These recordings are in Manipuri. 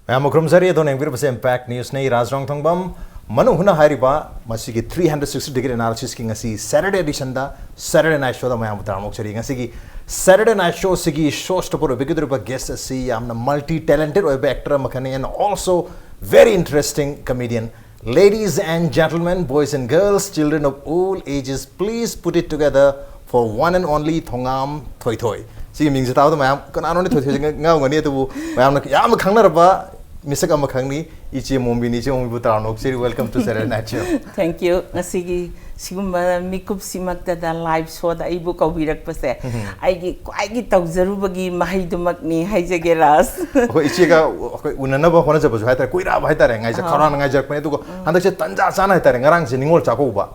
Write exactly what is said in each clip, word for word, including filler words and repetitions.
ꯃꯌꯥꯝ ꯈꯨꯔꯨꯝꯖꯔꯤ꯫ ꯑꯗꯣꯝꯅ ꯌꯦꯡꯕꯤꯔꯤꯕꯁꯦ Impact Newsꯅꯤ꯫ ꯔꯥꯖ ꯔꯣꯡꯊꯣꯡꯕꯝ ꯃꯅꯨꯡ ꯍꯨꯅ ꯍꯥꯏꯔꯤꯕ ꯃꯁꯤꯒꯤ three hundred sixty degree analysisꯀꯤ ꯉꯁꯤ Saturday editionꯗ Saturday Night Showꯗ ꯃꯌꯥꯝꯕꯨ ꯇꯔꯥꯝꯅ ꯑꯣꯛꯆꯔꯤ꯫ ꯉꯁꯤꯒꯤ Saturday Night Showꯁꯤꯒꯤ show stopper ꯑꯣꯏꯕꯤꯒꯗꯧꯔꯤꯕ guest ꯑꯁꯤ ꯌꯥꯝꯅ multi talented ꯑꯣꯏꯕ actor ꯑꯃꯈꯛꯅꯤ, and also very interesting comedian. Ladies and gentlemen, boys and girls, children of all ages, please put it together for one and only ꯊꯣꯉꯥꯝ ꯊꯣꯏꯊꯣꯏ꯫ ꯁꯤꯒꯤ ꯃꯤꯡꯁꯦ ꯇꯥꯕꯗ ꯃꯌꯥꯝ ꯀꯅꯥꯅꯣꯅꯦ ꯊꯣꯏꯊꯣꯏꯁꯦ ꯉ-, ꯉꯥꯎꯒꯅꯤ, ꯑꯗꯨꯕꯨ ꯃꯌꯥꯝꯅ ꯌꯥꯝꯅ ꯈꯪꯅꯔꯕ ꯃꯤꯁꯛ ꯑꯃꯈꯛꯅꯤ, ꯏꯆꯦ ꯃꯣꯝꯕꯤꯅꯤ꯫ ꯏꯆꯦ ꯃꯣꯝꯕꯤꯕꯨ ꯇꯔꯥꯝꯅ ꯑꯣꯛꯆꯔꯤ, welcome to Saturday Night Show꯫ Thank you꯫ ꯉꯁꯤꯒꯤ ꯁꯤꯒꯨꯝꯕ ꯃꯤꯀꯨꯞꯁꯤꯃꯛꯇꯗ live showꯗ ꯑꯩꯕꯨ ꯀꯧꯕꯤꯔꯛꯄꯁꯦ ꯑꯩꯒꯤ ꯈ꯭ꯋꯥꯏꯒꯤ ꯇꯧꯖꯔꯨꯕꯒꯤ ꯃꯍꯩꯗꯨꯃꯛꯅꯤ ꯍꯥꯏꯖꯒꯦ, ꯔꯥꯖ꯫ ꯑꯩꯈꯣꯏ ꯏꯆꯦꯒ ꯑꯩꯈꯣꯏ ꯎꯅꯅꯕ ꯍꯣꯠꯅꯖꯕꯁꯨ ꯍꯥꯏꯇꯥꯔꯦ, ꯀꯨꯏꯔꯛꯑꯕ ꯍꯥꯏꯇꯥꯔꯦ, ꯉꯥꯏꯖ-, ꯑꯥ꯫ ꯈꯧꯔꯥꯡꯅ ꯉꯥꯏꯖꯔꯛꯄꯅꯦ꯫ ꯑꯗꯨꯒ ꯍꯟꯗꯛꯁꯦ ꯇꯟꯖꯥ ꯆꯥꯅ ꯍꯥꯏꯇꯥꯔꯦ, ꯉꯔꯥꯡꯁꯦ ꯅꯤꯉꯣꯜ ꯆꯥꯛꯀꯧꯕ꯫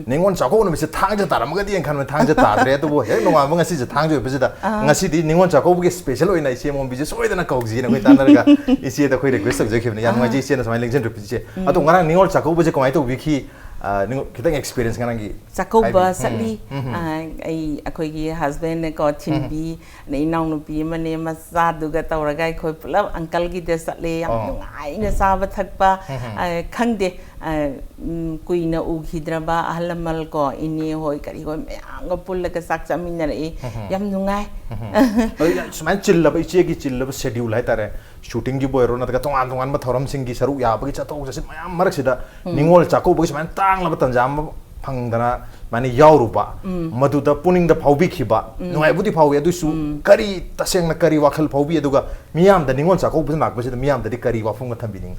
ꯅꯤꯉꯣꯜ ꯆꯥꯛꯀꯧꯕ ꯅꯨꯃꯤꯠꯁꯦ ꯊꯥꯡꯖ ꯇꯥꯔꯝꯃꯒꯗꯤ ꯍꯥꯏꯅ ꯈꯟꯕꯅꯦ, ꯊꯥꯡꯖ ꯇꯥꯗ꯭ꯔꯦ꯫ ꯑꯗꯨꯕꯨ ꯍꯦꯛ ꯅꯣꯡꯉꯥꯟꯕ ꯉꯁꯤꯁꯦ ꯊꯥꯡꯖ ꯑꯣꯏꯕꯁꯤꯗ, ꯑꯥ꯫ ꯉꯁꯤꯗꯤ ꯅꯤꯉꯣꯜ ꯆꯥꯛꯀꯧꯕꯒꯤ special ꯑꯣꯏꯅ ꯏꯆꯦ ꯃꯣꯝꯕꯤꯁꯦ ꯁꯣꯏꯗꯅ ꯀꯧꯁꯤꯅ ꯑꯩꯈꯣꯏ ꯇꯥꯟꯅꯔꯒ ꯏꯆꯦꯗ ꯑꯩꯈꯣꯏ request ꯇꯧꯖꯈꯤꯕꯅꯦ꯫ ꯌꯥꯝ ꯅꯨꯡꯉꯥꯏꯖꯩ, ꯑꯥ꯫ ꯏꯆꯦꯅ ꯁꯨꯃꯥꯏꯅ ꯂꯦꯡꯁꯤꯟꯕꯤꯔꯛꯄꯁꯦ꯫ ꯏꯆꯦ, ꯑꯗꯣ ꯉꯔꯥꯡ ꯅꯤꯉꯣꯜ ꯆꯥꯛꯀꯧꯕꯁꯦ ꯀꯃꯥꯏꯅ ꯇꯧꯕꯤꯈꯤ? ꯑ, ꯅꯤꯉꯣꯜ, ꯈꯤꯇꯪ experience ꯉꯔꯥꯡꯒꯤ ꯆꯥꯛꯀꯧꯕ ꯍꯥꯏꯕꯤ-, ꯆꯠꯂꯤ꯫ ꯎꯝ, ꯎꯝ, ꯎꯝ꯫ ꯑ, ꯑꯩ, ꯑꯩꯈꯣꯏꯒꯤ husbandꯅꯀꯣ ꯊꯤꯟꯕꯤ, ꯑꯗꯩ ꯏꯅꯥꯎꯅꯨꯄꯤ ꯑꯃꯅꯦ, ꯃꯆꯥꯗꯨꯒ ꯇꯧꯔꯒ ꯑꯩꯈꯣꯏ ꯄꯨꯂꯞ uncleꯒꯤꯗ ꯆꯠꯂꯦ꯫ ꯌꯥꯝ ꯑꯣ꯫ ꯅꯨꯡꯉꯥꯏꯅ ꯆꯥꯕ ꯊꯛꯄ, ꯎꯝ, ꯎꯝ꯫ ꯑ, ꯈꯪꯗꯦ, ꯑ, ꯎꯝ, ꯀꯨꯏꯅ ꯎꯈꯤꯗ꯭ꯔꯕ ꯑꯍꯜ ꯂꯃꯟ ꯀꯣ, ꯏꯅꯦ ꯍꯣꯏ ꯀꯔꯤ ꯍꯣꯏ ꯃꯌꯥꯝꯒ ꯄꯨꯜꯂꯒ ꯆꯥꯛ ꯆꯥꯃꯤꯟꯅꯔꯛꯏ꯫ ꯎꯝ, ꯎꯝ꯫ ꯌꯥꯝ ꯅꯨꯡꯉꯥꯏ꯫ ꯎꯝ, ꯎꯝ꯫ ꯑꯗꯣ ꯌꯥꯝ ꯁꯨꯃꯥꯏꯅ ꯆꯤꯜꯂꯕ, ꯏꯆꯦꯒꯤ ꯆꯤꯜꯂꯕ schedule ꯍꯥꯏꯇꯥꯔꯦ, shootingꯒꯤꯕꯨ ꯑꯣꯏꯔꯣ, ꯅꯠꯇ꯭ꯔꯒ ꯇꯣꯉꯥꯟ ꯇꯣꯉꯥꯟꯕ ꯊꯧꯔꯝꯁꯤꯡꯒꯤ ꯁꯔꯨꯛ ꯌꯥꯕꯒꯤ ꯆꯠꯊꯣꯛ ꯆꯠꯁꯤꯟ ꯃꯌꯥꯝ ꯃꯔꯛꯁꯤꯗ ꯎꯝ꯫ ꯅꯤꯉꯣꯜ ꯆꯥꯛꯀꯧꯕꯒꯤ ꯁꯨꯃꯥꯏꯅ ꯇꯥꯡꯂꯕ ꯇꯟꯖꯥ ꯑꯃ ꯐꯪꯗꯅ ꯁꯨꯃꯥꯏꯅ ꯌꯥꯎꯔꯨꯕ, ꯎꯝ꯫ ꯃꯗꯨꯗ ꯄꯨꯛꯅꯤꯡꯗ ꯐꯥꯎꯕꯤꯈꯤꯕ, ꯎꯝ꯫ ꯅꯨꯡꯉꯥꯏꯕꯨꯗꯤ ꯐꯥꯎꯏ, ꯑꯗꯨꯏꯁꯨ ꯎꯝ꯫ ꯀꯔꯤ, ꯇꯁꯦꯡꯅ ꯀꯔꯤ ꯋꯥꯈꯜ ꯐꯥꯎꯕꯤ? ꯑꯗꯨꯒ ꯃꯤꯌꯥꯝꯗ ꯅꯤꯉꯣꯜ ꯆꯥꯛꯀꯧꯕꯁꯤ ꯂꯥꯛꯄꯁꯤꯗ ꯃꯤꯌꯥꯝꯗꯗꯤ ꯀꯔꯤ ꯋꯥꯐꯝꯒ ꯊꯝꯕꯤꯅꯤꯡꯉꯤ?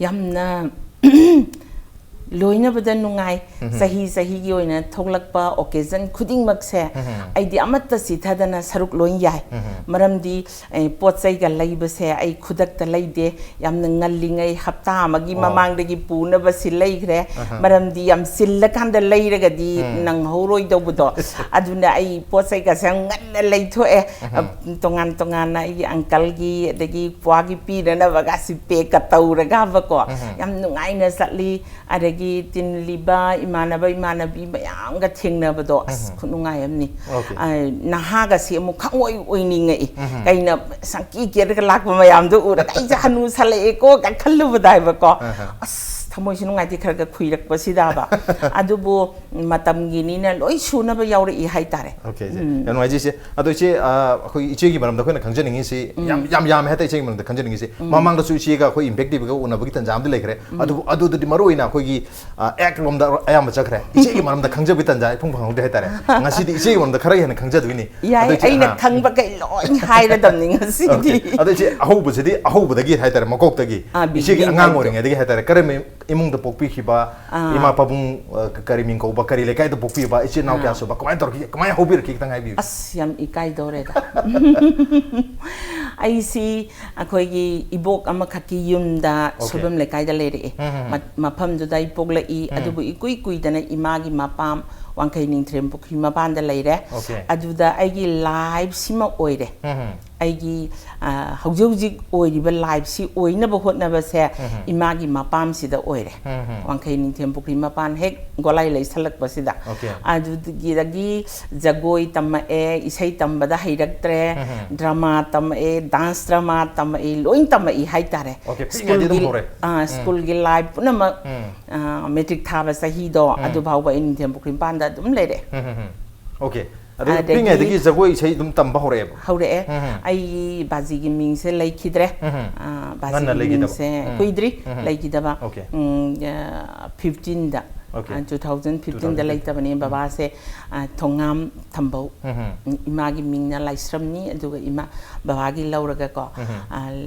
ꯌꯥꯝꯅ ꯂꯣꯏꯅꯕꯗ ꯅꯨꯡꯉꯥꯏ꯫ ꯎꯝ꯫ ꯆꯍꯤ ꯆꯍꯤꯒꯤ ꯑꯣꯏꯅ ꯊꯣꯛꯂꯛꯄ occasion ꯈꯨꯗꯤꯡꯃꯛꯁꯦ ꯎꯝ꯫ ꯑꯩꯗꯤ ꯑꯃꯠꯇ ꯆꯤꯊꯗꯅ ꯁꯔꯨꯛ ꯂꯣꯏ ꯌꯥꯏ꯫ ꯎꯝ꯫ ꯃꯔꯝꯗꯤ, ꯑꯦ, ꯄꯣꯠ ꯆꯩꯒ ꯂꯩꯕꯁꯦ ꯑꯩ ꯈꯨꯗꯛꯇ ꯂꯩꯗꯦ꯫ ꯌꯥꯝꯅ ꯉꯜꯂꯤꯉꯩ ꯍꯞꯇꯥ ꯑꯃꯒꯤ ꯑꯣ꯫ ꯃꯃꯥꯡꯗꯒꯤ ꯄꯨꯅꯕꯁꯤ ꯂꯩꯈ꯭ꯔꯦ꯫ ꯑꯍ꯫ ꯃꯔꯝꯗꯤ ꯌꯥꯝ ꯆꯤꯜꯂꯀꯥꯟꯗ ꯂꯩꯔꯒꯗꯤ ꯎꯝ꯫ ꯅꯪꯍꯧꯔꯣꯏꯗꯧꯕꯗꯣ꯫ ꯑꯗꯨꯅ ꯑꯩ ꯄꯣꯠ ꯆꯩꯒꯁꯦ ꯌꯥꯝ ꯉꯟꯅ ꯂꯩꯊꯣꯛꯑꯦ꯫ ꯎꯝ꯫ ꯇꯣꯉꯥꯟ ꯇꯣꯉꯥꯟꯅ ꯑꯩꯒꯤ uncleꯒꯤ ꯑꯗꯒꯤ ꯄ꯭ꯋꯥꯒꯤ ꯄꯤꯅꯅꯕꯒꯁꯤ packꯀ ꯇꯧꯔꯒꯕꯀꯣ꯫ ꯎꯝ꯫ ꯌꯥꯝ ꯅꯨꯡꯉꯥꯏꯅ ꯆꯠꯂꯤ꯫ ꯑꯗꯒꯤ ꯇꯤꯟꯂꯤꯕ ꯏꯃꯥꯟꯅꯕ ꯏꯃꯥꯟꯅꯕꯤ ꯃꯌꯥꯝꯒ ꯊꯦꯡꯅꯕꯗꯣ ꯑꯁ ꯈꯨꯅꯨꯡꯉꯥꯏ ꯑꯃꯅꯤ꯫ ꯑ, ꯅꯍꯥꯒꯁꯤ ꯑꯃꯨꯛ ꯈꯪꯑꯣꯏ ꯑꯣꯏꯅꯤꯡꯉꯛꯏ꯫ ꯀꯩꯅ ꯁꯪꯀꯤ ꯀꯦꯔꯒ ꯂꯥꯛꯄ ꯃꯌꯥꯝꯗꯣ ꯎꯔꯒ ꯑꯩꯁꯦ ꯍꯅꯨꯁꯜꯂꯛꯑꯦꯀꯣ ꯀꯥꯏ ꯈꯜꯂꯨꯕꯗ ꯍꯥꯏꯕꯀꯣ꯫ ꯑꯁ ꯊꯃꯣꯏꯁꯨ ꯅꯨꯡꯉꯥꯏꯇꯦ ꯈꯔ ꯈꯔ ꯈꯨꯏꯔꯛꯄꯁꯤꯗꯕ꯫ ꯑꯗꯨꯕꯨ ꯃꯇꯝꯒꯤꯅꯤꯅ ꯂꯣꯏ ꯁꯨꯅꯕ ꯌꯥꯎꯔꯛꯏ ꯍꯥꯏꯇꯥꯔꯦ꯫ ꯑꯣꯀꯦ ꯏꯆꯦ, ꯌꯥꯝ ꯅꯨꯡꯉꯥꯏꯖꯩ ꯏꯆꯦ꯫ ꯑꯗꯣ ꯏꯆꯦ, ꯑ, ꯑꯩꯈꯣꯏ ꯏꯆꯦꯒꯤ ꯃꯔꯝꯗ ꯑꯩꯈꯣꯏꯅ ꯈꯪꯖꯅꯤꯡꯉꯤꯁꯤ ꯌꯥꯝ ꯌꯥꯝ ꯌꯥꯝꯃꯦ ꯍꯥꯏꯇꯥꯔꯦ ꯏꯆꯦꯒꯤ ꯃꯔꯝꯗ ꯈꯪꯖꯅꯤꯡꯉꯤꯁꯤ꯫ ꯃꯃꯥꯡꯗꯁꯨ ꯏꯆꯦꯒ ꯑꯩꯈꯣꯏ ꯏꯝꯄꯦꯛ ꯇꯤꯚꯤꯒ ꯎꯅꯕꯒꯤ ꯇꯥꯟꯖꯥ ꯑꯃꯗꯤ ꯂꯩꯈ꯭ꯔꯦ꯫ ꯑꯗꯨꯕꯨ ꯑꯗꯨꯗꯗꯤ ꯃꯔꯨꯑꯣꯏꯅ ꯑꯩꯈꯣꯏꯒꯤ, ꯑ, ꯑꯦꯛ ꯂꯣꯝꯗ ꯑꯌꯥꯝꯕ ꯆꯠꯈ꯭ꯔꯦ꯫ ꯏꯆꯦꯒꯤ ꯃꯔꯝꯗ ꯈꯪꯖꯕꯒꯤ ꯇꯥꯟꯖꯥ ꯏꯐꯪ ꯐꯪꯍꯧꯗꯦ ꯍꯥꯏꯇꯥꯔꯦ꯫ ꯉꯁꯤꯗꯤ ꯏꯆꯦꯒꯤ ꯃꯔꯝꯗ ꯈꯔ ꯍꯦꯟꯅ ꯈꯪꯖꯗꯣꯏꯅꯤ꯫ ꯌꯥꯏ, ꯑꯗꯣ ꯏꯆꯦ, ꯑꯩꯅ ꯑ, ꯈꯪꯕꯈꯩ ꯂꯣꯏ ꯍꯥꯏꯔꯗꯝꯅꯤ ꯉꯁꯤꯗꯤ꯫ ꯑꯣꯀꯦ꯫ ꯑꯗꯣ ꯏꯆꯦ, ꯑꯍꯧꯕꯁꯤꯗꯤ ꯑꯍꯧꯕꯗꯒꯤ ꯍꯥꯏꯇꯥꯔꯦ, ꯃꯀꯣꯛꯇꯒꯤ ꯑꯥ, ꯏꯆꯦꯒꯤ beginning ꯑꯉꯥꯡ ꯍꯥꯏꯗꯣ꯫ ꯑꯣꯏꯔꯤꯉꯩꯗꯒꯤ ꯍꯥꯏꯇꯥꯔꯦ, ꯀꯔꯝꯕ ꯏꯃꯨꯡꯗ ꯄꯣꯛꯄꯤꯈꯤꯕ, ꯑꯥ꯫ ꯏꯃꯥ ꯄꯥꯕꯨꯡ, ꯑ, ꯀꯔꯤ ꯃꯤꯡ ꯀꯧꯕ, ꯀꯔꯤ ꯂꯩꯀꯥꯏꯗ ꯄꯣꯛꯄꯤꯕ, ꯏꯆꯤꯜ ꯏꯅꯥꯎ ꯑꯥ꯫ ꯀꯌꯥ ꯁꯨꯕ, ꯀꯃꯥꯏꯅ ꯇꯧꯔꯛꯈꯤ, ꯀꯃꯥꯏꯅ ꯍꯧꯕꯤꯔꯛꯈꯤ, ꯈꯤꯇꯪ ꯍꯥꯏꯕꯤꯌꯨ꯫ ꯑꯁ, ꯌꯥꯝ ꯏꯀꯥꯏꯗꯧꯔꯦꯗ꯫ ꯑꯩꯁꯤ ꯑꯩꯈꯣꯏꯒꯤ ꯏꯕꯣꯛ ꯑꯃꯈꯛꯀꯤ ꯌꯨꯝꯗ ꯑꯣꯀꯦ꯫ ꯁꯣꯏꯕꯝ ꯂꯩꯀꯥꯏꯗ ꯂꯩꯔꯛꯑꯦ꯫ ꯎꯝ, ꯎꯝ, ꯎꯝ꯫ ꯃ-, ꯃꯐꯝꯗꯨꯗ ꯑꯩ ꯄꯣꯛꯂꯛꯏ, ꯎꯝ꯫ ꯑꯗꯨꯕꯨ ꯏꯀꯨꯏ ꯀꯨꯏꯗꯅ ꯏꯃꯥꯒꯤ ꯃꯄꯥꯝ ꯋꯥꯡꯈꯩ ꯅꯤꯡꯊ꯭ꯔꯦꯝ ꯄꯨꯈ꯭ꯔꯤ ꯃꯄꯥꯟꯗ ꯂꯩꯔꯦ꯫ ꯑꯣꯀꯦ꯫ ꯑꯗꯨꯗ ꯑꯩꯒꯤ ꯂꯥꯏꯐꯁꯤꯃ ꯑꯣꯏꯔꯦ꯫ ꯎꯝ, ꯎꯝ꯫ ꯑꯩꯒꯤ, ꯑ, ꯍꯧꯖꯤꯛ ꯍꯧꯖꯤꯛ ꯑꯣꯏꯔꯤꯕ ꯂꯥꯏꯐꯁꯤ ꯑꯣꯏꯅꯕ ꯍꯣꯠꯅꯕꯁꯦ ꯎꯝ, ꯎꯝ꯫ ꯏꯃꯥꯒꯤ ꯃꯄꯥꯝꯁꯤꯗ ꯑꯣꯏꯔꯦ꯫ ꯎꯝ, ꯎꯝ꯫ ꯋꯥꯡꯈꯩ ꯅꯤꯡꯊꯦꯝ ꯄꯨꯈ꯭ꯔꯤ ꯃꯄꯥꯟ ꯍꯦꯛ ꯒꯣꯂꯥꯏ ꯂꯩꯁꯜꯂꯛꯄꯁꯤꯗ꯫ ꯑꯣꯀꯦ꯫ ꯑꯗꯨꯗꯒꯤ ꯖꯒꯣꯏ ꯇꯝꯃꯛꯑꯦ, ꯏꯁꯩ ꯇꯝꯕꯗ ꯍꯩꯔꯛꯇ꯭ꯔꯦ, ꯎꯝ, ꯎꯝ꯫ ꯗ꯭ꯔꯃꯥ ꯇꯝꯃꯛꯑꯦ, ꯗꯥꯟꯁ ꯗ꯭ꯔꯃꯥ ꯇꯝꯃꯛꯑꯦ, ꯂꯣꯏ ꯇꯝꯃꯛꯏ ꯍꯥꯏꯇꯥꯔꯦ꯫ ꯑꯣꯀꯦ, ꯄꯤꯛꯏꯉꯩꯗꯒꯤ ꯑꯗꯨꯝ ꯁ꯭ꯀꯨꯜꯒꯤ, ꯍꯧꯔꯦ꯫ ꯑ, ꯎꯝ꯫ ꯁ꯭ꯀꯨꯜꯒꯤ ꯂꯥꯏꯐ ꯄꯨꯝꯅꯃꯛ, ꯎꯝ꯫ ꯑ, ꯃꯦꯇ꯭ꯔꯤꯛ ꯊꯥꯕ ꯆꯍꯤꯗꯣ, ꯎꯝ꯫ ꯑꯗꯨ ꯐꯥꯎꯕ ꯑꯩ ꯅꯤꯡꯊꯦꯝ ꯄꯨꯈ꯭ꯔꯤ ꯃꯄꯥꯟꯗ ꯑꯗꯨꯝ ꯂꯩꯔꯛꯑꯦ꯫ ꯎꯝ, ꯎꯝ, ꯎꯝ꯫ ꯑꯣꯀꯦ꯫ ꯑꯗꯨ ꯑꯗꯒꯤ ꯄꯤꯛꯏꯉꯩꯗꯒꯤ ꯖꯒꯣꯏ ꯏꯁꯩ ꯑꯗꯨꯝ ꯇꯝꯕ ꯍꯧꯔꯛꯑꯦꯕ? ꯍꯧꯔꯛꯑꯦ꯫ ꯎꯝ, ꯎꯝ꯫ ꯑꯩ ꯕꯥꯖꯤꯒꯤ ꯃꯤꯡꯁꯦ ꯂꯩꯈꯤꯗ꯭ꯔꯦ꯫ ꯎꯝ, ꯎꯝ꯫ ꯑ, ꯉꯟꯅ ꯕꯥꯖꯤꯒꯤ ꯂꯩꯈꯤꯗꯕ? ꯃꯤꯡꯁꯦ ꯎꯝ꯫ ꯀꯨꯏꯗ꯭ꯔꯤ, ꯎꯝ, ꯎꯝ꯫ ꯂꯩꯈꯤꯗꯕ꯫ ꯑꯣꯀꯦ꯫ ꯎꯝ, ꯑ, ꯐꯤꯐꯇꯤꯟꯗ, ꯑꯣꯀꯦ꯫ ꯑ, ꯇꯨ ꯊꯥꯎꯖꯟ ꯐꯤꯐꯇꯤꯟꯗ ꯇꯨ ꯊꯥꯎꯖꯟ ꯐꯤꯐꯇꯤꯟ꯫ ꯂꯩꯇꯕꯅꯦ꯫ ꯎꯝ꯫ ꯕꯕꯥꯁꯦ, ꯑ, ꯊꯣꯉꯥꯝ ꯊꯝꯕꯧ꯫ ꯎꯝ, ꯎꯝ꯫ ꯏꯃꯥꯒꯤ ꯃꯤꯡꯅ ꯂꯥꯏꯁ꯭ꯔꯝꯅꯤ, ꯑꯗꯨꯒ ꯏꯃꯥ, ꯕꯕꯥꯒꯤ ꯂꯧꯔꯒꯀꯣ, ꯎꯝ, ꯎꯝ꯫ ꯑ,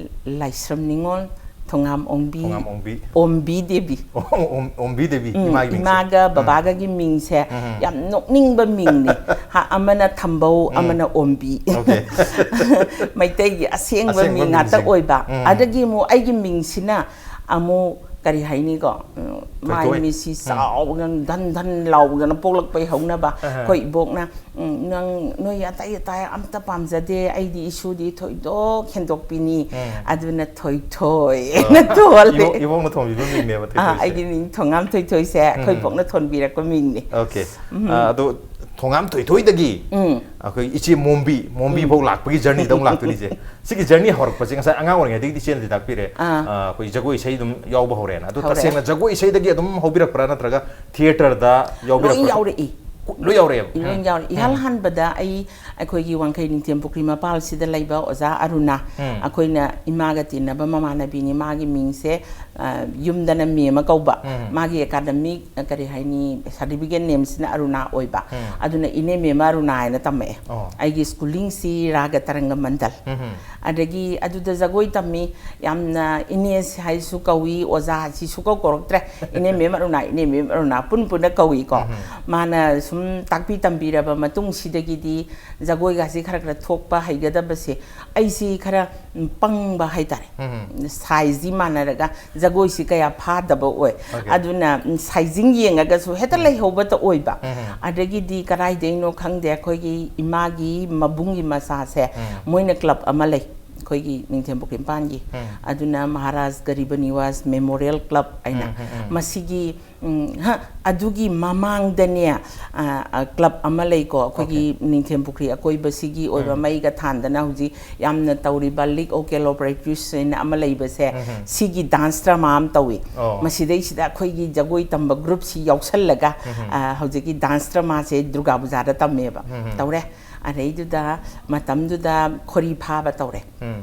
ꯂꯥꯏꯁ꯭ꯔꯝ ꯅꯤꯉꯣꯜ ꯊꯣꯉꯥꯝ ꯑꯣꯡꯕꯤ, ꯊꯣꯉꯥꯝ ꯑꯣꯡꯕꯤ꯫ ꯑꯣꯝꯕꯤ ꯗꯦꯕꯤ꯫ ꯑꯣ, ꯑꯣꯝ-, ꯑꯣꯝꯕꯤ ꯗꯦꯕꯤ, ꯎꯝ, ꯏꯃꯥꯒꯤ ꯃꯤꯡꯁꯦ꯫ ꯏꯃꯥꯒ ꯎꯝ꯫ ꯕꯕꯥꯒꯒꯤ ꯃꯤꯡꯁꯦ ꯎꯝ, ꯎꯝ꯫ ꯌꯥꯝ ꯅꯣꯛꯅꯤꯡꯕ ꯃꯤꯡꯅꯤ꯫ ꯍꯥ, ꯑꯃꯅ ꯊꯝꯕꯧ, ꯎꯝ꯫ ꯑꯃꯅ ꯑꯣꯝꯕꯤ꯫ ꯑꯣꯀꯦ꯫ ꯃꯩꯇꯩꯒꯤ ꯑꯁꯦꯡꯕ ꯑꯁꯦꯡꯕ ꯃꯤꯡ ꯉꯥꯛꯇ ꯃꯤꯡꯁꯦ꯫ ꯑꯣꯏꯕ꯫ ꯎꯝ꯫ ꯑꯗꯒꯤ ꯑꯃꯨꯛ ꯑꯩꯒꯤ ꯃꯤꯡꯁꯤꯅ ꯑꯃꯨꯛ ꯀꯔꯤ ꯍꯥꯏꯅꯤꯀꯣ, ꯎꯝ, ꯃꯥꯏ ꯊꯣꯏꯊꯣꯏ꯫ ꯃꯤꯠꯁꯤ ꯎꯝ꯫ ꯆꯥꯎꯗꯅ ꯙꯟ ꯙꯟ ꯂꯥꯎꯗꯅ ꯄꯣꯛꯂꯛꯄꯩ ꯍꯧꯅꯕ꯫ ꯑꯍ꯫ ꯑꯩꯈꯣꯏ ꯏꯕꯣꯛꯅ, "ꯎꯝ, ꯅꯪ, ꯅꯣꯏ ꯑꯇꯩ ꯑꯇꯩ ꯑꯝꯇ ꯄꯥꯝꯖꯗꯦ, ꯑꯩꯗꯤ ꯏꯁꯨꯗꯤ ꯊꯣꯏꯗꯣꯛ ꯍꯦꯟꯗꯣꯛꯄꯤꯅꯤ, ꯎꯝ꯫ ꯑꯗꯨꯅ ꯊꯣꯏꯊꯣꯏꯅ ꯑ, ꯊꯣꯜꯂꯦ"꯫ ꯏꯕꯣꯛ-, ꯏꯕꯣꯛꯅ ꯊꯣꯟꯕꯤꯕ ꯃꯤꯡꯅꯦꯕ ꯑꯥ, ꯊꯣꯏꯊꯣꯏꯁꯦ꯫ ꯑꯩꯒꯤ ꯃꯤꯡ ꯊꯣꯉꯥꯝ ꯊꯣꯏꯊꯣꯏꯁꯦ ꯑꯩꯈꯣꯏ ꯎꯝ꯫ ꯏꯕꯣꯛꯅ ꯊꯣꯟꯕꯤꯔꯛꯄ ꯃꯤꯡꯅꯦ꯫ ꯑꯣꯀꯦ꯫ ꯎꯝ꯫ ꯑ, ꯑꯗꯣ ꯊꯣꯉꯥꯝ ꯊꯣꯏꯊꯣꯏꯗꯒꯤ ꯎꯝ꯫ ꯑꯩꯈꯣꯏ ꯏꯆꯦ ꯃꯣꯝꯕꯤ, ꯃꯣꯝꯕꯤ ꯎꯝ꯫ ꯐꯥꯎ ꯂꯥꯛꯄꯒꯤ ꯖꯔꯅꯤꯗ ꯑꯃꯨꯛ ꯂꯥꯛꯇꯣꯏꯅꯤꯁꯦ꯫ ꯁꯤꯒꯤ ꯖꯔꯅꯤ ꯍꯧꯔꯛꯄꯁꯦ ꯉꯁꯥꯏ ꯑꯉꯥꯡ ꯑꯣꯏꯔꯤꯉꯩꯗꯒꯤꯗꯤ ꯏꯆꯦꯅꯗꯤ ꯇꯥꯛꯄꯤꯔꯦ꯫ ꯑꯥ꯫ ꯑ, ꯑꯩꯈꯣꯏ ꯖꯒꯣꯏ ꯏꯁꯩ ꯑꯗꯨꯝ ꯌꯥꯎꯕ ꯍꯧꯔꯦꯅ꯫ ꯑꯗꯣ ꯍꯧꯔꯛꯑꯦ꯫ ꯇꯁꯦꯡꯅ ꯖꯒꯣꯏ ꯏꯁꯩꯗꯒꯤ ꯑꯗꯨꯝ ꯍꯧꯕꯤꯔꯛꯄ꯭ꯔꯥ ꯅꯠꯇ꯭ꯔꯒ ꯊꯤꯌꯦꯇꯔꯗ ꯂꯣꯏ ꯌꯥꯎꯕꯤꯔꯛꯄ꯭ꯔꯥ? ꯌꯥꯎꯔꯛꯏ꯫ ꯂꯣꯏ ꯌꯥꯎꯔꯛꯑꯦꯕ? ꯂꯣꯏ ꯎꯝ꯫ ꯌꯥꯎꯔꯛꯏ꯫ ꯏꯍꯥꯟ ꯎꯝ꯫ ꯍꯥꯟꯕꯗ ꯑꯩ ꯑꯩꯈꯣꯏꯒꯤ ꯋꯥꯡꯈꯩ ꯅꯤꯡꯊꯦꯝ ꯄꯨꯈ꯭ꯔꯤ ꯃꯄꯥꯜꯁꯤꯗ ꯂꯩꯕ ꯑꯣꯖꯥ ꯑꯔꯨꯅꯥ, ꯎꯝ꯫ ꯑꯩꯈꯣꯏꯅ ꯏꯃꯥꯒ ꯇꯤꯟꯅꯕ ꯃꯃꯥꯟꯅꯕꯤꯅꯤ꯫ ꯃꯥꯒꯤ ꯃꯤꯡꯁꯦ, ꯑ, ꯌꯨꯝꯗꯅ ꯃꯦꯝ ꯑꯃ ꯀꯧꯕ, ꯎꯝ꯫ ꯃꯥꯒꯤ ꯑꯦꯀꯥꯗꯃꯤꯛ, ꯑ, ꯀꯔꯤ ꯍꯥꯏꯅꯤ, ꯁꯥꯔꯇꯤꯐꯤꯀꯦꯠ ꯅꯦꯝꯁꯤꯅ ꯑꯔꯨꯅꯥ ꯑꯣꯏꯕ꯫ ꯎꯝ꯫ ꯑꯗꯨꯅ "ꯏꯅꯦ ꯃꯦꯝ ꯑꯔꯨꯅꯥ" ꯍꯥꯏꯅ ꯇꯝꯃꯛꯑꯦ꯫ ꯑꯣ꯫ ꯑꯩꯒꯤ ꯁ꯭ꯀꯨꯂꯤꯡꯁꯤ ꯔꯥꯒ ꯇꯔꯪꯒ ꯃꯟꯗꯜ꯫ ꯎꯝ꯫ ꯑꯗꯒꯤ ꯑꯗꯨꯗ ꯖꯒꯣꯏ ꯇꯝꯃꯤ, ꯌꯥꯝꯅ ꯏꯅꯦ ꯍꯥꯏꯁꯨ ꯀꯧꯏ, ꯑꯣꯖꯥ ꯍꯥꯏꯁꯤ ꯁꯨꯀꯧ ꯀꯧꯔꯛꯇ꯭ꯔꯦ꯫ "ꯏꯅꯦ ꯃꯦꯝ ꯑꯔꯨꯅꯥ, ꯏꯅꯦ ꯃꯦꯝ ꯑꯔꯨꯅꯥ" ꯄꯨꯟ ꯄꯨꯟꯅ ꯀꯧꯏꯀꯣ꯫ ꯎꯝ꯫ ꯃꯥꯅ ꯁꯨꯝ ꯇꯥꯛꯄꯤ ꯇꯝꯕꯤꯔꯕ ꯃꯇꯨꯡꯁꯤꯗꯒꯤꯗꯤ ꯖꯒꯣꯏꯒꯁꯤ ꯈꯔ ꯈꯔ ꯊꯣꯛꯄ ꯍꯩꯒꯗꯕꯁꯦ ꯑꯩꯁꯤ ꯈꯔ, ꯎꯝ, ꯄꯪꯕ ꯍꯥꯏꯇꯥꯔꯦ꯫ ꯎꯝ꯫ ꯁꯥꯏꯖꯁꯤ ꯃꯥꯟꯅꯔꯒ ꯖꯒꯣꯏꯁꯤ ꯀꯌꯥ ꯐꯥꯗꯕ ꯑꯣꯏ꯫ ꯑꯣꯀꯦ꯫ ꯑꯗꯨꯅ, ꯎꯝ, ꯁꯥꯏꯖꯤꯡ ꯌꯦꯡꯉꯒꯁꯨ ꯍꯦꯛꯇ ꯎꯝ꯫ ꯂꯩꯍꯧꯕꯇ ꯑꯣꯏꯕ꯫ ꯎꯝ꯫ ꯑꯗꯒꯤꯗꯤ ꯀꯗꯥꯏꯗꯩꯅꯣ ꯈꯪꯗꯦ, ꯑꯩꯈꯣꯏꯒꯤ ꯏꯃꯥꯒꯤ ꯃꯕꯨꯡꯒꯤ ꯃꯆꯥꯁꯦ, ꯎꯝ꯫ ꯃꯣꯏꯅ ꯀ꯭ꯂꯕ ꯑꯃ ꯂꯩ ꯑꯩꯈꯣꯏꯒꯤ ꯅꯤꯡꯊꯦꯝ ꯄꯨꯈ꯭ꯔꯤ ꯃꯄꯥꯟꯒꯤ꯫ ꯎꯝ꯫ ꯑꯗꯨꯅ ꯃꯍꯥꯔꯥꯖ ꯒꯔꯤꯕ ꯅꯤꯋꯥꯁ ꯃꯦꯃꯣꯔꯤꯌꯦꯜ ꯀ꯭ꯂꯕ ꯍꯥꯏꯅ꯫ ꯎꯝ, ꯎꯝ, ꯎꯝ꯫ ꯃꯁꯤꯒꯤ, ꯎꯝ, ꯍ, ꯑꯗꯨꯒꯤ ꯃꯃꯥꯡꯗꯅꯦ, ꯑ, ꯑ, ꯀ꯭ꯂꯕ ꯑꯃ ꯂꯩꯀꯣ, ꯑꯩꯈꯣꯏꯒꯤ ꯑꯣꯀꯦ꯫ ꯅꯤꯡꯊꯦꯝ ꯄꯨꯈ꯭ꯔꯤ ꯑꯀꯣꯏꯕꯁꯤꯒꯤ ꯑꯣꯏꯕ ꯎꯝ꯫ ꯃꯩꯒ ꯊꯥꯟꯗꯅ ꯍꯧꯖꯤꯛ ꯌꯥꯝꯅ ꯇꯧꯔꯤꯕ League of Calabriatius ꯍꯥꯏꯅ ꯑꯃ ꯂꯩꯕꯁꯦ, ꯎꯝ, ꯎꯝ꯫ ꯁꯤꯒꯤ ꯗꯥꯟꯁ ꯗ꯭ꯔꯃꯥ ꯑꯃ ꯇꯧꯏ꯫ ꯑꯣ꯫ ꯃꯁꯤꯗꯩꯁꯤꯗ ꯑꯩꯈꯣꯏꯒꯤ ꯖꯒꯣꯏ ꯇꯝꯕ ꯒ꯭ꯔꯨꯞꯁꯤ ꯌꯥꯎꯁꯜꯂꯒ, ꯎꯝ, ꯎꯝ꯫ ꯑ, ꯍꯧꯖꯤꯛꯀꯤ ꯗꯥꯟꯁ ꯗ꯭ꯔꯃꯥꯁꯦ ꯗꯨꯔꯒꯥ ꯄꯨꯖꯥꯗ ꯇꯝꯃꯦꯕ꯫ ꯎꯝ, ꯎꯝ꯫ ꯇꯧꯔꯦ꯫ ꯑꯗꯩꯗꯨꯗ ꯃꯇꯝꯗꯨꯗ ꯈꯣꯔꯤ ꯐꯥꯕ ꯇꯧꯔꯦ꯫ ꯎꯝ꯫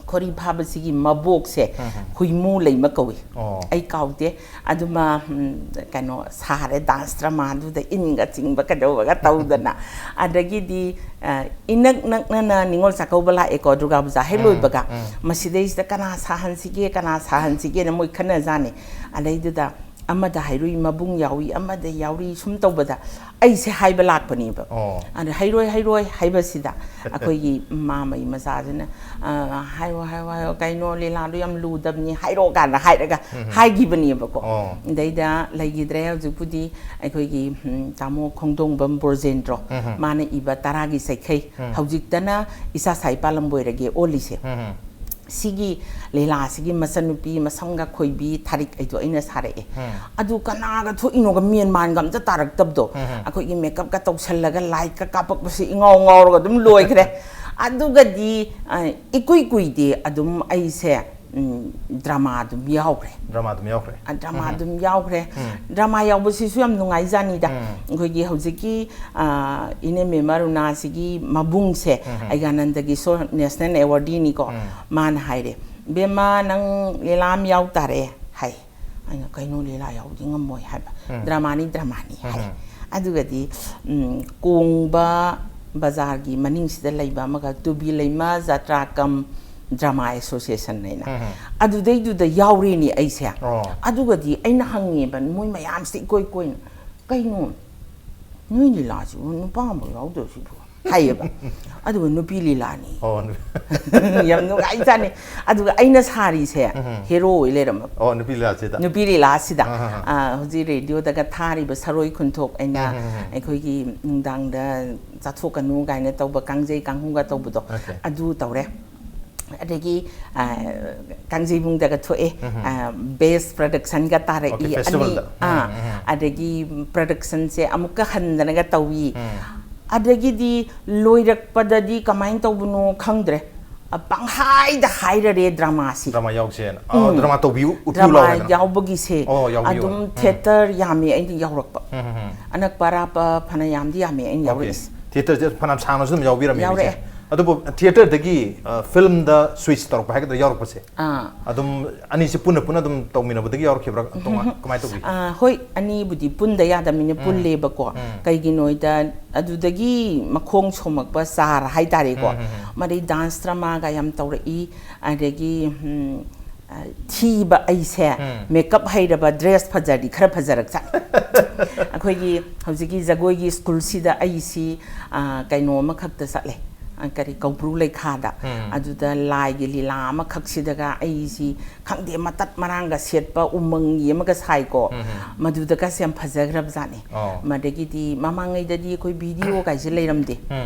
ꯈꯣꯔꯤ ꯐꯥꯕꯁꯤꯒꯤ ꯃꯕꯣꯛꯁꯦ ꯎꯝ, ꯎꯝ꯫ ꯍꯨꯏꯃꯨ ꯂꯩꯃ ꯀꯧꯏ꯫ ꯑꯣ꯫ ꯑꯩ ꯀꯥꯎꯗꯦ꯫ ꯑꯗꯨꯃ, ꯎꯝ, ꯀꯩꯅꯣ ꯁꯥꯔꯦ, ꯗꯥꯟꯁ ꯗ꯭ꯔꯃꯥꯗꯨꯗ ꯏꯟꯒ ꯆꯤꯡꯕ ꯀꯩꯗꯧꯕꯒ ꯇꯧꯗꯅ꯫ ꯑꯗꯒꯤꯗꯤ, ꯑ, ꯏꯅꯛ ꯅꯛꯅꯅ ꯅꯤꯉꯣꯜ ꯆꯥꯛꯀꯧꯕ ꯂꯥꯛꯑꯦꯀꯣ, ꯗꯨꯔꯒꯥ ꯄꯨꯖꯥ ꯍꯦꯛ ꯎꯝ, ꯂꯣꯏꯕꯒ꯫ ꯎꯝ꯫ ꯃꯁꯤꯗꯩꯁꯤꯗ ꯀꯅꯥ ꯁꯥꯍꯟꯁꯤꯒꯦ, ꯀꯅꯥ ꯁꯥꯍꯟꯁꯤꯒꯦꯅ ꯃꯣꯏ ꯈꯟꯅꯖꯥꯠꯅꯤ꯫ ꯑꯗꯩꯗꯨꯗ ꯑꯃꯗ ꯍꯥꯏꯔꯨꯏ, ꯃꯕꯨꯡ ꯌꯥꯎꯏ, ꯑꯃꯗ ꯌꯥꯎꯔꯤ, ꯁꯨꯝ ꯇꯧꯕꯗ ꯑꯩꯁꯦ ꯍꯥꯏꯕ ꯂꯥꯛꯄꯅꯦꯕ꯫ ꯑꯣ꯫ ꯑꯗ ꯍꯩꯔꯣꯏ ꯍꯩꯔꯣꯏ ꯍꯥꯏꯕꯁꯤꯗ ꯑꯩꯈꯣꯏꯒꯤ ꯃꯥꯃꯩ ꯃꯆꯥꯁꯤꯅ, "ꯑ, ꯍꯥꯏꯔꯣ ꯍꯥꯏꯔꯣ ꯍꯥꯏꯔꯣ, ꯀꯩꯅꯣ ꯂꯤꯂꯥꯗꯣ ꯌꯥꯝ ꯂꯨꯗꯕꯅꯤ, ꯍꯥꯏꯔꯣ" ꯀꯥꯟꯗ ꯍꯥꯏꯔꯒ ꯍꯥꯏꯈꯤꯕꯅꯦꯕꯀꯣ꯫ ꯑꯣ꯫ ꯑꯗꯩꯗ ꯂꯩꯈꯤꯗ꯭ꯔꯦ꯫ ꯍꯧꯖꯤꯛꯄꯨꯗꯤ ꯑꯩꯈꯣꯏꯒꯤ ꯎꯝ, ꯇꯥꯃꯣ ꯈꯣꯡꯗꯣꯡꯕꯝ ꯕ꯭ꯔꯣꯖꯦꯟꯗ꯭ꯔꯣ, ꯃꯥꯅ ꯏꯕ ꯇꯔꯥꯒꯤ ꯆꯩꯈꯩ, ꯍꯧꯖꯤꯛꯇꯅ ꯏꯆꯥ ꯁꯥꯏ ꯄꯥꯂꯝꯕ ꯑꯣꯏꯔꯒꯦ ꯑꯣꯜꯂꯤꯁꯦ꯫ ꯁꯤꯒꯤ ꯂꯤꯂꯥꯁꯤꯒꯤ ꯃꯆꯟꯅꯨꯄꯤ ꯃꯁꯝꯒ ꯈꯣꯏꯕꯤ ꯊꯥꯔꯤꯛ ꯍꯥꯏꯗꯣ ꯑꯩꯅ ꯁꯥꯔꯛꯑꯦ꯫ ꯑꯗꯨ ꯀꯅꯥꯒ ꯊꯣꯛꯏꯅꯣꯒ ꯃꯦꯟ ꯃꯥꯟꯒ ꯑꯝꯇ ꯇꯥꯔꯛꯇꯕꯗꯣ꯫ ꯑꯩꯈꯣꯏꯒꯤ ꯃꯦꯀꯞꯀ ꯇꯧꯁꯜꯂꯒ ꯂꯥꯏꯠꯀ ꯀꯥꯞꯄꯛꯄꯁꯤ ꯏꯉꯥꯎ ꯉꯥꯎꯔꯒ ꯑꯗꯨꯝ ꯂꯣꯏꯈ꯭ꯔꯦ꯫ ꯑꯗꯨꯒꯗꯤ ꯑ, ꯏꯀꯨꯏ ꯀꯨꯏꯗꯦ ꯑꯗꯨꯝ ꯑꯩꯁꯦ ꯎꯝ, ꯗ꯭ꯔꯃꯥ ꯑꯗꯨꯝ ꯌꯥꯎꯈ꯭ꯔꯦ꯫ ꯗ꯭ꯔꯃꯥ ꯑꯗꯨꯝ ꯌꯥꯎꯈ꯭ꯔꯦ꯫ ꯑ, ꯗ꯭ꯔꯃꯥ ꯑꯗꯨꯝ ꯌꯥꯎꯈ꯭ꯔꯦ꯫ ꯗ꯭ꯔꯃꯥ ꯌꯥꯎꯕꯁꯤꯁꯨ ꯌꯥꯝ ꯅꯨꯡꯉꯥꯏꯖꯥꯅꯤꯗ꯫ ꯑꯩꯈꯣꯏꯒꯤ ꯍꯧꯖꯤꯛꯀꯤ, ꯑ, ꯏꯅꯦ ꯃꯦꯝ ꯑꯔꯨꯅꯥꯁꯤꯒꯤ ꯃꯕꯨꯡꯁꯦ ꯑꯩꯒꯥꯅꯟꯗ ꯀꯤꯁꯣꯔ ꯅꯦꯁꯅꯦꯜ ꯑꯦꯋꯥꯔꯗꯤꯅꯤꯀꯣ꯫ ꯃꯥꯅ ꯍꯥꯏꯔꯦ, "ꯕꯦꯝꯃ, ꯅꯪ ꯂꯤꯂꯥ ꯑꯃ ꯌꯥꯎ ꯇꯥꯔꯦ" ꯍꯥꯏ꯫ ꯑꯩꯅ, "ꯀꯩꯅꯣ, ꯂꯤꯂꯥ ꯌꯥꯎꯗꯤ ꯉꯝꯃꯣꯏ" ꯍꯥꯏꯕ꯫ "ꯗ꯭ꯔꯃꯥꯅꯤ, ꯗ꯭ꯔꯃꯥꯅꯤ" ꯍꯥꯏ꯫ ꯑꯗꯨꯒꯗꯤ ꯎꯝ, ꯀꯣꯡꯕ ꯕꯖꯥꯔꯒꯤ ꯃꯅꯤꯡꯁꯤꯗ ꯂꯩꯕ ꯑꯃꯒ ꯇꯨꯕꯤ ꯂꯩꯃ ꯖꯇ꯭ꯔꯥ ꯀꯝ ꯗ꯭ꯔꯃꯥ ꯑꯦꯁꯣꯁꯤꯌꯦꯁꯟ ꯍꯥꯏꯅ, ꯑꯗꯨꯗꯩꯗꯨꯗ ꯌꯥꯎꯔꯦꯅꯦ ꯑꯩꯁꯦ꯫ ꯑꯣ꯫ ꯑꯗꯨꯒꯗꯤ ꯑꯩꯅ ꯍꯪꯉꯦꯕ ꯃꯣꯏ ꯃꯌꯥꯝꯁꯦ ꯏꯀꯣꯏ ꯀꯣꯏꯅ, "ꯀꯩꯅꯣ, ꯅꯣꯏ ꯂꯤꯂꯥꯁꯤꯕꯨ ꯅꯨꯄꯥ ꯑꯃꯐꯥꯎ ꯌꯥꯎꯗꯕꯁꯤꯕꯨ?" ꯍꯥꯏꯌꯦꯕ꯫ ꯑꯗꯨꯒ ꯅꯨꯄꯤ ꯂꯤꯂꯥꯅꯤ꯫ ꯑꯣ, ꯅꯨ- ꯌꯥꯝ ꯅꯨꯡꯉꯥꯏꯖꯥꯠꯅꯤ꯫ ꯑꯗꯨꯒ ꯑꯩꯅ ꯁꯥꯔꯤꯁꯦ ꯍꯦꯔꯣ ꯑꯣꯏ ꯂꯩꯔꯝꯃꯕ꯫ ꯑꯣ, ꯅꯨꯄꯤ ꯂꯤꯂꯥꯁꯤꯗ꯫ ꯅꯨꯄꯤ ꯂꯤꯂꯥꯁꯤꯗ꯫ ꯑꯥ, ꯑꯥ, ꯑꯥ꯫ ꯑ, ꯍꯧꯖꯤꯛ ꯔꯦꯗꯤꯑꯣꯗꯒ ꯊꯥꯔꯤꯕ ꯁꯔꯣꯏ ꯈꯨꯟꯊꯣꯛ ꯑꯩꯅ ꯑꯩꯈꯣꯏꯒꯤ ꯅꯨꯡꯗꯥꯡꯗ ꯆꯥꯊꯣꯛꯀꯅꯨ ꯀꯥꯏꯅ ꯇꯧꯕ ꯀꯥꯡꯖꯩ ꯀꯥꯡꯍꯨꯒ ꯇꯧꯕꯗꯣ, Okay. ꯑꯗꯨ ꯇꯧꯔꯦ꯫ ꯑꯗꯒꯤ ꯑ, ꯀꯥꯡꯖꯩꯕꯨꯡꯗꯒ ꯊꯣꯛꯑꯦ꯫ ꯑ, ꯕꯦꯁ ꯄ꯭ꯔꯗꯛꯁꯟꯒ ꯇꯥꯔꯛꯏ꯫ Okay, festivalꯗ꯫ ꯑꯅꯤ, ꯑꯥ, ꯑꯗꯒꯤ ꯄ꯭ꯔꯗꯛꯁꯟꯁꯦ ꯑꯃꯨꯛꯀ ꯍꯟꯗꯅꯒ ꯇꯧꯏ꯫ ꯑꯗꯒꯤꯗꯤ ꯂꯣꯏꯔꯛꯄꯗꯗꯤ ꯀꯃꯥꯏꯅ ꯇꯧꯕꯅꯣ ꯈꯪꯗ꯭ꯔꯦ꯫ ꯑ, ꯄꯪꯍꯥꯏꯗ ꯍꯥꯏꯔꯔꯦ ꯗ꯭ꯔꯃꯥꯁꯤ꯫ ꯗ꯭ꯔꯃꯥ ꯌꯥꯎꯁꯦꯅ꯫ ꯑ, ꯗ꯭ꯔꯃꯥ ꯇꯧꯕꯤꯌꯨ, ꯎꯠꯄꯤꯌꯨ ꯗ꯭ꯔꯃꯥ ꯂꯥꯎ ꯍꯥꯏꯗꯅ꯫ ꯌꯥꯎꯕꯒꯤꯁꯦ ꯑꯣ, ꯌꯥꯎꯕꯤꯌꯨ꯫ ꯑꯗꯨꯝ ꯊꯤꯌꯦꯇꯔ ꯌꯥꯝꯃꯤ ꯑꯩꯅ ꯌꯥꯎꯔꯛꯄ꯫ ꯑꯅꯛꯄ ꯑꯔꯥꯞꯄ ꯐꯅ ꯌꯥꯝꯗꯤ ꯌꯥꯝꯃꯤ ꯑꯩꯅ Okay. ꯌꯥꯎꯔꯛꯏꯁꯦ꯫ ꯊꯤꯌꯦꯇꯔꯁꯦ ꯐꯅꯌꯥꯝ ꯁꯥꯡꯅꯁꯨ ꯑꯗꯨꯝ ꯌꯥꯎꯕꯤꯔꯝꯃꯦ ꯌꯥꯎꯔꯛꯑꯦ꯫ ꯏꯆꯦ꯫ ꯑꯗꯨꯕꯨ ꯊꯤꯌꯦꯇꯔꯗꯒꯤ, ꯑ, ꯐꯤꯂꯝꯗ ꯁ꯭ꯋꯤꯆ ꯇꯧꯔꯛꯄ ꯍꯥꯏꯒꯗ꯭ꯔꯥ, ꯌꯥꯎꯔꯛꯄꯁꯦ? ꯑꯥ꯫ ꯑꯗꯨꯝ ꯑꯅꯤꯁꯦ ꯄꯨꯟꯅ ꯄꯨꯟꯅ ꯑꯗꯨꯝ ꯇꯧꯃꯤꯟꯅꯕꯗꯒꯤ ꯌꯥꯎꯔꯛꯈꯤꯕ꯭ꯔꯥ? ꯇꯣꯉꯥꯟ-, ꯀꯃꯥꯏꯅ ꯇꯧꯈꯤ? ꯑꯥ, ꯍꯣꯏ, ꯑꯅꯤꯕꯨꯗꯤ ꯄꯨꯟꯗ ꯌꯥꯗꯕꯅꯤꯅ ꯄꯨꯜꯂꯦꯕꯀꯣ꯫ ꯀꯩꯒꯤꯅꯣꯗ ꯑꯗꯨꯗꯒꯤ ꯃꯈꯣꯡ ꯁꯣꯝꯃꯛꯄ ꯆꯥꯔ ꯍꯥꯏꯇꯥꯔꯦꯀꯣ꯫ ꯃꯔꯩ ꯗꯥꯟꯁ ꯗ꯭ꯔꯃꯥꯒ ꯌꯥꯝ ꯇꯧꯔꯛꯏ꯫ ꯑꯗꯒꯤ, ꯎꯝ, ꯊꯤꯕ ꯑꯩꯁꯦ ꯃꯦꯀꯞ ꯍꯩꯔꯕ, ꯗ꯭ꯔꯦꯁ ꯐꯖꯔꯗꯤ ꯈꯔ ꯐꯖꯔꯛꯆꯥꯠꯅꯤ꯫ ꯑꯩꯈꯣꯏꯒꯤ ꯍꯧꯖꯤꯛꯀꯤ ꯖꯒꯣꯏꯒꯤ ꯁ꯭ꯀꯨꯜꯁꯤꯗ ꯑꯩꯁꯤ ꯀꯩꯅꯣ ꯑꯃꯈꯛꯇ ꯆꯠꯂꯦ, ꯀꯔꯤ, ꯀꯧꯕ꯭ꯔꯨ ꯂꯩꯈꯥꯗ꯫ ꯑꯗꯨꯗ ꯂꯥꯏꯒꯤ ꯂꯤꯂꯥ ꯑꯃꯈꯛꯁꯤꯗꯒ ꯑꯩꯁꯤ, ꯈꯪꯗꯦ, ꯃꯇꯠ ꯃꯔꯥꯡꯒ ꯁꯦꯠꯄ, ꯎꯃꯪꯒꯤ ꯑꯃꯒ ꯁꯥꯏꯀꯣ꯫ ꯃꯗꯨꯗꯒꯁꯦ ꯌꯥꯝ ꯐꯖꯈ꯭ꯔꯕ ꯖꯥꯠꯅꯤ꯫ ꯃꯗꯒꯤꯗꯤ ꯃꯃꯥꯡꯉꯩꯗꯗꯤ ꯑꯩꯈꯣꯏ ꯚꯤꯗꯤꯑꯣ ꯀꯥꯏꯁꯦ ꯂꯩꯔꯝꯗꯦ꯫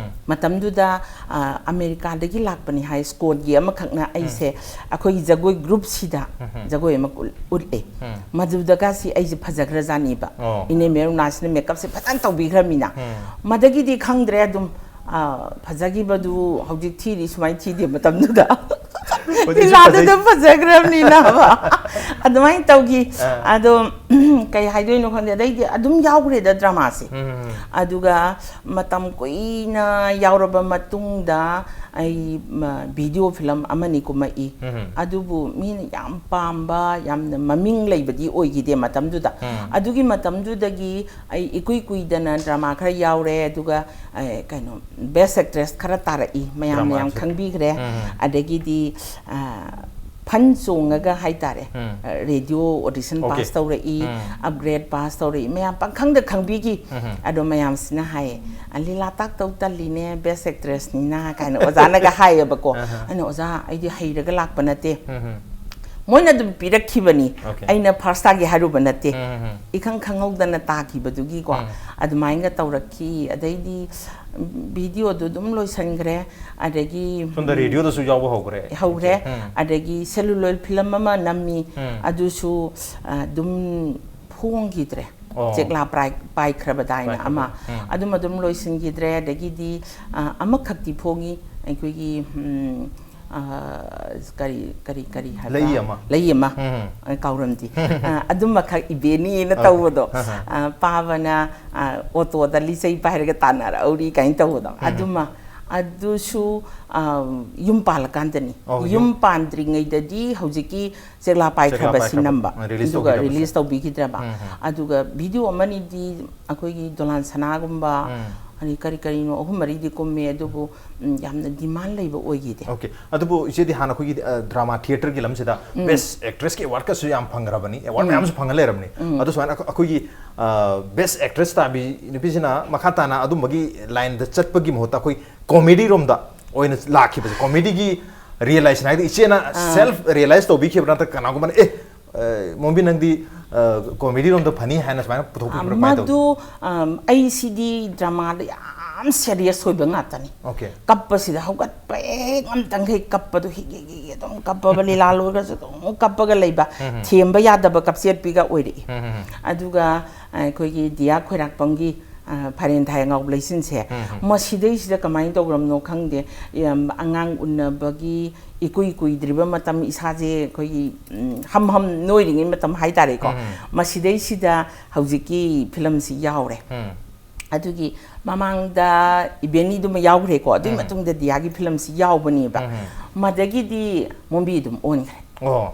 ꯃꯇꯝꯗꯨꯗ ꯑꯃꯦꯔꯤꯀꯥꯗꯒꯤ ꯂꯥꯛꯄꯅꯤ ꯍꯥꯏ ꯁ꯭ꯀꯣꯠꯀꯤ ꯑꯃꯈꯛꯅ ꯑꯩꯁꯦ ꯑꯩꯈꯣꯏꯒꯤ ꯖꯒꯣꯏ ꯒ꯭ꯔꯨꯞꯁꯤꯗ ꯖꯒꯣꯏ ꯑꯃ ꯎꯠꯂꯦ꯫ ꯃꯗꯨꯗꯒꯁꯤ ꯑꯩꯁꯦ ꯐꯖꯈ꯭ꯔꯖꯥꯠꯅꯤꯕ꯫ ꯏꯅꯦ ꯃꯦꯔꯨꯅꯥꯁꯤꯅ ꯃꯦꯀꯞꯁꯦ ꯐꯖꯅ ꯇꯧꯕꯤꯈ꯭ꯔꯃꯤꯅ꯫ ꯃꯗꯒꯤꯗꯤ ꯈꯪꯗ꯭ꯔꯦ ꯑꯗꯨꯝ꯫ ꯐꯖꯈꯤꯕꯗꯨ ꯍꯧꯖꯤꯛ ꯊꯤꯔꯤ ꯁꯨꯃꯥꯏꯅ ꯊꯤꯗꯦ ꯃꯇꯝꯗꯨꯗ꯫ ꯂꯤꯂꯥꯗꯨꯗ ꯐꯖꯈ꯭ꯔꯕꯅꯤꯅꯕ꯫ ꯑꯗꯨꯃꯥꯏꯅ ꯇꯧꯈꯤ꯫ ꯑꯗꯣ ꯀꯩ ꯍꯥꯏꯗꯣꯏꯅꯣ ꯈꯪꯗꯦ꯫ ꯑꯗꯩꯗꯤ ꯑꯗꯨꯝ ꯌꯥꯎꯈ꯭ꯔꯦꯗ ꯗ꯭ꯔꯃꯥꯁꯦ꯫ ꯑꯗꯨꯒ ꯃꯇꯝ ꯀꯨꯏꯅ ꯌꯥꯎꯔꯕ ꯃꯇꯨꯡꯗ ꯑꯩ ꯚꯤꯗꯤꯑꯣ ꯐꯤꯂꯝ ꯑꯃꯅꯤ ꯀꯨꯝꯃꯛꯏ꯫ ꯑꯗꯨꯕꯨ ꯃꯤꯅ ꯌꯥꯝ ꯄꯥꯝꯕ, ꯌꯥꯝꯅ ꯃꯃꯤꯡ ꯂꯩꯕꯗꯤ ꯑꯣꯏꯈꯤꯗꯦ ꯃꯇꯝꯗꯨꯗ꯫ ꯑꯗꯨꯒꯤ ꯃꯇꯝꯗꯨꯗꯒꯤ ꯑꯩ ꯏꯀꯨꯏ ꯀꯨꯏꯗꯅ ꯗ꯭ꯔꯃꯥ ꯈꯔ ꯌꯥꯎꯔꯦ꯫ ꯑꯗꯨꯒ ꯀꯩꯅꯣ, ꯕꯦꯁ ꯑꯦꯛꯇ꯭ꯔꯦꯁ ꯈꯔ ꯇꯥꯔꯛꯏ, ꯃꯌꯥꯝꯅ ꯌꯥꯝ ꯈꯪꯕꯤꯈ꯭ꯔꯦ꯫ ꯑꯗꯒꯤꯗꯤ ꯐꯟ ꯆꯣꯡꯉꯒ ꯍꯥꯏꯇꯥꯔꯦ, ꯔꯦꯗꯤꯑꯣ ꯑꯣꯗꯤꯁꯟ ꯄꯥꯁ ꯇꯧꯔꯛꯏ, ꯑꯞꯒ꯭ꯔꯦꯗ ꯄꯥꯁ ꯇꯧꯔꯛꯏ, ꯃꯌꯥꯝ ꯄꯪꯈꯪꯗ ꯈꯪꯕꯤꯈꯤ꯫ ꯑꯗꯣ ꯃꯌꯥꯝꯁꯤꯅ ꯍꯥꯏꯌꯦ, "ꯂꯤꯂꯥ ꯇꯥꯛꯇꯧ ꯇꯜꯂꯤꯅꯦ, ꯕꯦꯁ ꯑꯦꯛꯇ꯭ꯔꯦꯁꯅꯤꯅ" ꯀꯥꯏꯅ ꯑꯣꯖꯥꯅꯒ ꯍꯥꯏꯌꯦꯕꯀꯣ꯫ ꯑꯩꯅ, "ꯑꯣꯖꯥ, ꯑꯩꯗꯤ ꯍꯩꯔꯒ ꯂꯥꯛꯄ ꯅꯠꯇꯦ, ꯃꯣꯏꯅ ꯑꯗꯨꯝ ꯄꯤꯔꯛꯈꯤꯕꯅꯤ, ꯑꯩꯅ ꯐꯥꯔꯁ ꯇꯥꯒꯦ ꯍꯥꯏꯔꯨꯕ ꯅꯠꯇꯦ, ꯏꯈꯪ ꯈꯪꯍꯧꯗꯅ ꯇꯥꯈꯤꯕꯗꯨꯒꯤꯀꯣ꯫ ꯑꯗꯨꯃꯥꯏꯅꯒ ꯇꯧꯔꯛꯈꯤ꯫ ꯑꯗꯩꯗꯤ ꯚꯤꯗꯤꯑꯣꯗꯨ ꯑꯗꯨꯝ ꯂꯣꯏꯁꯤꯟꯈ꯭ꯔꯦ꯫ ꯑꯗꯒꯤ ꯁꯣꯝꯗ ꯔꯦꯗꯤꯑꯣꯗꯁꯨ ꯌꯥꯎꯕ ꯍꯧꯈ꯭ꯔꯦ꯫ ꯍꯧꯔꯦ꯫ ꯑꯗꯒꯤ ꯁꯦꯂꯨꯂꯣꯏꯗ ꯐꯤꯂꯝ ꯑꯃ ꯅꯝꯃꯤ꯫ ꯑꯗꯨꯁꯨ ꯑꯗꯨꯝ ꯐꯣꯡꯈꯤꯗ꯭ꯔꯦ꯫ ꯆꯦꯛꯂꯥ ꯄꯥꯏꯈ꯭ꯔꯕꯗꯥꯏꯅ ꯑꯃ꯫ ꯑꯗꯨꯝ ꯑꯗꯨꯝ ꯂꯣꯏꯁꯤꯟꯈꯤꯗ꯭ꯔꯦ꯫ ꯑꯗꯒꯤꯗꯤ ꯑꯃꯈꯛꯇꯤ ꯐꯣꯡꯉꯤ, ꯑꯩꯈꯣꯏꯒꯤ ꯀꯔꯤ ꯀꯔꯤ ꯀꯔꯤ ꯍꯥꯏꯕ? ꯂꯩ ꯑꯃ꯫ ꯂꯩ ꯑꯃ꯫ ꯎꯝ꯫ ꯑ, ꯀꯥꯎꯔꯝꯗꯦ꯫ ꯑ, ꯑꯗꯨꯃꯈꯛ ꯏꯕꯦꯅꯤꯅ ꯑꯣꯀꯦ꯫ ꯇꯧꯕꯗꯣ꯫ ꯑ, ꯄꯥꯕꯅ, ꯑ, ꯑꯣꯇꯣꯗ ꯂꯤꯆꯩ ꯄꯥꯏꯔꯒ ꯇꯥꯟꯅꯔꯛꯎꯔꯤ ꯀꯥꯏꯅ ꯇꯧꯕꯗꯣ꯫ ꯎꯝ꯫ ꯑꯗꯨꯃ, ꯑꯗꯨꯁꯨ, ꯑ, ꯌꯨꯝ ꯄꯥꯜꯂꯀꯥꯟꯗꯅꯤ꯫ ꯑꯣ, ꯌꯨꯝ ꯌꯨꯝ ꯄꯥꯟꯗ꯭ꯔꯤꯉꯩꯗꯗꯤ ꯍꯧꯖꯤꯛꯀꯤ ꯆꯦꯛꯂꯥ ꯄꯥꯏꯈ꯭ꯔꯕꯁꯤ ꯄꯥꯏꯈ꯭ꯔꯕ꯫ ꯅꯝꯕ꯫ ꯎꯝ, ꯔꯤꯂꯤꯁ ꯑꯗꯨꯒ ꯇꯧꯈꯤꯗ꯭ꯔꯕꯁꯦ꯫ ꯔꯤꯂꯤꯁ ꯇꯧꯕꯤꯈꯤꯗ꯭ꯔꯕ꯫ ꯎꯝ, ꯎꯝ꯫ ꯑꯗꯨꯒ ꯚꯤꯗꯤꯑꯣ ꯑꯃꯅꯤꯗꯤ ꯑꯩꯈꯣꯏꯒꯤ ꯗꯣꯂꯥꯟ ꯁꯅꯥꯒꯨꯝꯕ, ꯎꯝ꯫ ꯑꯗꯩ ꯀꯔꯤ ꯀꯔꯤꯅꯣ ꯑꯍꯨꯝ ꯃꯔꯤꯗꯤ ꯀꯨꯝꯃꯦ, ꯑꯗꯨꯕꯨ ꯎꯝ, ꯌꯥꯝꯅ ꯗꯤꯃꯥꯟ ꯂꯩꯕ ꯑꯣꯏꯈꯤꯗꯦ꯫ ꯑꯣꯀꯦ꯫ ꯑꯗꯨꯕꯨ ꯏꯆꯦꯗꯤ ꯍꯥꯟꯅ ꯑꯩꯈꯣꯏꯒꯤ ꯗ꯭ꯔꯃꯥ ꯊꯤꯌꯦꯇꯔꯒꯤ ꯂꯝꯁꯤꯗ ꯕꯦꯁ ꯑꯦꯛꯇ꯭ꯔꯦꯁꯀꯤ ꯑꯦꯋꯥꯔꯗꯀꯁꯨ ꯌꯥꯝ ꯐꯪꯈ꯭ꯔꯕꯅꯤ, ꯑꯦꯋꯥꯔꯗ ꯃꯌꯥꯝꯁꯨ ꯐꯪꯉ ꯂꯩꯔꯕꯅꯤ꯫ ꯑꯗꯨ ꯁꯨꯃꯥꯏꯅ ꯑꯩꯈꯣꯏꯒꯤ ꯕꯦꯁ ꯑꯦꯛꯇ꯭ꯔꯦꯁ ꯇꯥꯕꯤ ꯅꯨꯄꯤꯁꯤꯅ ꯃꯈꯥ ꯇꯥꯅ ꯑꯗꯨꯝꯕꯒꯤ ꯂꯥꯏꯟꯗ ꯆꯠꯄꯒꯤ ꯃꯍꯨꯠꯇ ꯑꯩꯈꯣꯏ ꯀꯣꯃꯦꯗꯤ ꯔꯣꯝꯗ ꯑꯣꯏꯅ ꯂꯥꯛꯈꯤꯕꯁꯦ, ꯀꯣꯃꯦꯗꯤꯒꯤ ꯔꯤꯌꯦꯂꯥꯏꯖꯦꯁꯟ ꯍꯥꯏꯗꯤ ꯏꯆꯦꯅ ꯁꯦꯜꯐ ꯔꯤꯌꯦꯂꯥꯏꯁ ꯇꯧꯕꯤꯈꯤꯕ꯭ꯔꯥ, ꯅꯠꯇ꯭ꯔꯒ ꯀꯅꯥꯒꯨꯝꯕꯅ ꯑꯦ ꯃꯣꯝꯕꯤ ꯅꯪꯗꯤ ꯀꯣꯃꯦꯗꯤ ꯔꯣꯝꯗ ꯐꯅꯤ ꯍꯥꯏꯅ ꯁꯨꯃꯥꯏꯅ ꯄꯨꯊꯣꯛꯄꯤꯕ꯭ꯔꯥ, ꯀꯃꯥꯏꯅ ꯇꯧꯒꯦ? ꯃꯗꯨ ꯑꯩꯁꯤꯗꯤ ꯗ꯭ꯔꯃꯥꯗ ꯌꯥꯝ ꯁꯦꯔꯤꯌꯁ ꯑꯣꯏꯕ ꯉꯥꯛꯇꯅꯤ꯫ ꯑꯣꯀꯦ꯫ ꯀꯞꯄꯁꯤꯗ ꯍꯧꯒꯠꯄ ꯍꯦꯛ ꯉꯝꯇꯪꯈꯩ ꯀꯞꯄꯗꯣ ꯍꯤꯒꯤ ꯍꯤꯒꯤ ꯑꯗꯨꯝ ꯀꯞꯄꯕ, ꯂꯤꯂꯥ ꯂꯣꯏꯔꯁꯨ ꯑꯗꯨꯝ ꯀꯞꯄꯒ ꯂꯩꯕ, ꯊꯦꯝꯕ ꯌꯥꯗꯕ ꯀꯞꯆꯦꯠꯄꯤꯒ ꯑꯣꯏꯔꯛꯏ꯫ ꯑꯗꯨꯒ ꯑꯩꯈꯣꯏꯒꯤ ꯗꯤꯌꯥ ꯈꯣꯏꯔꯥꯛꯄꯝꯒꯤ ꯐꯥꯔꯦꯟ ꯊꯥꯏ ꯑꯉꯥꯎꯕ ꯂꯩꯆꯤꯟꯁꯦ, ꯃꯁꯤꯗꯩꯁꯤꯗ ꯀꯃꯥꯏꯅ ꯇꯧꯈ꯭ꯔꯕꯅꯣ ꯈꯪꯗꯦ, ꯑꯉꯥꯡ ꯎꯅꯕꯒꯤ ꯏꯀꯨꯏ ꯀꯨꯏꯗ꯭ꯔꯤꯕ ꯃꯇꯝ, ꯏꯁꯥꯁꯦ ꯑꯩꯈꯣꯏꯒꯤ ꯍꯝ ꯍꯝ ꯅꯣꯏꯔꯤꯉꯩ ꯃꯇꯝ ꯍꯥꯏꯇꯥꯔꯦꯀꯣ, ꯃꯁꯤꯗꯩꯁꯤꯗ ꯍꯧꯖꯤꯛꯀꯤ ꯐꯤꯂꯝꯁꯤ ꯌꯥꯎꯔꯦ꯫ ꯑꯗꯨꯒꯤ ꯃꯃꯥꯡꯗ ꯏꯕꯦꯟꯅꯤꯗꯨꯃ ꯌꯥꯎꯈ꯭ꯔꯦꯀꯣ, ꯑꯗꯨꯒꯤ ꯃꯇꯨꯡꯗ ꯗꯤꯌꯥꯒꯤ ꯐꯤꯂꯝꯁꯤ ꯌꯥꯎꯕꯅꯦꯕ꯫ ꯃꯗꯒꯤꯗꯤ ꯃꯣꯝꯕꯤ ꯑꯗꯨꯝ ꯑꯣꯟꯈ꯭ꯔꯦ꯫ ꯑꯣ꯫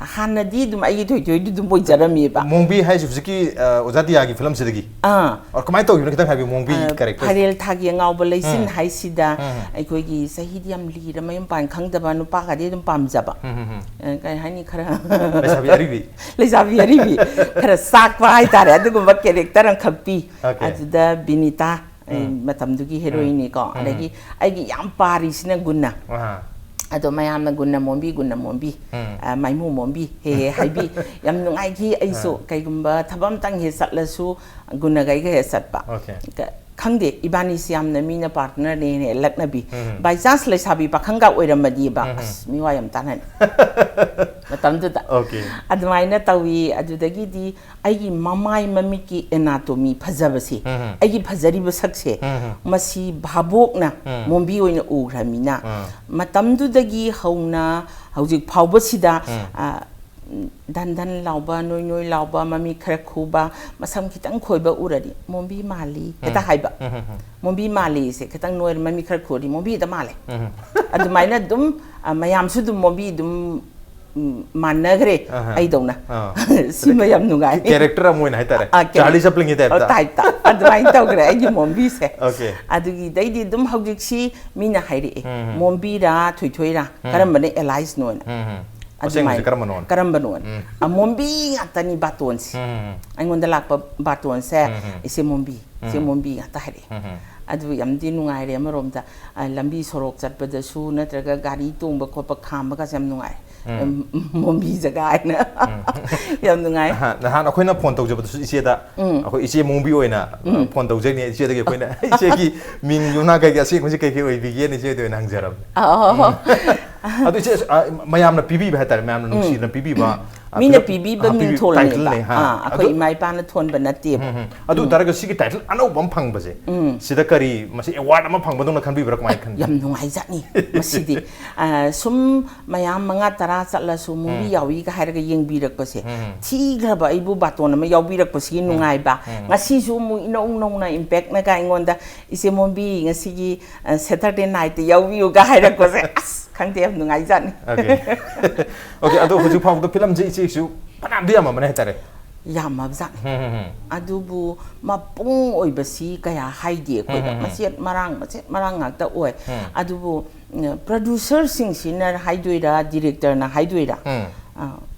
ꯍꯥꯟꯅꯗꯤ ꯑꯗꯨꯝ ꯑꯩꯒꯤ ꯊꯣꯏꯊꯣꯏꯗꯨ ꯑꯗꯨꯝ ꯑꯣꯏꯖꯔꯝꯃꯦꯕ꯫ ꯃꯣꯡꯕꯤ ꯍꯥꯏꯁꯦ ꯍꯧꯖꯤꯛꯀꯤ ꯑ, ꯑꯣꯖꯥ ꯗꯤꯌꯥꯒꯤ ꯐꯤꯂꯝꯁꯤꯗꯒꯤ? ꯑꯥ꯫ ꯑꯣ, ꯀꯃꯥꯏꯅ ꯇꯧꯈꯤꯕꯅꯣ ꯈꯤꯇꯪ ꯍꯥꯏꯕꯤꯌꯨ, ꯃꯣꯡꯕꯤ ꯑ, ꯀꯦꯔꯦꯛꯇꯔ꯫ ꯐꯥꯏꯔꯦꯜ ꯊꯥꯒꯤ ꯑꯉꯥꯎꯕ ꯂꯩꯆꯤꯟ ꯍꯥꯏꯁꯤꯗ ꯑꯩꯈꯣꯏꯒꯤ ꯆꯍꯤꯗꯤ ꯌꯥꯝ ꯂꯤꯔ ꯃꯌꯨꯝ ꯄꯥꯟ ꯈꯪꯗꯕ ꯅꯨꯄꯥꯒꯗꯤ ꯑꯗꯨꯝ ꯄꯥꯝꯖꯕ꯫ ꯑ, ꯀꯩ ꯍꯥꯏꯅꯤ, ꯈꯔ ꯂꯩꯁꯥꯕꯤ ꯑꯔꯤꯕꯤ꯫ ꯂꯩꯁꯥꯕꯤ ꯑꯔꯤꯕꯤ ꯈꯔ ꯆꯥꯛꯄ ꯍꯥꯏꯇꯥꯔꯦ, ꯑꯗꯨꯒꯨꯝꯕ ꯀꯦꯔꯦꯛꯇꯔ ꯑꯃꯈꯛ ꯄꯤ꯫ Okay. ꯑꯗꯨꯗ ꯕꯤꯅꯤꯇꯥ, ꯑꯩ ꯃꯇꯝꯗꯨꯒꯤ ꯍꯦꯔꯣꯏꯟꯅꯤꯀꯣ, ꯑꯗꯒꯤ ꯑꯩꯒꯤ ꯌꯥꯝ ꯄꯥꯔꯤꯁꯤꯅ ꯒꯨꯟꯅ꯫ ꯑꯍꯥ꯫ ꯑꯗꯣ ꯃꯌꯥꯝꯅ ꯒꯨꯟꯅ ꯃꯣꯝꯕꯤ, ꯒꯨꯟꯅ ꯃꯣꯝꯕꯤ, ꯎꯝ꯫ ꯑ, ꯃꯥꯏꯃꯨ ꯃꯣꯝꯕꯤ ꯍꯦ ꯍꯦ ꯍꯥꯏꯕꯤ꯫ ꯌꯥꯝ ꯅꯨꯡꯉꯥꯏꯈꯤ ꯑꯩꯁꯨ꯫ ꯀꯩꯒꯨꯝꯕ ꯊꯕꯛ ꯑꯝꯇꯪ ꯍꯦꯛ ꯆꯠꯂꯁꯨ ꯒꯨꯟꯅꯒ ꯑꯩꯒ ꯍꯦꯛ ꯆꯠꯄ꯫ Okay. ꯈꯪꯗꯦ, ꯏꯕꯥꯅꯤꯁꯤ ꯌꯥꯝꯅ ꯃꯤꯅ ꯄꯥꯔꯠꯅꯔꯅꯦꯅ ꯍꯦꯛ ꯂꯛꯅꯕꯤ꯫ By chance ꯂꯩꯁꯥꯕꯤ ꯄꯥꯈꯪꯒ ꯑꯣꯏꯔꯝꯃꯗꯤꯕ, ꯑꯁ, ꯃꯤꯋꯥ ꯌꯥꯝ ꯇꯥꯟꯅꯅꯤ ꯃꯇꯝꯗꯨꯗ꯫ Okay. ꯑꯗꯨꯃꯥꯏꯅ ꯇꯧꯏ꯫ ꯑꯗꯨꯗꯒꯤꯗꯤ ꯑꯩꯒꯤ ꯃꯃꯥꯏ ꯃꯃꯤꯠꯀꯤ anatomy ꯐꯖꯕꯁꯦ, ꯑꯩꯒꯤ ꯐꯖꯔꯤꯕ ꯁꯛꯁꯦ, ꯃꯁꯤ ꯚꯥꯕꯣꯛꯅ ꯃꯣꯝꯕꯤ ꯑꯣꯏꯅ ꯎꯈ꯭ꯔꯃꯤꯅ, ꯃꯇꯝꯗꯨꯗꯒꯤ ꯍꯧꯅ ꯍꯧꯖꯤꯛ ꯐꯥꯎꯕꯁꯤꯗ, ꯑ, ꯙꯟ ꯙꯟ ꯂꯥꯎꯕ, ꯅꯣꯏ ꯅꯣꯏ ꯂꯥꯎꯕ, ꯃꯃꯤꯠ ꯈꯔ ꯈꯨꯕ, ꯃꯁꯝ ꯈꯤꯇꯪ ꯈꯣꯏꯕ ꯎꯔꯗꯤ ꯃꯣꯝꯕꯤ ꯃꯥꯜꯂꯤ ꯍꯦꯛꯇ ꯍꯥꯏꯕ꯫ ꯃꯣꯝꯕꯤ ꯃꯥꯜꯂꯤꯁꯦ ꯈꯤꯇꯪ ꯅꯣꯏꯔ ꯃꯃꯤꯠ ꯈꯔ ꯈꯨꯔꯗꯤ ꯃꯣꯝꯕꯤ ꯍꯦꯛꯇ ꯃꯥꯜꯂꯦ꯫ ꯑꯗꯨꯃꯥꯏꯅ ꯑꯗꯨꯝ, ꯑ, ꯃꯌꯥꯝꯁꯨ ꯑꯗꯨꯝ ꯃꯣꯝꯕꯤ ꯑꯗꯨꯝ ꯎꯝ, ꯃꯥꯟꯅꯈ꯭ꯔꯦ꯫ ꯑꯍꯥ꯫ ꯑꯩꯗꯧꯅ꯫ ꯑꯥ꯫ ꯁꯤꯃ ꯌꯥꯝ ꯅꯨꯡꯉꯥꯏ꯫ ꯀꯦꯔꯦꯛꯇꯔ ꯑꯃ ꯑꯣꯏꯅ ꯍꯥꯏꯇꯥꯔꯦ, ꯑꯥ, ꯀꯦꯔꯦꯛ- ꯆꯥꯔꯂꯤ ꯆꯄ꯭ꯂꯤꯟꯒꯤ ꯇꯥꯏꯞꯇ꯫ ꯇꯥꯏꯞꯇ ꯑꯗꯨꯃꯥꯏꯅ ꯇꯧꯈ꯭ꯔꯦ ꯑꯩꯒꯤ ꯃꯣꯝꯕꯤꯁꯦ꯫ Okay. ꯑꯗꯨꯒꯤꯗꯩꯗꯤ ꯑꯗꯨꯝ ꯍꯧꯖꯤꯛꯁꯤ ꯃꯤꯅ ꯍꯥꯏꯔꯛꯑꯦ, ꯎꯝ. ꯃꯣꯝꯕꯤꯔꯥ ꯊꯣꯏꯊꯣꯏꯔꯥ, ꯎꯝ. ꯀꯔꯝꯕꯅ ꯑꯦꯂꯥꯏꯁꯅꯣꯅ꯫ ꯎꯝ, ꯎꯝ. ꯑꯗꯨꯃꯥꯏꯅ ꯑꯁꯦꯡꯕꯁꯦ ꯀꯔꯝꯕꯅꯣꯅ? ꯀꯔꯝꯕꯅꯣꯅ꯫ ꯎꯝ. ꯑ, ꯃꯣꯝꯕꯤ ꯉꯥꯛꯇꯅꯤ ꯕꯥꯇꯣꯟꯁꯦ꯫ ꯎꯝ, ꯎꯝ. ꯑꯩꯉꯣꯟꯗ ꯂꯥꯛꯄ ꯕꯥꯇꯣꯟꯁꯦ, ꯎꯝ, ꯎꯝ. "ꯏꯆꯦ ꯃꯣꯝꯕꯤ, ꯏꯆꯦ ꯎꯝ. ꯃꯣꯝꯕꯤ" ꯉꯥꯛꯇ ꯍꯥꯏꯔꯛꯑꯦ꯫ ꯎꯝ, ꯎꯝ. ꯑꯗꯨ ꯌꯥꯝꯗꯤ ꯅꯨꯡꯉꯥꯏꯔꯦ ꯑꯃꯔꯣꯝꯗ꯫ ꯑ, ꯂꯝꯕꯤ ꯁꯣꯔꯣꯛ ꯆꯠꯄꯗꯁꯨ ꯅꯠꯇ꯭ꯔꯒ ꯒꯥꯔꯤ ꯇꯣꯡꯕ ꯈꯣꯠꯄ ꯈꯥꯝꯕꯒꯁꯦ ꯌꯥꯝ ꯅꯨꯡꯉꯥꯏꯔꯦ꯫ ꯎꯝ. ꯎꯝ, ꯃꯣꯝꯕꯤ ꯖꯒꯥ ꯍꯥꯏꯅ꯫ ꯌꯥꯝ ꯅꯨꯡꯉꯥꯏ꯫ ꯅꯍꯥꯟ ꯅꯍꯥꯟ ꯑꯩꯈꯣꯏꯅ ꯐꯣꯟ ꯇꯧꯖꯕꯗꯁꯨ ꯏꯆꯦꯗ, ꯎꯝ. ꯑꯩꯈꯣꯏ ꯏꯆꯦ ꯃꯣꯡꯕꯤ ꯑꯣꯏꯅ ꯎꯝ. ꯐꯣꯟ ꯇꯧꯖꯩꯅꯦ꯫ ꯏꯆꯦꯗꯒꯤ ꯑꯩꯈꯣꯏꯅ ꯏꯆꯦꯒꯤ ꯃꯤꯡ ꯌꯨꯝꯅꯥꯛ ꯀꯩꯀꯩ ꯑꯁꯦꯡꯕꯁꯤ ꯀꯩ ꯀꯩ ꯑꯣꯏꯕꯤꯒꯦꯅ ꯏꯆꯦꯗ ꯑꯣꯏꯅ ꯍꯪꯖꯔꯕꯅꯦ꯫ ꯑꯣ꯫ ꯑꯗꯨ ꯏꯆꯦ, ꯑ, ꯃꯌꯥꯝꯅ ꯄꯤꯕꯤꯕ ꯍꯥꯏꯇꯥꯔꯦ, ꯃꯌꯥꯝꯅ ꯅꯨꯡꯁꯤꯅ ꯄꯤꯕꯤꯕ, ꯑ, ꯃꯤꯅ ꯐꯤꯂꯝ-, ꯄꯤꯕꯤꯕ ꯑ, ꯄꯤꯕꯤ-, ꯃꯤꯡꯊꯣꯜꯅꯦꯕ꯫ title-ꯅꯦ, ꯍꯥ꯫ ꯑꯥ, ꯑꯩꯈꯣꯏ ꯑꯗꯨ ꯏꯃꯥ ꯏꯄꯥꯅ ꯊꯣꯟꯕ ꯅꯠꯇꯦꯕ꯫ ꯎꯝ, ꯎꯝ꯫ ꯑꯗꯨ ꯑꯣꯏ ꯇꯥꯔꯒꯁꯨ ꯁꯤꯒꯤ title ꯑꯅꯧꯕ ꯑꯃ ꯐꯪꯕꯁꯦ, ꯎꯝ. ꯁꯤꯗ ꯀꯔꯤ, ꯃꯁꯤ award ꯑꯃ ꯐꯪꯕꯗꯧꯅ ꯈꯟꯕꯤꯕ꯭ꯔꯥ, ꯀꯃꯥꯏꯅ ꯈꯟꯕꯤ? ꯌꯥꯝ ꯅꯨꯡꯉꯥꯏꯖꯥꯠꯅꯤ ꯃꯁꯤꯗꯤ꯫ ꯑ, ꯁꯨꯝ ꯃꯌꯥꯝ ꯃꯉꯥ ꯇꯔꯥ ꯆꯠꯂꯁꯨ ꯃꯣꯝꯕꯤ ꯎꯝ. ꯌꯥꯎꯏꯒ ꯍꯥꯏꯔꯒ ꯌꯦꯡꯕꯤꯔꯛꯄꯁꯦ, ꯎꯝ. ꯊꯤꯈ꯭ꯔꯕ ꯑꯩꯕꯨ ꯕꯥꯇꯣꯟ ꯑꯃ ꯌꯥꯎꯕꯤꯔꯛꯄꯁꯤꯒꯤ ꯅꯨꯡꯉꯥꯏꯕ꯫ ꯎꯝ. ꯉꯁꯤꯁꯨ ꯑꯃꯨꯛ ꯏꯅꯧ ꯅꯧꯅ Impact-ꯅꯒ ꯑꯩꯉꯣꯟꯗ, "ꯏꯆꯦ ꯃꯣꯝꯕꯤ, ꯉꯁꯤꯒꯤ, ꯑ, Saturday night-ꯇ ꯌꯥꯎꯕꯤꯌꯨꯒ" ꯍꯥꯏꯔꯛꯄꯁꯦ, ꯑꯁ, ꯈꯪꯗꯦ, ꯌꯥꯝ ꯅꯨꯡꯉꯥꯏꯖꯥꯠꯅꯤ꯫ Okay. Okay, ꯑꯗꯣ ꯍꯧꯖꯤꯛ ꯐꯥꯎꯕꯗ ꯐꯤꯂꯝꯁꯦ ꯏꯆꯦꯁꯨ ꯐꯅꯌꯥꯝꯗꯤ ꯌꯥꯝꯃꯝꯃꯅꯤ ꯍꯥꯏꯇꯥꯔꯦ꯫ ꯌꯥꯝꯃꯕꯖꯥꯠꯅꯤ꯫ ꯎꯝ, ꯎꯝ, ꯎꯝ. ꯑꯗꯨꯕꯨ ꯃꯄꯨꯡ ꯑꯣꯏꯕꯁꯤ ꯀꯌꯥ ꯍꯥꯏꯗꯦ ꯑꯩꯈꯣꯏꯗ꯫ ꯎꯝ, ꯎꯝ, ꯎꯝ. ꯃꯆꯦꯠ ꯃꯔꯥꯡ, ꯃꯆꯦꯠ ꯃꯔꯥꯡ ꯉꯥꯛꯇ ꯑꯣꯏ꯫ ꯎꯝ. ꯑꯗꯨꯕꯨ, ꯎꯝ, producer-ꯁꯤꯡꯁꯤꯅ ꯍꯥꯏꯗꯣꯏꯔꯥ, director-ꯅ ꯍꯥꯏꯗꯣꯏꯔꯥ, ꯎꯝ. ꯑ,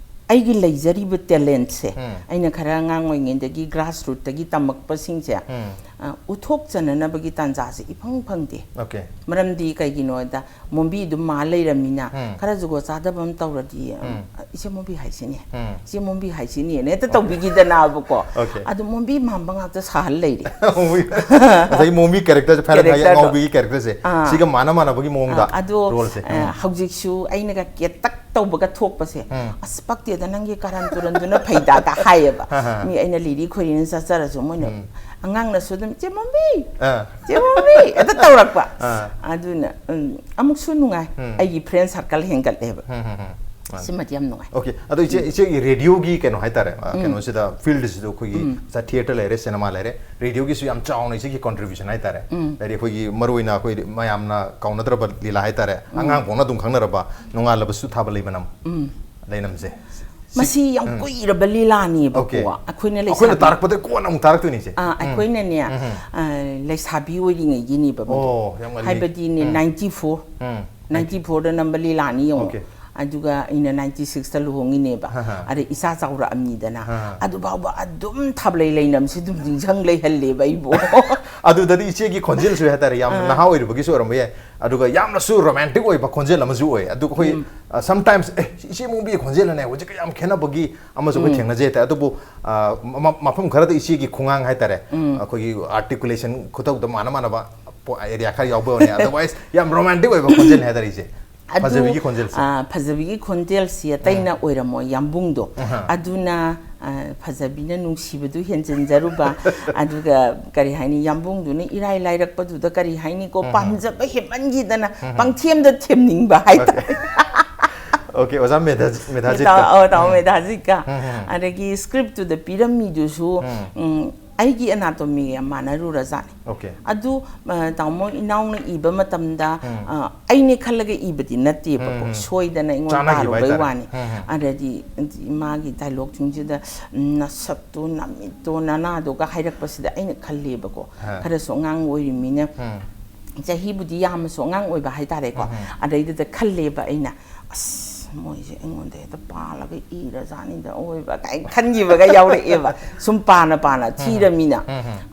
ꯑꯩꯒꯤ ꯂꯩꯖꯔꯤꯕ talent-ꯁꯦ, ꯎꯝ. ꯑꯩꯅ ꯈꯔ ꯑꯉꯥꯡ ꯑꯣꯏꯔꯤꯉꯩꯗꯒꯤ grassroot-ꯇꯒꯤ ꯇꯝꯃꯛꯄꯁꯤꯡꯁꯦ, ꯎꯝ. ꯑ, ꯎꯠꯊꯣꯛꯆꯅꯅꯕꯒꯤ ꯇꯥꯟꯖꯥꯁꯦ ꯏꯐꯪ ꯐꯪꯗꯦ꯫ Okay. ꯃꯔꯝꯗꯤ ꯀꯩꯒꯤꯅꯣꯗ, ꯃꯣꯝꯕꯤ ꯑꯗꯨꯝ ꯃꯥ ꯂꯩꯔꯝꯃꯤꯅ, ꯎꯝ. ꯈꯔ ꯖꯨꯒꯣꯠ ꯆꯥꯗꯕ ꯑꯃ ꯇꯧꯔꯗꯤ, ꯎꯝ. "ꯏꯆꯦ ꯃꯣꯝꯕꯤ ꯍꯥꯏꯁꯤꯅꯦ, ꯎꯝ. ꯏꯆꯦ ꯃꯣꯝꯕꯤ ꯍꯥꯏꯁꯤꯅꯦꯅ" ꯍꯦꯛꯇ ꯇꯧꯕꯤꯈꯤꯗꯅꯕꯀꯣ꯫ Okay. ꯑꯗꯨ ꯃꯣꯝꯕꯤ ꯃꯥꯟꯕ ꯉꯥꯛꯇ ꯁꯥꯍꯜ ꯂꯩꯔꯦ꯫ ꯉꯁꯥꯏꯒꯤ ꯃꯣꯝꯕꯤ character-ꯁꯦ, ꯐꯥꯏꯔꯦꯟ ꯍꯥꯏꯒꯤ Character-ꯗꯣ꯫ ꯑꯉꯥꯎꯕꯤꯒꯤ character-ꯁꯦ, ꯑꯥ. ꯁꯤꯒ ꯃꯥꯟꯅ ꯃꯥꯟꯅꯕꯒꯤ ꯃꯑꯣꯡꯗ ꯑ, ꯑꯗꯣ, role-ꯁꯦ꯫ ꯑ, ꯍꯧꯖꯤꯛꯁꯨ ꯑꯩꯅꯒ ꯀꯦꯇꯛ ꯇꯧꯕꯒ ꯊꯣꯛꯄꯁꯦ, ꯎꯝ. "ꯑꯁ, ꯄꯛꯇꯦꯗ, ꯅꯪꯒꯤ ꯀꯥꯔꯟ ꯇꯨꯔꯟꯗꯨꯅ ꯐꯩꯗꯥꯒ" ꯍꯥꯏꯌꯦꯕ꯫ ꯍꯥ, ꯍꯥ. ꯃꯤ ꯑꯩꯅ ꯂꯤꯔꯤ ꯈꯣꯏꯔꯤꯅ ꯆꯠꯆꯔꯁꯨ ꯃꯣꯏꯅ, ꯎꯝ. ꯑꯉꯥꯡꯅꯁꯨ ꯑꯗꯨꯝ, "ꯏꯆꯦ ꯃꯣꯝꯕꯤ, ꯑꯥ. ꯏꯆꯦ ꯃꯣꯝꯕꯤ" ꯍꯦꯛꯇ ꯇꯧꯔꯛꯄ꯫ ꯑꯥ. ꯑꯗꯨꯅ, ꯎꯝ, ꯑꯃꯨꯛꯁꯨ ꯅꯨꯡꯉꯥꯏ꯫ ꯎꯝ. ꯑꯩꯒꯤ friend circle ꯍꯦꯟꯒꯠꯂꯦꯕ꯫ ꯎꯝ, ꯎꯝ, ꯎꯝ. ꯃꯥꯅꯤ. ꯁꯤꯃꯗꯤ ꯌꯥꯝ ꯅꯨꯡꯉꯥꯏ꯫ Okay, ꯑꯗꯣ ꯏꯆꯦ, ꯏꯆꯦꯒꯤ radioꯒꯤ ꯀꯩꯅꯣ ꯍꯥꯏꯇꯥꯔꯦ, ꯑ, ꯎꯝ. ꯀꯩꯅꯣꯁꯤꯗ, field-ꯁꯤꯗ ꯑꯩꯈꯣꯏꯒꯤ ꯎꯝ. ꯉꯁꯥꯏ theatre ꯂꯩꯔꯦ, cinema ꯂꯩꯔꯦ, radioꯒꯤꯁꯨ ꯌꯥꯝ ꯆꯥꯎꯅ ꯏꯆꯦꯒꯤ contribution ꯍꯥꯏꯇꯥꯔꯦ꯫ ꯎꯝ. ꯍꯥꯏꯗꯤ ꯑꯩꯈꯣꯏꯒꯤ ꯃꯔꯨꯑꯣꯏꯅ ꯑꯩꯈꯣꯏ ꯃꯌꯥꯝꯅ ꯀꯥꯎꯅꯗ꯭ꯔꯕ ꯂꯤꯂꯥ ꯍꯥꯏꯇꯥꯔꯦ, ꯎꯝ. ꯑꯉꯥꯡ ꯐꯥꯎꯅ ꯑꯗꯨꯝ ꯈꯪꯅꯔꯕ ꯅꯣꯡꯉꯥꯜꯂꯕꯁꯨ ꯊꯥꯕ ꯂꯩ ꯃꯅꯝ꯫ ꯎꯝ. ꯂꯩꯅꯝꯁꯦ? ꯃꯁꯤ ꯌꯥꯝ ꯀꯨꯏꯔꯕ ꯂꯤꯂꯥꯅꯦꯕꯀꯣ꯫ Okay. ꯑꯩꯈꯣꯏꯅ ꯑꯩꯈꯣꯏꯅ ꯂꯩꯁꯥꯕꯤ ꯇꯥꯔꯛꯄꯗ ꯀꯣꯟꯅ ꯑꯃꯨꯛ ꯇꯥꯔꯛꯇꯣꯏꯅꯤꯁꯦ꯫ ꯑꯥ, ꯑꯩꯈꯣꯏꯅꯅꯦ ꯑ, ꯂꯩꯁꯥꯕꯤ ꯑꯣꯏꯔꯤꯉꯩꯒꯤꯅꯦꯕ ꯃꯗꯣ꯫ ꯑꯣ, ꯌꯥꯝ ꯉꯜꯂꯤ꯫ ꯍꯥꯏꯕꯗꯤꯅꯦ, ꯎꯝ. ꯅꯥꯏꯟꯇꯤ ꯐꯣꯔ ꯎꯝ. ꯅꯥꯏꯟꯇꯤ ꯐꯣꯔꯗ ꯅꯝꯕ ꯂꯤꯂꯥꯅꯤ ꯌꯦꯡꯉꯣ꯫ Okay. ꯑꯗꯨꯒ ꯑꯩꯅ ꯅꯥꯏꯟꯇꯤ ꯁꯤꯛꯁꯇ ꯂꯨꯍꯣꯡꯉꯤꯅꯦꯕ꯫ ꯑꯍꯥ. ꯑꯗꯩ ꯏꯆꯥ ꯆꯥꯎꯔꯛꯑꯕꯅꯤꯗꯅ꯫ ꯑꯍꯥ. ꯑꯗꯨ ꯐꯥꯎꯕ ꯑꯗꯨꯝ ꯊꯥꯕꯂꯩ ꯂꯩꯅꯝꯁꯦ ꯑꯗꯨꯝ ꯅꯤꯡꯁꯤꯡ ꯂꯩꯍꯜꯂꯦꯕ ꯑꯩꯕꯨ꯫ ꯑꯗꯨꯗꯗꯤ ꯏꯆꯦꯒꯤ ꯈꯣꯟꯖꯦꯜꯁꯨ ꯍꯥꯏꯇꯥꯔꯦ, ꯌꯥꯝ ꯅꯍꯥ ꯑꯣꯏꯔꯨꯕꯒꯤꯁꯨ ꯑꯣꯏꯔꯝꯕ ꯌꯥꯏ, ꯑꯗꯨꯒ ꯌꯥꯝꯅꯁꯨ ꯔꯣꯃꯥꯟꯇꯤꯛ ꯑꯣꯏꯕ ꯈꯣꯟꯖꯦꯜ ꯑꯃꯁꯨ ꯑꯣꯏ꯫ ꯑꯗꯨꯒ ꯑꯩꯈꯣꯏ sometimes, "ꯑꯦ, ꯏꯆꯦ ꯃꯣꯝꯕꯤꯒꯤ ꯈꯣꯟꯖꯦꯜꯅꯅꯦ ꯍꯧꯖꯤꯛꯀ ꯌꯥꯝ ꯈꯦꯠꯅꯕꯒꯤ" ꯑꯃꯁꯨ ꯑꯩꯈꯣꯏ ꯊꯦꯡꯅꯖꯩ ꯍꯥꯏꯇꯥꯔꯦ꯫ ꯑꯗꯨꯕꯨ ꯑ, ꯃ- ꯃꯐꯝ ꯈꯔꯗ ꯏꯆꯦꯒꯤ ꯈꯨꯉꯥꯡ ꯍꯥꯏꯇꯥꯔꯦ, ꯑꯩꯈꯣꯏꯒꯤ ꯑꯥꯔꯇꯤꯀꯨꯂꯦꯁꯟ ꯈꯨꯇꯧꯗ ꯃꯥꯅ ꯃꯥꯟꯅꯕ ꯑꯦꯔꯤꯌꯥ ꯈꯔ ꯌꯥꯎꯕ ꯑꯣꯏꯔꯅꯤ, otherwise ꯌꯥꯝ ꯔꯣꯃꯥꯟꯇꯤꯛ ꯑꯣꯏꯕ ꯈꯣꯟꯖꯦꯜꯅꯤ ꯍꯥꯏꯇꯥꯔꯦ ꯏꯆꯦ꯫ ꯑꯗꯨ, ꯐꯖꯕꯤꯒꯤ ꯈꯣꯟꯖꯦꯜꯁꯦ꯫ ꯑ, ꯐꯖꯕꯤꯒꯤ ꯈꯣꯟꯖꯦꯜꯁꯤ ꯑꯇꯩꯅ ꯑꯣꯏꯔꯝꯃꯣꯏ, ꯌꯥꯝꯕꯨꯡꯗꯣ꯫ ꯑꯍꯥ. ꯑꯗꯨꯅ, ꯑ, ꯐꯖꯕꯤꯅ ꯅꯨꯡꯁꯤꯕꯗꯨ ꯍꯦꯟꯖꯤꯟꯖꯔꯨꯕ꯫ ꯑꯗꯨꯒ ꯀꯔꯤ ꯍꯥꯏꯅꯤ, ꯌꯥꯝꯕꯨꯡꯗꯨꯅ ꯏꯔꯥꯏ ꯂꯥꯏꯔꯛꯄꯗꯨꯗ, ꯀꯔꯤ ꯍꯥꯏꯅꯤꯀꯣ, ꯄꯥꯝꯖꯕ ꯍꯦꯟꯃꯟꯈꯤꯗꯅ ꯄꯪꯊꯦꯝꯗ ꯊꯦꯝꯅꯤꯡꯕ ꯍꯥꯏꯇꯥꯔꯦ꯫ Okay, ꯑꯣꯖꯥ ꯃꯦꯙꯥ- ꯃꯦꯙꯥꯖꯤꯠꯀ꯫ ꯇꯥꯎ-, ꯑ, ꯇꯥꯎ ꯃꯦꯙꯥꯖꯤꯠꯀ꯫ ꯑꯗꯒꯤ ꯁ꯭ꯀ꯭ꯔꯤꯞꯇꯨꯗ ꯄꯤꯔꯝꯃꯤꯗꯨꯁꯨ, ꯎꯝ, ꯑꯩꯒꯤ ꯑꯦꯅꯥꯇꯣꯃꯤꯒ ꯌꯥꯝ ꯃꯥꯟꯅꯔꯨꯔꯖꯥꯠꯅꯤ꯫ Okay. ꯑꯗꯨ, ꯑ, ꯇꯥꯃꯣ ꯏꯅꯥꯎꯅ ꯏꯕ ꯃꯇꯝꯗ, ꯑ, ꯑꯩꯅꯦ ꯈꯜꯂꯒ ꯏꯕꯗꯤ ꯅꯠꯇꯦꯕꯀꯣ, ꯁꯣꯏꯗꯅ ꯑꯩꯉꯣꯟꯗ ꯆꯥꯟꯅꯈꯤꯕ ꯇꯥꯔꯨꯕꯩ ꯍꯥꯏꯇꯥꯔꯦ꯫ ꯋꯥꯅꯤ꯫ ꯑꯗꯗꯤ ꯃꯥꯒꯤ ꯗꯥꯏꯂꯣꯛꯁꯤꯡꯁꯤꯗ, ꯎꯝ, "ꯅꯁꯛꯇꯣ, ꯅꯃꯤꯠꯇꯣ, ꯅꯅꯥꯗꯣꯒ" ꯍꯥꯏꯔꯛꯄꯁꯤꯗ ꯑꯩꯅ ꯈꯜꯂꯦꯕꯀꯣ꯫ ꯍꯥ. ꯈꯔꯁꯨ ꯑꯉꯥꯡ ꯑꯣꯏꯔꯤꯃꯤꯅ, ꯆꯍꯤꯕꯨꯗꯤ ꯌꯥꯝꯃꯁꯨ ꯑꯉꯥꯡ ꯑꯣꯏꯕ ꯍꯥꯏꯇꯥꯔꯦꯀꯣ꯫ ꯑꯗꯩꯗꯨꯗ ꯈꯜꯂꯦꯕ ꯑꯩꯅ, "ꯑꯁ, ꯃꯣꯏꯁꯦ ꯑꯩꯉꯣꯟꯗ ꯍꯦꯛꯇ ꯄꯥꯜꯂꯒ ꯏꯔꯖꯥꯠꯅꯤꯗ ꯑꯣꯏꯕ" ꯀꯥꯏꯅ ꯈꯟꯈꯤꯕꯒ ꯌꯥꯎꯔꯛꯑꯦꯕ꯫ ꯁꯨꯝ ꯄꯥꯅ ꯄꯥꯅ ꯊꯤꯔꯃꯤꯅ꯫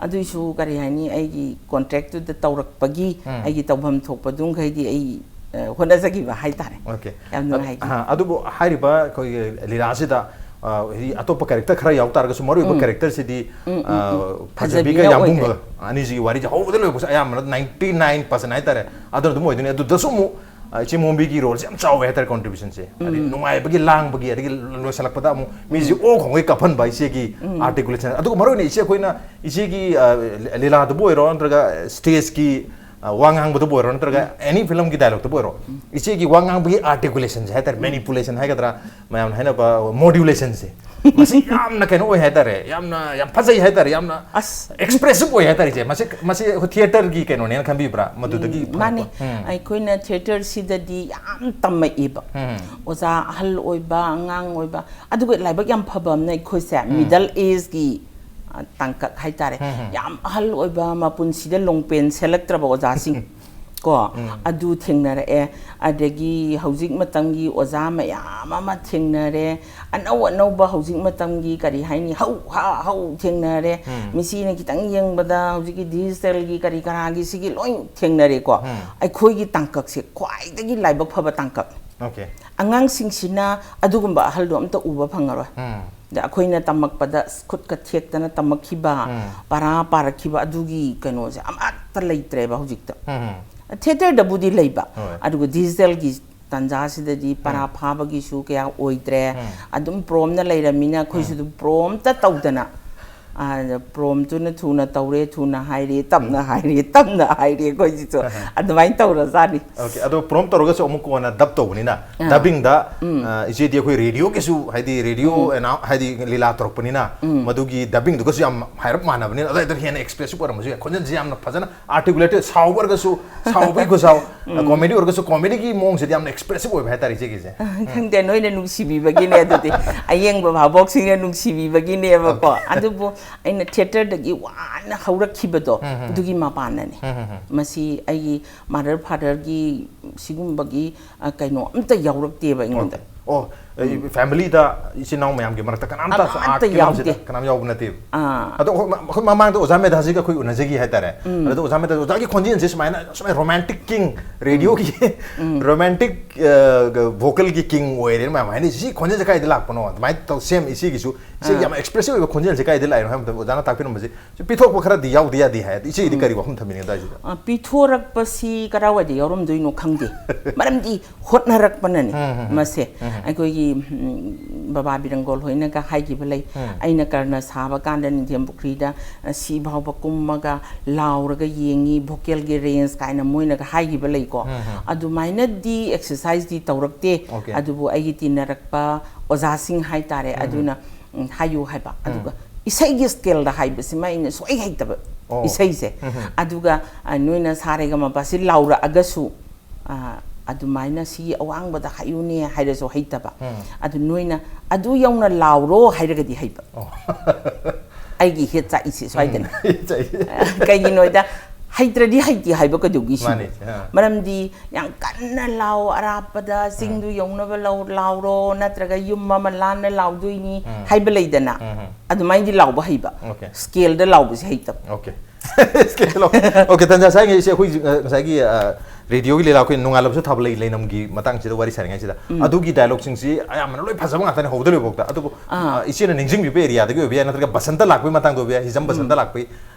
ꯑꯗꯨꯏꯁꯨ ꯀꯔꯤ ꯍꯥꯏꯅꯤ, ꯑꯩꯒꯤ ꯀꯣꯟꯇ꯭ꯔꯦꯛꯇꯨꯗ ꯇꯧꯔꯛꯄꯒꯤ, ꯑꯩꯒꯤ ꯇꯧꯐꯝ ꯊꯣꯛꯄꯗꯨꯝꯈꯩꯗꯤ ꯑꯩ, ꯑ, ꯍꯣꯠꯅꯖꯈꯤꯕ ꯍꯥꯏꯇꯥꯔꯦ꯫ Okay. ꯌꯥꯝ ꯅꯨꯡꯉꯥꯏꯈꯤ꯫ ꯑ, ꯑꯗꯨꯕꯨ ꯍꯥꯏꯔꯤꯕ ꯑꯩꯈꯣꯏꯒꯤ ꯂꯤꯂꯥꯁꯤꯗ, ꯑ, ꯍꯥꯏꯗꯤ ꯑꯇꯣꯞꯄ ꯀꯦꯔꯦꯛꯇꯔ ꯈꯔ ꯌꯥꯎ ꯇꯥꯔꯒꯁꯨ ꯃꯔꯨꯑꯣꯏꯕ ꯀꯦꯔꯦꯛꯇꯔꯁꯤꯗꯤ, ꯑ, ꯐꯖꯕꯤꯒ ꯐꯖꯕꯤꯅ ꯌꯥꯝꯕꯨꯡꯒ ꯑꯣꯏꯈ꯭ꯔꯦ꯫ ꯑꯅꯤꯁꯤꯒꯤ ꯋꯥꯔꯤꯁꯦ ꯍꯧꯕꯗ ꯂꯣꯏꯕꯁꯦ ꯑꯌꯥꯝꯕꯅ ninety nine percent ꯍꯥꯏꯇꯥꯔꯦ, ꯑꯗꯨꯅ ꯑꯗꯨꯝ ꯑꯣꯏꯗꯣꯏꯅꯤ꯫ ꯑꯗꯨꯗꯁꯨ ꯑꯃꯨꯛ, ꯑ, ꯏꯆꯦ ꯃꯣꯝꯕꯤꯒꯤ ꯔꯣꯜꯁꯦ ꯌꯥꯝ ꯆꯥꯎꯋꯦ ꯍꯥꯏꯇꯥꯔꯦ, ꯀꯣꯟꯇ꯭ꯔꯤꯕ꯭ꯌꯨꯁꯟꯁꯦ꯫ ꯍꯥꯏꯗꯤ ꯅꯨꯡꯉꯥꯏꯕꯒꯤ, ꯂꯥꯡꯕꯒꯤ, ꯑꯗꯒꯤ ꯂꯣꯏꯁꯤꯜꯂꯛꯄꯗ ꯑꯃꯨꯛ ꯃꯤꯁꯦ ꯑꯣ ꯈꯣꯡꯒꯩ ꯀꯥꯞꯍꯟꯕ ꯏꯆꯦꯒꯤ ꯑꯥꯔꯇꯤꯀꯨꯂꯦꯁꯟ꯫ ꯑꯗꯨꯒ ꯃꯔꯨꯑꯣꯏꯅ ꯏꯆꯦ ꯑꯩꯈꯣꯏꯅ ꯏꯆꯦꯒꯤ, ꯑ, ꯂꯤꯂꯥꯗꯕꯨ ꯑꯣꯏꯔꯣ, ꯅꯠꯇ꯭ꯔꯒ ꯁ꯭ꯇꯦꯖꯀꯤ, ꯑ, ꯋꯥ ꯉꯥꯡꯕꯗꯕꯨ ꯑꯣꯏꯔꯣ, ꯅꯠꯇ꯭ꯔꯒ ꯑꯦꯅꯤ ꯐꯤꯂꯝꯒꯤ ꯗꯥꯏꯂꯣꯛꯇꯕꯨ ꯑꯣꯏꯔꯣ, ꯏꯆꯦꯒꯤ ꯋꯥ ꯉꯥꯡꯕꯒꯤ ꯑꯥꯔꯇꯤꯀꯨꯂꯦꯁꯟꯁꯦ ꯍꯥꯏꯇꯥꯔꯦ, ꯃꯦꯅꯤꯄꯨꯂꯦꯁꯟ ꯍꯥꯏꯒꯗ꯭ꯔꯥ, ꯃꯌꯥꯝꯅ ꯍꯥꯏꯅꯕ ꯃꯣꯗ꯭ꯌꯨꯂꯦꯁꯟꯁꯦ, ꯃꯁꯤ ꯌꯥꯝꯅ ꯀꯩꯅꯣ ꯑꯣꯏ ꯍꯥꯏꯇꯥꯔꯦ, ꯌꯥꯝꯅ ꯌꯥꯝ ꯐꯖꯩ ꯍꯥꯏꯇꯥꯔꯦ, ꯌꯥꯝꯅ ꯑꯁ ꯑꯦꯛꯁꯄ꯭ꯔꯦꯁꯤꯞ ꯑꯣꯏ ꯍꯥꯏꯇꯥꯔꯦ ꯏꯆꯦ꯫ ꯃꯁꯤ ꯃꯁꯤ ꯑꯩꯈꯣꯏ ꯊꯤꯌꯦꯇꯔꯒꯤ ꯀꯩꯅꯣꯅꯦꯅ ꯈꯟꯕꯤꯕ꯭ꯔꯥ? ꯃꯗꯨꯗꯒꯤ ꯃꯥꯅꯤ꯫ ꯐꯪꯉꯛꯄ? ꯎꯝ꯫ ꯑꯩꯈꯣꯏꯅ ꯊꯤꯌꯦꯇꯔꯁꯤꯗꯗꯤ ꯌꯥꯝ ꯇꯝꯃꯛꯏꯕ꯫ ꯎꯝ꯫ ꯑꯣꯖꯥ ꯑꯍꯜ ꯑꯣꯏꯕ, ꯑꯉꯥꯡ ꯑꯣꯏꯕ, ꯑꯗꯨꯒ ꯂꯥꯏꯕꯛ ꯌꯥꯝ ꯐꯕ ꯑꯃꯅ ꯑꯩꯈꯣꯏꯁꯦ ꯃꯤꯗꯜ ꯑꯦꯖꯀꯤ ꯇꯥꯡꯀꯛ ꯍꯥꯏꯇꯥꯔꯦ꯫ ꯎꯝ꯫ ꯌꯥꯝ ꯑꯍꯜ ꯑꯣꯏꯕ, ꯃꯄꯨꯟꯁꯤꯗ ꯂꯣꯡꯄꯦꯟ ꯁꯦꯠꯂꯛꯇ꯭ꯔꯕ ꯑꯣꯖꯥꯁꯤꯡ ꯀꯣ, ꯑꯗꯨ ꯊꯦꯡꯅꯔꯛꯑꯦ꯫ ꯑꯗꯒꯤ ꯍꯧꯖꯤꯛ ꯃꯇꯝꯒꯤ ꯑꯣꯖꯥ ꯃꯌꯥꯝ ꯑꯃ ꯊꯦꯡꯅꯔꯦ꯫ ꯑꯅꯧ ꯑꯅꯧꯕ ꯍꯧꯖꯤꯛ ꯃꯇꯝꯒꯤ ꯀꯔꯤ ꯍꯥꯏꯅꯤ, ꯍꯧ ꯍꯥ ꯍꯧ ꯊꯦꯡꯅꯔꯦ꯫ ꯎꯝ꯫ ꯃꯤꯆꯤꯅ ꯈꯤꯇꯪ ꯌꯦꯡꯕꯗ ꯍꯧꯖꯤꯛꯀꯤ ꯗꯤꯖꯤꯇꯦꯜꯒꯤ ꯀꯔꯤ ꯀꯔꯥꯒꯤ ꯁꯤꯒꯤ ꯂꯣꯏ ꯊꯦꯡꯅꯔꯦꯀꯣ꯫ ꯎꯝ꯫ ꯑꯩꯈꯣꯏꯒꯤ ꯇꯥꯡꯀꯛꯁꯦ ꯈ꯭ꯋꯥꯏꯗꯒꯤ ꯂꯥꯏꯕꯛ ꯐꯕ ꯇꯥꯡꯀꯛ꯫ ꯑꯣꯀꯦ꯫ ꯑꯉꯥꯡꯁꯤꯡꯁꯤꯅ ꯑꯗꯨꯒꯨꯝꯕ ꯑꯍꯜꯗꯣ ꯑꯝꯇ ꯎꯕ ꯐꯪꯉꯔꯣꯏ꯫ ꯎꯝ꯫ ꯑꯗ ꯑꯩꯈꯣꯏꯅ ꯇꯝꯃꯛꯄꯗ ꯈꯨꯠꯀ ꯊꯦꯛꯇꯅ ꯇꯝꯃꯛꯈꯤꯕ, ꯎꯝ꯫ ꯄꯔꯥ ꯄꯥꯔꯛꯈꯤꯕ ꯑꯗꯨꯒꯤ ꯀꯩꯅꯣꯁꯦ ꯑꯃꯠꯇ ꯂꯩꯇ꯭ꯔꯦꯕ ꯍꯧꯖꯤꯛꯇ꯫ ꯎꯝ꯫ ꯊꯤꯌꯦꯇꯔꯗꯕꯨꯗꯤ ꯂꯩꯕ, ꯍꯣꯏ꯫ ꯑꯗꯨꯒ ꯗꯤꯖꯤꯇꯦꯜꯒꯤ ꯇꯥꯟꯖꯥꯁꯤꯗꯗꯤ ꯄꯔꯥ ꯐꯥꯕꯒꯤꯁꯨ ꯀꯌꯥ ꯑꯣꯏꯗ꯭ꯔꯦ꯫ ꯎꯝ꯫ ꯑꯗꯨꯝ ꯄ꯭ꯔꯣꯝꯅ ꯂꯩꯔꯃꯤꯅ ꯑꯩꯈꯣꯏꯁꯨ ꯑꯗꯨꯝ ꯄ꯭ꯔꯣꯝꯇ ꯇꯧꯗꯅ, ꯑ, ꯄ꯭ꯔꯣꯝꯇꯨꯅ ꯊꯨꯅ ꯇꯧꯔꯦ, ꯊꯨꯅ ꯍꯥꯏꯔꯦ, ꯇꯞꯅ ꯍꯥꯏꯔꯦ, ꯇꯞꯅ ꯍꯥꯏꯔꯦ, ꯑꯩꯈꯣꯏꯁꯤꯁꯨ ꯑꯗꯨꯃꯥꯏꯅ ꯇꯧꯔꯖꯥꯠꯅꯤ꯫ ꯑꯣꯀꯦ, ꯑꯗꯣ ꯄ꯭ꯔꯣꯝ ꯇꯧꯔꯒꯁꯨ ꯑꯃꯨꯛ ꯀꯣꯟꯅ ꯗꯕ ꯇꯧꯕꯅꯤꯅ, ꯑꯥ꯫ ꯗꯕꯤꯡꯗ, ꯑ, ꯏꯆꯦꯗꯤ ꯑꯩꯈꯣꯏ ꯔꯦꯗꯤꯑꯣꯒꯤꯁꯨ, ꯍꯥꯏꯗꯤ ꯔꯦꯗꯤꯑꯣ ꯑꯦꯅꯥꯎ-, ꯍꯥꯏꯗꯤ ꯂꯤꯂꯥ ꯇꯧꯔꯛꯄꯅꯤꯅ, ꯃꯗꯨꯒꯤ ꯗꯕꯤꯡꯗꯨꯒꯁꯨ ꯌꯥꯝ ꯍꯥꯏꯔꯞ ꯃꯥꯟꯅꯕꯅꯤꯅ ꯑꯗꯨꯋꯥꯏꯗ ꯍꯦꯟꯅ ꯑꯦꯛꯁꯄ꯭ꯔꯦꯁꯤꯞ ꯑꯣꯏꯔꯝꯕꯁꯨ ꯌꯥꯏ꯫ ꯈꯣꯟꯖꯦꯜꯁꯦ ꯌꯥꯝꯅ ꯐꯖꯅ ꯑꯥꯔꯇꯤꯀꯨꯂꯦꯇꯦꯠ, ꯁꯥꯎꯕ ꯑꯣꯏꯔꯒꯁꯨ, ꯁꯥꯎꯕꯒꯤ ꯈꯨꯁꯥꯎ, ꯀꯣꯃꯦꯗꯤ ꯑꯣꯏꯔꯒꯁꯨ ꯀꯣꯃꯦꯗꯤꯒꯤ ꯃꯑꯣꯡꯁꯤꯗꯤ ꯌꯥꯝꯅ ꯑꯦꯛꯁꯄ꯭ꯔꯦꯁꯤꯞ ꯑꯣꯏꯕ ꯍꯥꯏꯇꯥꯔꯦ ꯏꯆꯦꯒꯤꯁꯦ꯫ ꯈꯪꯗꯦ, ꯅꯣꯏꯅ ꯅꯨꯡꯁꯤꯕꯤꯕꯒꯤꯅꯦ ꯑꯗꯨꯗꯤ꯫ ꯑꯌꯦꯡꯕ ꯚꯥꯕꯣꯛꯁꯤꯡꯅ ꯅꯨꯡꯁꯤꯕꯤꯕꯒꯤꯅꯦꯕꯀꯣ꯫ ꯑꯗꯨꯕꯨ ꯑꯩꯅ ꯊꯤꯌꯦꯇꯔꯗꯒꯤ ꯋꯥꯅ ꯍꯧꯔꯛꯈꯤꯕꯗꯣ, ꯑꯗꯨꯒꯤ ꯃꯄꯥꯟꯅꯅꯦ꯫ ꯃꯁꯤ ꯑꯩꯒꯤ ꯃꯥꯗꯔ ꯐꯥꯗꯔꯒꯤ ꯁꯤꯒꯨꯝꯕꯒꯤ, ꯑ, ꯀꯩꯅꯣ ꯑꯝꯇ ꯌꯥꯎꯔꯛꯇꯦꯕ ꯑꯩꯉꯣꯟꯗ꯫ ꯑꯣ, ꯑꯩ ꯐꯦꯃꯤꯂꯤꯗ ꯏꯆꯤꯟ ꯏꯅꯥꯎ ꯃꯌꯥꯝꯒꯤ ꯃꯔꯛꯇ ꯀꯅꯥꯝꯇ ꯑꯃꯠꯇ ꯑꯥꯔꯠꯀꯤ ꯂꯝꯁꯤꯗ ꯌꯥꯎꯗꯦ꯫ ꯀꯅꯥꯝ ꯌꯥꯎꯕ ꯅꯠꯇꯦꯕ꯫ ꯑꯥ꯫ ꯑꯗꯣ ꯑꯩꯈꯣꯏ ꯃ-, ꯑꯩꯈꯣꯏ ꯃꯃꯥꯡꯗ ꯑꯣꯖꯥ ꯃꯦꯙꯥꯖꯤꯒ ꯑꯩꯈꯣꯏ ꯎꯅꯖꯈꯤ ꯍꯥꯏꯇꯥꯔꯦ꯫ ꯑꯗꯨꯗ ꯑꯣꯖꯥ ꯃꯦꯙꯥ, ꯑꯣꯖꯥꯒꯤ ꯈꯣꯟꯖꯦꯜꯁꯦ ꯁꯨꯃꯥꯏꯅ, ꯁꯨꯃꯥꯏꯅ ꯔꯣꯃꯥꯟꯇꯤꯛ ꯀꯤꯡ, ꯔꯦꯗꯤꯑꯣꯒꯤ ꯔꯣꯃꯥꯟꯇꯤꯛ, ꯑ, ꯒ-, ꯚꯣꯀꯦꯜꯒꯤ ꯀꯤꯡ ꯑꯣꯏꯔꯦꯅ ꯃꯌꯥꯝ ꯍꯥꯏꯅꯩ꯫ ꯁꯤ ꯈꯣꯟꯖꯦꯜꯁꯦ ꯀꯥꯏꯗ ꯂꯥꯛꯄꯅꯣ? ꯑꯗꯨꯃꯥꯏꯅ ꯇꯧ ꯁꯦꯝ ꯏꯆꯦꯒꯤꯁꯨ, ꯏꯆꯦꯒꯤ ꯌꯥꯝ ꯑꯦꯛꯁꯄ꯭ꯔꯦꯁꯤꯞ ꯑꯣꯏꯕ ꯈꯣꯟꯖꯦꯜꯁꯦ ꯀꯥꯏꯗ ꯂꯥꯛꯏꯅꯣ ꯍꯥꯏꯕ ꯃꯇꯝꯗ ꯑꯣꯖꯥꯅ ꯇꯥꯛꯄꯤꯔꯝꯕꯁꯦ, ꯁꯤ ꯄꯤꯊꯣꯛꯄ ꯈꯔꯗꯤ ꯌꯥꯎꯗ ꯌꯥꯗꯦ ꯍꯥꯏ꯫ ꯏꯆꯦꯒꯤꯗꯤ ꯀꯔꯤ ꯋꯥꯐꯝ ꯊꯝꯕꯤꯅꯤꯡꯉꯦ ꯑꯗꯨꯋꯥꯏꯁꯤꯗ? ꯑ, ꯄꯤꯊꯣꯔꯛꯄꯁꯤ ꯀꯔꯥꯏꯋꯥꯏꯗ ꯌꯥꯎꯔꯝꯗꯣꯏꯅꯣ ꯈꯪꯗꯦ꯫ ꯃꯔꯝꯗꯤ ꯍꯣꯠꯅꯔꯛꯄꯅꯅꯦ ꯃꯁꯦ꯫ ꯑꯩꯈꯣꯏꯒꯤ ꯎꯝ, ꯕꯕꯥ ꯕꯤꯔꯪꯒꯣꯜ ꯍꯣꯏꯅꯒ ꯍꯥꯏꯈꯤꯕ ꯂꯩ꯫ ꯑꯩꯅ ꯀꯔꯅ ꯁꯥꯕ ꯀꯥꯟꯗ ꯅꯤꯡꯊꯦꯝ ꯄꯨꯈ꯭ꯔꯤꯗ ꯑ, ꯁꯤ ꯐꯥꯎꯕ ꯀꯨꯝꯃꯒ ꯂꯥꯎꯔꯒ ꯌꯦꯡꯉꯤ, vocalꯒꯤ range ꯀꯥꯏꯅ ꯃꯣꯏꯅꯒ ꯍꯥꯏꯈꯤꯕ ꯂꯩꯀꯣ꯫ ꯑꯗꯨꯃꯥꯏꯅꯗꯤ exerciseꯗꯤ ꯇꯧꯔꯛꯇꯦ꯫ Okay. ꯑꯗꯨꯕꯨ ꯑꯩꯒꯤ ꯇꯤꯟꯅꯔꯛꯄ ꯑꯣꯖꯥꯁꯤꯡ ꯍꯥꯏꯇꯥꯔꯦ, ꯑꯗꯨꯅ ꯎꯝ, ꯍꯥꯏꯌꯨ ꯍꯥꯏꯕ꯫ ꯑꯗꯨꯒ ꯏꯁꯩꯒꯤ scaleꯗ ꯍꯥꯏꯕꯁꯤꯃ ꯑꯩꯅ ꯁꯨꯡꯍꯩ ꯍꯩꯇꯕ꯫ ꯑꯣ꯫ ꯏꯁꯩꯁꯦ꯫ ꯑꯗꯨꯒ ꯑ, ꯅꯣꯏꯅ ꯁꯥ ꯔꯦ ꯒ ꯃ ꯄ ꯁꯤ ꯂꯥꯎꯔꯛꯑꯒꯁꯨ ꯑ, ꯑꯗꯨꯃꯥꯏꯅ ꯁꯤꯒꯤ ꯑꯋꯥꯡꯕꯗ ꯍꯥꯏꯌꯨꯅꯦ ꯍꯥꯏꯔꯁꯨ ꯍꯩꯇꯕ꯫ ꯑꯗꯨ ꯅꯣꯏꯅ ꯑꯗꯨ ꯌꯧꯅ ꯂꯥꯎꯔꯣ ꯍꯥꯏꯔꯒꯗꯤ ꯍꯩꯕ꯫ ꯑꯣ꯫ ꯑꯩꯒꯤ ꯍꯦꯠ ꯆꯥꯛꯏꯁꯦ ꯁ꯭ꯋꯥꯏꯗꯅꯤ꯫ ꯆꯥꯛꯏ꯫ ꯀꯩꯒꯤꯅꯣꯗ ꯍꯩꯇ꯭ꯔꯗꯤ ꯍꯩꯇꯦ ꯍꯥꯏꯕ ꯀꯩꯗꯧꯒꯤ ꯁꯤꯕꯨ? ꯃꯥꯅꯤ, ꯑꯥ꯫ ꯃꯔꯝꯗꯤ ꯌꯥꯝ ꯀꯟꯅ ꯂꯥꯎ, ꯑꯔꯥꯞꯄꯗ ꯆꯤꯡꯗꯨ ꯌꯧꯅꯕ ꯂꯧ-, ꯂꯥꯎꯔꯣ, ꯅꯠꯇ꯭ꯔꯒ ꯌꯨꯝ ꯑꯃ ꯂꯥꯟꯅ ꯂꯥꯎꯗꯣꯏꯅꯤ ꯍꯥꯏꯕ ꯂꯩꯗꯅ꯫ ꯑꯗꯨꯃꯥꯏꯅꯗꯤ ꯂꯥꯎꯕ ꯍꯩꯕ꯫ Okay. Scaleꯗ ꯂꯥꯎꯕꯁꯦ ꯍꯩꯇꯕ꯫ Okay. Scale. Okay, ꯇꯟꯖꯥ ꯁꯥꯏꯉꯩ ꯏꯆꯦ, ꯑꯩꯈꯣꯏ ꯍꯧꯖꯤꯛ, ꯑ, ꯉꯁꯥꯏꯒꯤ, ꯑ, radioꯒꯤ ꯂꯤꯂꯥ ꯑꯩꯈꯣꯏ ꯅꯣꯡꯉꯥꯜꯂꯕꯁꯨ ꯊꯥꯕ ꯂꯩ ꯂꯩꯅꯝꯒꯤ ꯃꯇꯥꯡꯁꯤꯗ ꯋꯥꯔꯤ ꯁꯥꯔꯤꯉꯩꯁꯤꯗ ꯑꯗꯨꯒꯤ dialogueꯁꯤꯡꯁꯤ ꯑꯌꯥꯝꯕꯅ ꯂꯣꯏ ꯐꯖꯕ ꯉꯥꯛꯇꯅꯤ ꯍꯧꯗ ꯂꯣꯏꯕꯧꯗ꯫ ꯑꯗꯨꯕꯨ, ꯑ, ꯏꯆꯦꯅ ꯅꯤꯡꯁꯤꯡꯕꯤꯕ areaꯗꯒꯤ ꯑꯣꯏꯕ ꯌꯥꯏ, ꯅꯠꯇ꯭ꯔꯒ ꯕꯁꯟꯇ ꯂꯥꯛꯄꯒꯤ ꯃꯇꯥꯡꯗ ꯑꯣꯏꯕ ꯌꯥꯏ, ꯍꯤꯖꯝ ꯕꯁꯟꯇ ꯂꯥꯛꯄꯒꯤ,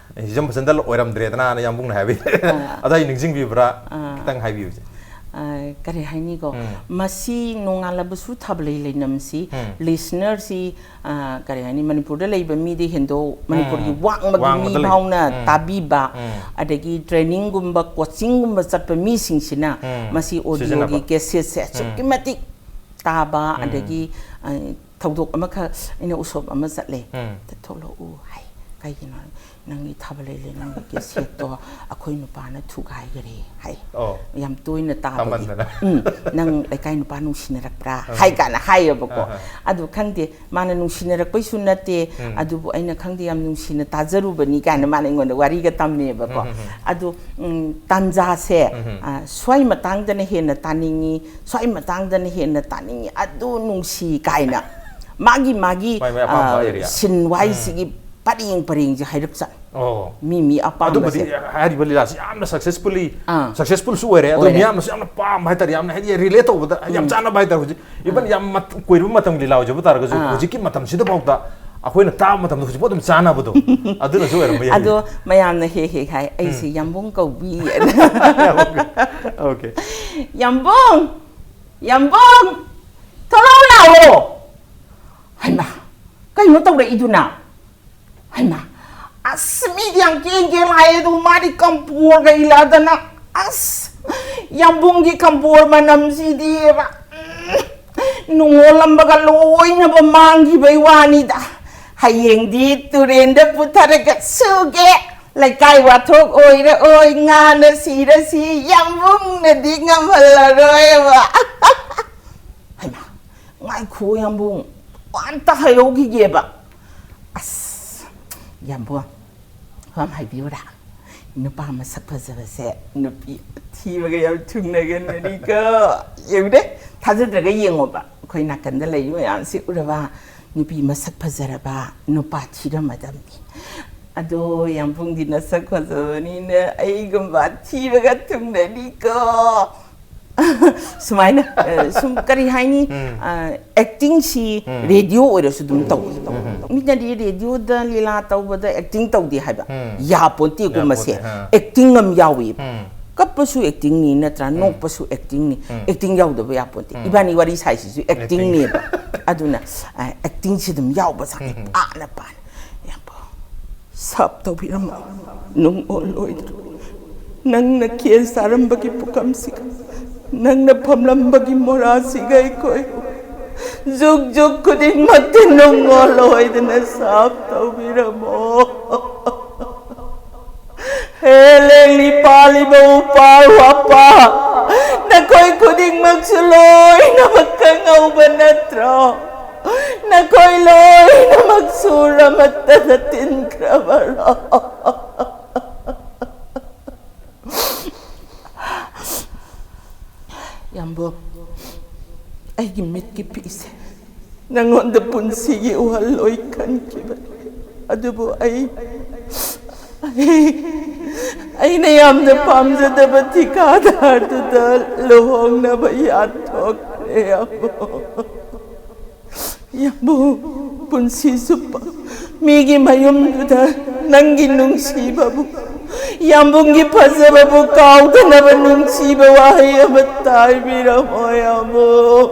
ꯍꯤꯖꯝ ꯕꯁꯟꯇ ꯑꯣꯏꯔꯝꯗ꯭ꯔꯦꯗꯅ ꯌꯥꯝꯕꯨꯡꯅ ꯍꯥꯏꯕꯒꯤ꯫ ꯑꯗ ꯑꯩ ꯅꯤꯡꯁꯤꯡꯕꯤꯕ꯭ꯔꯥ? ꯈꯤꯇꯪ ꯍꯥꯏꯕꯤꯌꯨ ꯏꯆꯦ꯫ ꯑ, ꯀꯔꯤ ꯍꯥꯏꯅꯤꯀꯣ? ꯃꯁꯤ ꯅꯣꯡꯉꯥꯜꯂꯕꯁꯨ ꯊꯥꯕ ꯂꯩ ꯂꯩꯅꯝꯁꯤ listenerꯁꯤ ꯑ, ꯀꯔꯤ ꯍꯥꯏꯅꯤ, ꯃꯅꯤꯄꯨꯔꯗ ꯂꯩꯕ ꯃꯤꯗꯤ ꯍꯦꯟꯗꯣꯛ, ꯃꯅꯤꯄꯨꯔꯒꯤ ꯋꯥꯡꯃꯒꯤ ꯃꯤ ꯐꯥꯎꯅ ꯇꯥꯕꯤꯕ, ꯑꯗꯒꯤ trainingꯒꯨꯝꯕ, coachingꯒꯨꯝꯕ ꯆꯠꯄ ꯃꯤꯁꯤꯡꯁꯤꯅ ꯃꯁꯤ audioꯒꯤ cassetteꯁꯦ ꯑꯁꯨꯛꯀꯤ ꯃꯇꯤꯛ ꯇꯥꯕ, ꯑꯗꯒꯤ, ꯑ, ꯊꯧꯗꯣꯛ ꯑꯃꯈꯛ ꯑꯩꯅ ꯎꯁꯣꯞ ꯑꯃ ꯆꯠꯂꯦ꯫ "ꯊꯣꯛꯂꯛꯎ" ꯍꯥꯏ꯫ "ꯀꯩꯒꯤꯅꯣ?" "ꯅꯪꯒꯤ ꯊꯥꯕ ꯂꯩ ꯂꯩꯅꯝꯒꯤ cassetteꯇꯣ ꯑꯩꯈꯣꯏ ꯅꯨꯄꯥꯅ ꯊꯨꯒꯥꯏꯈꯔꯦ" ꯍꯥꯏ꯫ ꯑꯣ꯫ ꯌꯥꯝ ꯇꯣꯏꯅ ꯇꯥꯕꯒꯤ꯫ ꯇꯥꯃꯟꯗꯅ꯫ "ꯎꯝ, ꯅꯪ ꯂꯩꯀꯥꯏ ꯅꯨꯄꯥ ꯅꯨꯡꯁꯤꯅꯔꯛꯄ꯭ꯔꯥ?" ꯍꯥꯏ ꯀꯥꯏꯅ ꯍꯥꯏꯌꯦꯕꯀꯣ꯫ ꯑꯗꯨ ꯈꯪꯗꯦ, ꯃꯥꯅ ꯅꯨꯡꯁꯤꯅꯔꯛꯄꯩꯁꯨ ꯅꯠꯇꯦ, ꯑꯗꯨꯕꯨ ꯑꯩꯅ ꯈꯪꯗꯦ, ꯌꯥꯝ ꯅꯨꯡꯁꯤꯅ ꯇꯥꯖꯔꯨꯕꯅꯤ ꯀꯥꯏꯅ ꯃꯥꯅ ꯑꯩꯉꯣꯟꯗ ꯋꯥꯔꯤꯒ ꯇꯝꯃꯦꯕꯀꯣ꯫ ꯑꯗꯨ, ꯎꯝ, ꯇꯥꯟꯖꯥꯁꯦ, ꯑ, ꯁ꯭ꯋꯥꯏ ꯃꯇꯥꯡꯗꯅ ꯍꯦꯟꯅ ꯇꯥꯅꯤꯡꯉꯤ, ꯁ꯭ꯋꯥꯏ ꯃꯇꯥꯡꯗꯅ ꯍꯦꯟꯅ ꯇꯥꯅꯤꯡꯉꯤ, ꯑꯗꯨ ꯅꯨꯡꯁꯤ ꯀꯥꯏꯅ ꯃꯥꯒꯤ, ꯃꯥꯒꯤ, ꯃꯥꯏ, ꯃꯥꯏ ꯑꯄꯥꯝꯕ ꯑ, area꯫ ꯁꯤꯟ ꯋꯥꯏꯁꯤꯒꯤ ꯄꯔꯦꯡ ꯄꯔꯦꯡꯁꯦ ꯍꯥꯏꯔꯛꯆꯥꯠꯅꯤ꯫ ꯑꯣ꯫ ꯃꯤ, ꯃꯤ ꯑꯄꯥꯝꯕꯁꯦ꯫ ꯑꯗꯨꯕꯨꯗꯤ ꯍꯥꯏꯔꯤꯕ ꯂꯤꯂꯥꯁꯤ ꯌꯥꯝꯅ successfully, ꯑꯥ꯫ successfulꯁꯨ ꯑꯣꯏꯔꯦ, ꯑꯗꯨ ꯑꯣꯏꯔꯦ꯫ ꯃꯤꯌꯥꯝꯅꯁꯨ ꯌꯥꯝꯅ ꯄꯥꯝꯕ ꯍꯥꯏꯇꯥꯔꯦ, ꯌꯥꯝꯅ ꯍꯥꯏꯗꯤ relate ꯇꯧꯕꯗ ꯌꯥꯝ ꯆꯥꯟꯅꯕ ꯍꯥꯏꯇꯥꯔꯦ꯫ ꯍꯧꯖꯤꯛ even ꯌꯥꯝ ꯃꯠ-, ꯀꯨꯏꯔꯕ ꯃꯇꯝꯒꯤ ꯂꯤꯂꯥ ꯑꯣꯏꯖꯕ ꯇꯥꯔꯒꯁꯨ ꯑꯥ꯫ ꯍꯧꯖꯤꯛꯀꯤ ꯃꯇꯝꯁꯤꯗꯐꯥꯎꯗ ꯑꯩꯈꯣꯏꯅ ꯇꯥꯕ ꯃꯇꯝꯗ ꯍꯧꯖꯤꯛꯐꯥꯎ ꯑꯗꯨꯝ ꯆꯥꯟꯅꯕꯗꯣ ꯑꯗꯨꯅꯁꯨ ꯑꯣꯏꯔꯝꯕ ꯌꯥꯏ꯫ ꯑꯗꯣ ꯃꯌꯥꯝꯅ ꯍꯦꯛ ꯍꯦꯛ ꯍꯥꯏ, "ꯑꯩꯁꯦ ꯌꯥꯝꯕꯨꯡ ꯀꯧꯕꯤ"꯫ Okay꯫ "ꯌꯥꯝꯕꯨꯡ! ꯌꯥꯝꯕꯨꯡ! ꯊꯣꯛ!" ꯇꯧꯔꯣ꯫ ꯍꯩꯃꯥ, ꯀꯩꯅꯣ ꯇꯧꯔꯛꯏꯗꯨꯅ? ꯍꯩꯃꯥ, ꯑꯁ, ꯃꯤꯗꯤ ꯌꯥꯝ ꯀꯦꯟ ꯀꯦꯟ ꯂꯥꯛꯑꯦ, ꯑꯗꯨ ꯃꯥꯗꯤ ꯀꯝꯄꯣꯔꯒ ꯏꯜꯂꯛꯑꯗꯅ, ꯑꯁ, ꯌꯥꯝꯕꯨꯡꯒꯤ ꯀꯝꯄꯣꯔ ꯃꯅꯝꯁꯤꯗꯤ, ꯎꯝ, ꯅꯨꯡꯉꯣꯜꯂꯝꯕꯒ ꯂꯣꯏꯅꯕ ꯃꯥꯡꯈꯤꯕꯩ ꯋꯥꯅꯤꯗ꯫ ꯍꯌꯦꯡꯗꯤ ꯇꯨꯔꯦꯟꯗ ꯄꯨꯊꯔꯒ ꯁꯨꯒꯦ꯫ ꯂꯩꯀꯥꯏ ꯋꯥꯊꯣꯛ ꯑꯣꯏꯔꯛꯑꯣꯏ, ꯉꯥꯅ ꯁꯤꯔꯁꯤ, ꯌꯥꯝꯕꯨꯡꯅꯗꯤ ꯉꯝꯍꯜꯂꯔꯣꯏꯕ꯫ ꯍꯩꯃꯥ, ꯉꯥꯏꯈꯣ ꯌꯥꯝꯕꯨꯡ, ꯋꯥ ꯑꯝꯇ ꯍꯥꯏꯍꯧꯈꯤꯒꯦꯕ꯫ ꯑꯁ, ꯌꯥꯝꯕꯨꯡ, ꯋꯥ ꯑꯃ ꯍꯥꯏꯕꯤꯌꯨꯔꯥ? ꯅꯨꯄꯥ ꯃꯁꯛ ꯐꯖꯕꯁꯦ ꯅꯨꯄꯤ ꯑꯊꯤꯕꯒ ꯌꯥꯝ ꯊꯨꯡꯅꯒꯟꯕꯅꯤꯀꯣ꯫ ꯌꯦꯡꯉꯨꯅꯦ, ꯊꯥꯖꯗ꯭ꯔꯒ ꯌꯦꯡꯉꯣꯕ꯫ ꯑꯩꯈꯣꯏ ꯅꯥꯀꯟꯗ ꯂꯩꯔꯤꯕ ꯃꯌꯥꯝꯁꯤ ꯎꯔꯕ? ꯅꯨꯄꯤ ꯃꯁꯛ ꯐꯖꯔꯕ, ꯅꯨꯄꯥ ꯊꯤꯔꯝꯃꯗꯕꯅꯤ꯫ ꯑꯗꯣ ꯌꯥꯝꯕꯨꯡꯗꯤ ꯅꯁꯛ ꯐꯖꯕꯅꯤꯅ ꯑꯩꯒꯨꯝꯕ ꯑꯊꯤꯕꯒ ꯊꯨꯡꯅꯅꯤꯀꯣ꯫ ꯁꯨꯃꯥꯏꯅ, ꯑ, ꯁꯨꯝ ꯀꯔꯤ ꯍꯥꯏꯅꯤ? ꯎꯝ꯫ ꯑ, ꯑꯦꯛꯇꯤꯡꯁꯤ ꯎꯝ꯫ ꯔꯦꯗꯤꯑꯣ ꯑꯣꯏꯔꯁꯨ ꯑꯗꯨꯝ ꯇꯧꯏ꯫ ꯎꯝ꯫ ꯃꯤꯅꯗꯤ ꯔꯦꯗꯤꯑꯣꯗ ꯂꯤꯂꯥ ꯇꯧꯕꯗ ꯑꯦꯛꯇꯤꯡ ꯇꯧꯗꯦ ꯍꯥꯏꯕ꯫ ꯎꯝ꯫ ꯌꯥꯄꯣꯟꯇꯦꯀꯣ ꯃꯁꯦ꯫ ꯌꯥꯄꯣꯟꯇꯦ, ꯑꯥ꯫ ꯑꯦꯛꯇꯤꯡ ꯑꯃ ꯌꯥꯎꯏ꯫ ꯎꯝ꯫ ꯀꯞꯄꯁꯨ ꯑꯦꯛꯇꯤꯡꯅꯤ ꯅꯠꯇ꯭ꯔꯥ? ꯎꯝ꯫ ꯅꯣꯛꯄꯁꯨ ꯑꯦꯛꯇꯤꯡꯅꯤ꯫ ꯎꯝ꯫ ꯑꯦꯛꯇꯤꯡ ꯌꯥꯎꯗꯕ ꯌꯥꯄꯣꯟꯇꯦ꯫ ꯎꯝ꯫ ꯏꯕꯥꯅꯤ ꯋꯥꯔꯤ ꯁꯥꯏꯁꯤꯁꯨ ꯑꯦꯛꯇꯤꯡ꯫ ꯑꯦꯛꯇꯤꯡꯅꯦꯕ꯫ ꯑꯗꯨꯅ, ꯑ, ꯑꯦꯛꯇꯤꯡꯁꯤ ꯑꯗꯨꯝ ꯌꯥꯎꯕ ꯆꯪꯉꯦ꯫ ꯎꯝ꯫ ꯄꯥꯅ ꯄꯥꯅ꯫ ꯌꯥꯝꯕꯨꯡ, ꯁꯥꯞ ꯇꯧꯕꯤꯔꯝꯃꯣ꯫ ꯅꯨꯡ ꯑꯣꯜꯂꯣꯏꯗ꯭ꯔꯣ? ꯅꯪꯅ ꯀꯦꯟ ꯆꯥꯔꯝꯕꯒꯤ ꯄꯨꯈꯝꯁꯤꯒ, ꯅꯪꯅ ꯐꯝꯂꯝꯕꯒꯤ ꯃꯣꯔꯥꯁꯤꯒ ꯑꯩꯈꯣꯏ ꯖꯨꯛ ꯖꯨꯛ ꯈꯨꯗꯤꯡꯃꯛꯇꯤ ꯅꯨꯡ ꯑꯣꯜꯂꯣꯏꯗꯅ ꯁꯥꯞ ꯇꯧꯕꯤꯔꯝꯃꯣ꯫ ꯍꯦ ꯂꯦꯡꯂꯤ ꯄꯥꯜꯂꯤꯕ ꯎꯄꯥꯜ ꯋꯥꯄꯥ, ꯅꯈꯣꯏ ꯈꯨꯗꯤꯡꯃꯛꯁꯨ ꯂꯣꯏꯅꯃꯛ ꯈꯪꯍꯧꯕ ꯅꯠꯇ꯭ꯔꯣ? ꯅꯈꯣꯏ ꯂꯣꯏꯅꯃꯛ ꯁꯨꯔ ꯑꯃꯠꯇꯗ ꯇꯤꯟꯈ꯭ꯔꯕꯔꯣ? ꯌꯥꯝꯕꯨꯡ, ꯑꯩꯒꯤ ꯃꯤꯠꯀꯤ ꯄꯤꯁꯦ ꯅꯪꯉꯣꯟꯗ ꯄꯨꯟꯁꯤꯒꯤ ꯎꯍꯜꯂꯣꯏ ꯈꯟꯈꯤꯕꯅꯤ꯫ ꯑꯗꯨꯕꯨ ꯑꯩ, ꯑꯩ, ꯑꯩꯅ ꯌꯥꯝꯅ ꯄꯥꯝꯖꯗꯕ ꯊꯤꯀꯥꯗꯥꯔꯗꯨꯗ ꯂꯨꯍꯣꯡꯅꯕ ꯌꯥꯊꯣꯛꯈ꯭ꯔꯦ, ꯌꯥꯝꯕꯨꯡ꯫ ꯌꯥꯝꯕꯨꯡ, ꯄꯨꯟꯁꯤ ꯆꯨꯞꯄ ꯃꯤꯒꯤ ꯃꯌꯨꯝꯗꯨꯗ ꯅꯪꯒꯤ ꯅꯨꯡꯁꯤꯕꯕꯨ, ꯌꯥꯝꯕꯨꯡꯒꯤ ꯐꯖꯕꯕꯨ ꯀꯥꯎꯗꯅꯕ ꯅꯨꯡꯁꯤꯕ ꯋꯥꯍꯩ ꯑꯃ ꯇꯥꯏꯕꯤꯔꯝꯃꯣ, ꯌꯥꯝꯕꯨꯡ꯫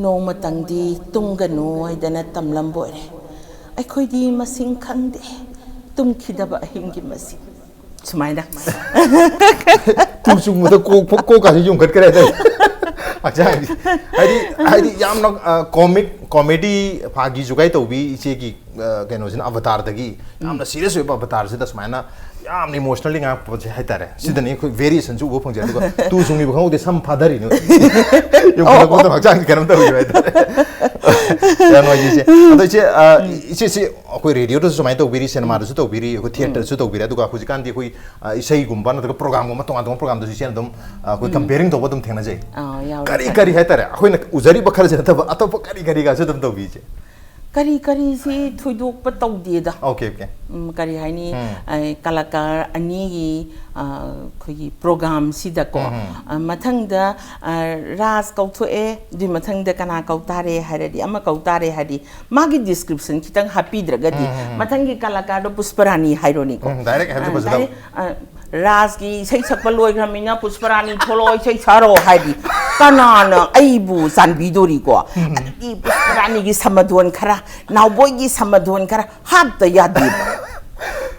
ꯅꯣꯡꯃꯇꯪꯗꯤ ꯇꯨꯝꯒꯅꯨ ꯍꯥꯏꯗꯅ ꯇꯝꯂꯝꯕ ꯑꯣꯏꯔꯦ꯫ ꯑꯩꯈꯣꯏꯗꯤ ꯃꯁꯤꯡ ꯈꯪꯗꯦ, ꯇꯨꯝꯈꯤꯗꯕ ꯑꯍꯤꯡꯒꯤ ꯃꯁꯤꯡ꯫ ꯁꯨꯃꯥꯏꯅ꯫ ꯇꯨ ꯆꯨꯡꯕꯗ ꯀꯣꯛ ꯀꯣꯛ ꯀꯥꯁꯤ ꯌꯨꯝꯈꯠꯈ꯭ꯔꯦ ꯍꯥꯏꯇꯥꯔꯦ꯫ ꯍꯛꯆꯥꯡꯁꯤ ꯍꯥꯏꯗꯤ ꯍꯥꯏꯗꯤ ꯌꯥꯝꯅ ꯀꯣꯃꯤꯛ ꯀꯣꯃꯦꯗꯤ ꯐꯥꯒꯤ ꯖꯨꯒꯥꯏ ꯇꯧꯕꯤ ꯏꯆꯦꯒꯤ ꯑ, ꯀꯩꯅꯣꯁꯤꯅ ꯑꯕꯇꯥꯔꯗꯒꯤ ꯌꯥꯝꯅ ꯁꯤꯔꯤꯌꯁ ꯑꯣꯏꯕ ꯑꯕꯇꯥꯔꯁꯤꯗ ꯁꯨꯃꯥꯏꯅ ꯌꯥꯝꯅ ꯏꯃꯣꯁꯅꯦꯜꯂꯤ ꯉꯥꯡꯉꯛꯄꯁꯦ ꯍꯥꯏꯇꯥꯔꯦ꯫ ꯁꯤꯗꯅꯤ ꯑꯩꯈꯣꯏ ꯚꯦꯔꯤꯌꯦꯁꯟꯁꯨ ꯎꯕ ꯐꯪꯖꯩ꯫ ꯑꯗꯨꯒ ꯇꯨ ꯆꯨꯡꯉꯤꯕ ꯈꯪꯍꯧꯗꯦ, ꯁꯝ ꯐꯥꯊꯔꯤꯅꯦ꯫ ꯌꯨꯝꯈꯠꯂꯛꯄꯗ ꯍꯛꯆꯥꯡꯁꯤ ꯀꯩꯅꯣꯝ ꯇꯧꯈꯤꯕ ꯍꯥꯏꯇꯥꯔꯦ꯫ ꯌꯥꯝ ꯅꯨꯡꯉꯥꯏꯖꯩ ꯏꯆꯦ꯫ ꯑꯗꯣ ꯏꯆꯦ, ꯑ, ꯏꯆꯦꯁꯤ ꯑꯩꯈꯣꯏ ꯔꯦꯗꯤꯑꯣꯗꯁꯨ ꯁꯨꯃꯥꯏꯅ ꯇꯧꯕꯤꯔꯤ, ꯁꯤꯅꯦꯃꯥꯗꯁꯨ ꯇꯧꯕꯤꯔꯤ, ꯑꯩꯈꯣꯏ ꯊꯤꯌꯦꯇꯔꯁꯨ ꯇꯧꯕꯤꯔꯤ, ꯑꯗꯨꯒ ꯍꯧꯖꯤꯛꯀꯥꯟꯗꯤ ꯑꯩꯈꯣꯏ ꯑ, ꯏꯁꯩꯒꯨꯝꯕ ꯅꯠꯇ꯭ꯔꯒ ꯄ꯭ꯔꯣꯒꯥꯝꯒꯨꯝꯕ ꯇꯣꯉꯥꯟ ꯇꯣꯉꯥꯟꯕ ꯄ꯭ꯔꯣꯒꯥꯝꯗꯁꯨ ꯏꯆꯦꯅ ꯑꯗꯨꯝ ꯑ, ꯑꯩꯈꯣꯏ ꯀꯝꯄꯤꯌꯔꯤꯡ ꯇꯧꯕ ꯑꯗꯨꯝ ꯊꯦꯡꯅꯖꯩ꯫ ꯑꯥ, ꯌꯥꯎꯔꯦ꯫ ꯀꯔꯤ ꯀꯔꯤ ꯍꯥꯏꯇꯥꯔꯦ, ꯑꯩꯈꯣꯏꯅ ꯎꯖꯔꯤꯕ ꯈꯔꯁꯤ ꯅꯠꯇꯕ ꯑꯇꯣꯞꯄ ꯀꯔꯤ ꯀꯔꯤꯒꯁꯨ ꯑꯗꯨꯝ ꯇꯧꯕꯤꯁꯦ? ꯀꯔꯤ ꯀꯔꯤꯁꯤ ꯊꯣꯏꯗꯣꯛꯄ ꯇꯧꯗꯦꯗ꯫ Okay okay. ꯎꯝ, ꯀꯔꯤ ꯍꯥꯏꯅꯤ? ꯎꯝ꯫ ꯑꯩ ꯀꯂꯥꯀꯥꯔ ꯑꯅꯤꯒꯤ, ꯑ, ꯑꯩꯈꯣꯏꯒꯤ ꯄ꯭ꯔꯣꯒꯥꯝꯁꯤꯗꯀꯣ, ꯎꯝ, ꯎꯝ꯫ ꯑ, ꯃꯊꯪꯗ, ꯑ, ꯔꯥꯖ ꯀꯧꯊꯣꯛꯑꯦ, ꯑꯗꯨꯏ ꯃꯊꯪꯗ ꯀꯅꯥ ꯀꯧ ꯇꯥꯔꯦ ꯍꯥꯏꯔꯗꯤ, ꯑꯃ ꯀꯧ ꯇꯥꯔꯦ ꯍꯥꯏꯔꯗꯤ, ꯃꯥꯒꯤ ꯗꯤꯁꯀ꯭ꯔꯤꯞꯁꯟ ꯈꯤꯇꯪ ꯍꯥꯞꯄꯤꯗ꯭ꯔꯒꯗꯤ, ꯎꯝ, ꯎꯝ, ꯎꯝ꯫ ꯃꯊꯪꯒꯤ ꯀꯂꯥꯀꯥꯔꯗꯣ ꯄꯨꯁꯄꯔꯥꯅꯤ ꯍꯥꯏꯔꯣꯅꯤꯀꯣ꯫ ꯎꯝ, ꯗꯥꯏꯔꯦꯛ ꯍꯥꯏꯕꯁꯨ ꯑ, ꯐꯖꯗꯕ꯫ ꯗꯥꯏꯔꯦꯛ, ꯑ, ꯔꯥꯖꯀꯤ ꯏꯁꯩ ꯁꯛꯄ ꯂꯣꯏꯈ꯭ꯔꯃꯤꯅ ꯄꯨꯁꯄꯔꯥꯅꯤ ꯊꯣꯛꯂꯛꯑꯣ, ꯏꯁꯩ ꯁꯛꯔꯣ ꯍꯥꯏꯗꯤ, ꯀꯅꯥꯅ ꯑꯩꯕꯨ ꯆꯥꯟꯕꯤꯗꯣꯔꯤꯀꯣ? ꯑꯗꯒꯤ ꯄꯨꯁꯄꯔꯥꯅꯤꯒꯤ ꯁꯃꯥꯙꯣꯟ ꯈꯔ, ꯅꯥꯎꯕꯣꯏꯒꯤ ꯁꯃꯥꯙꯣꯟ ꯈꯔ ꯍꯥꯞꯇ ꯌꯥꯗꯦꯕ꯫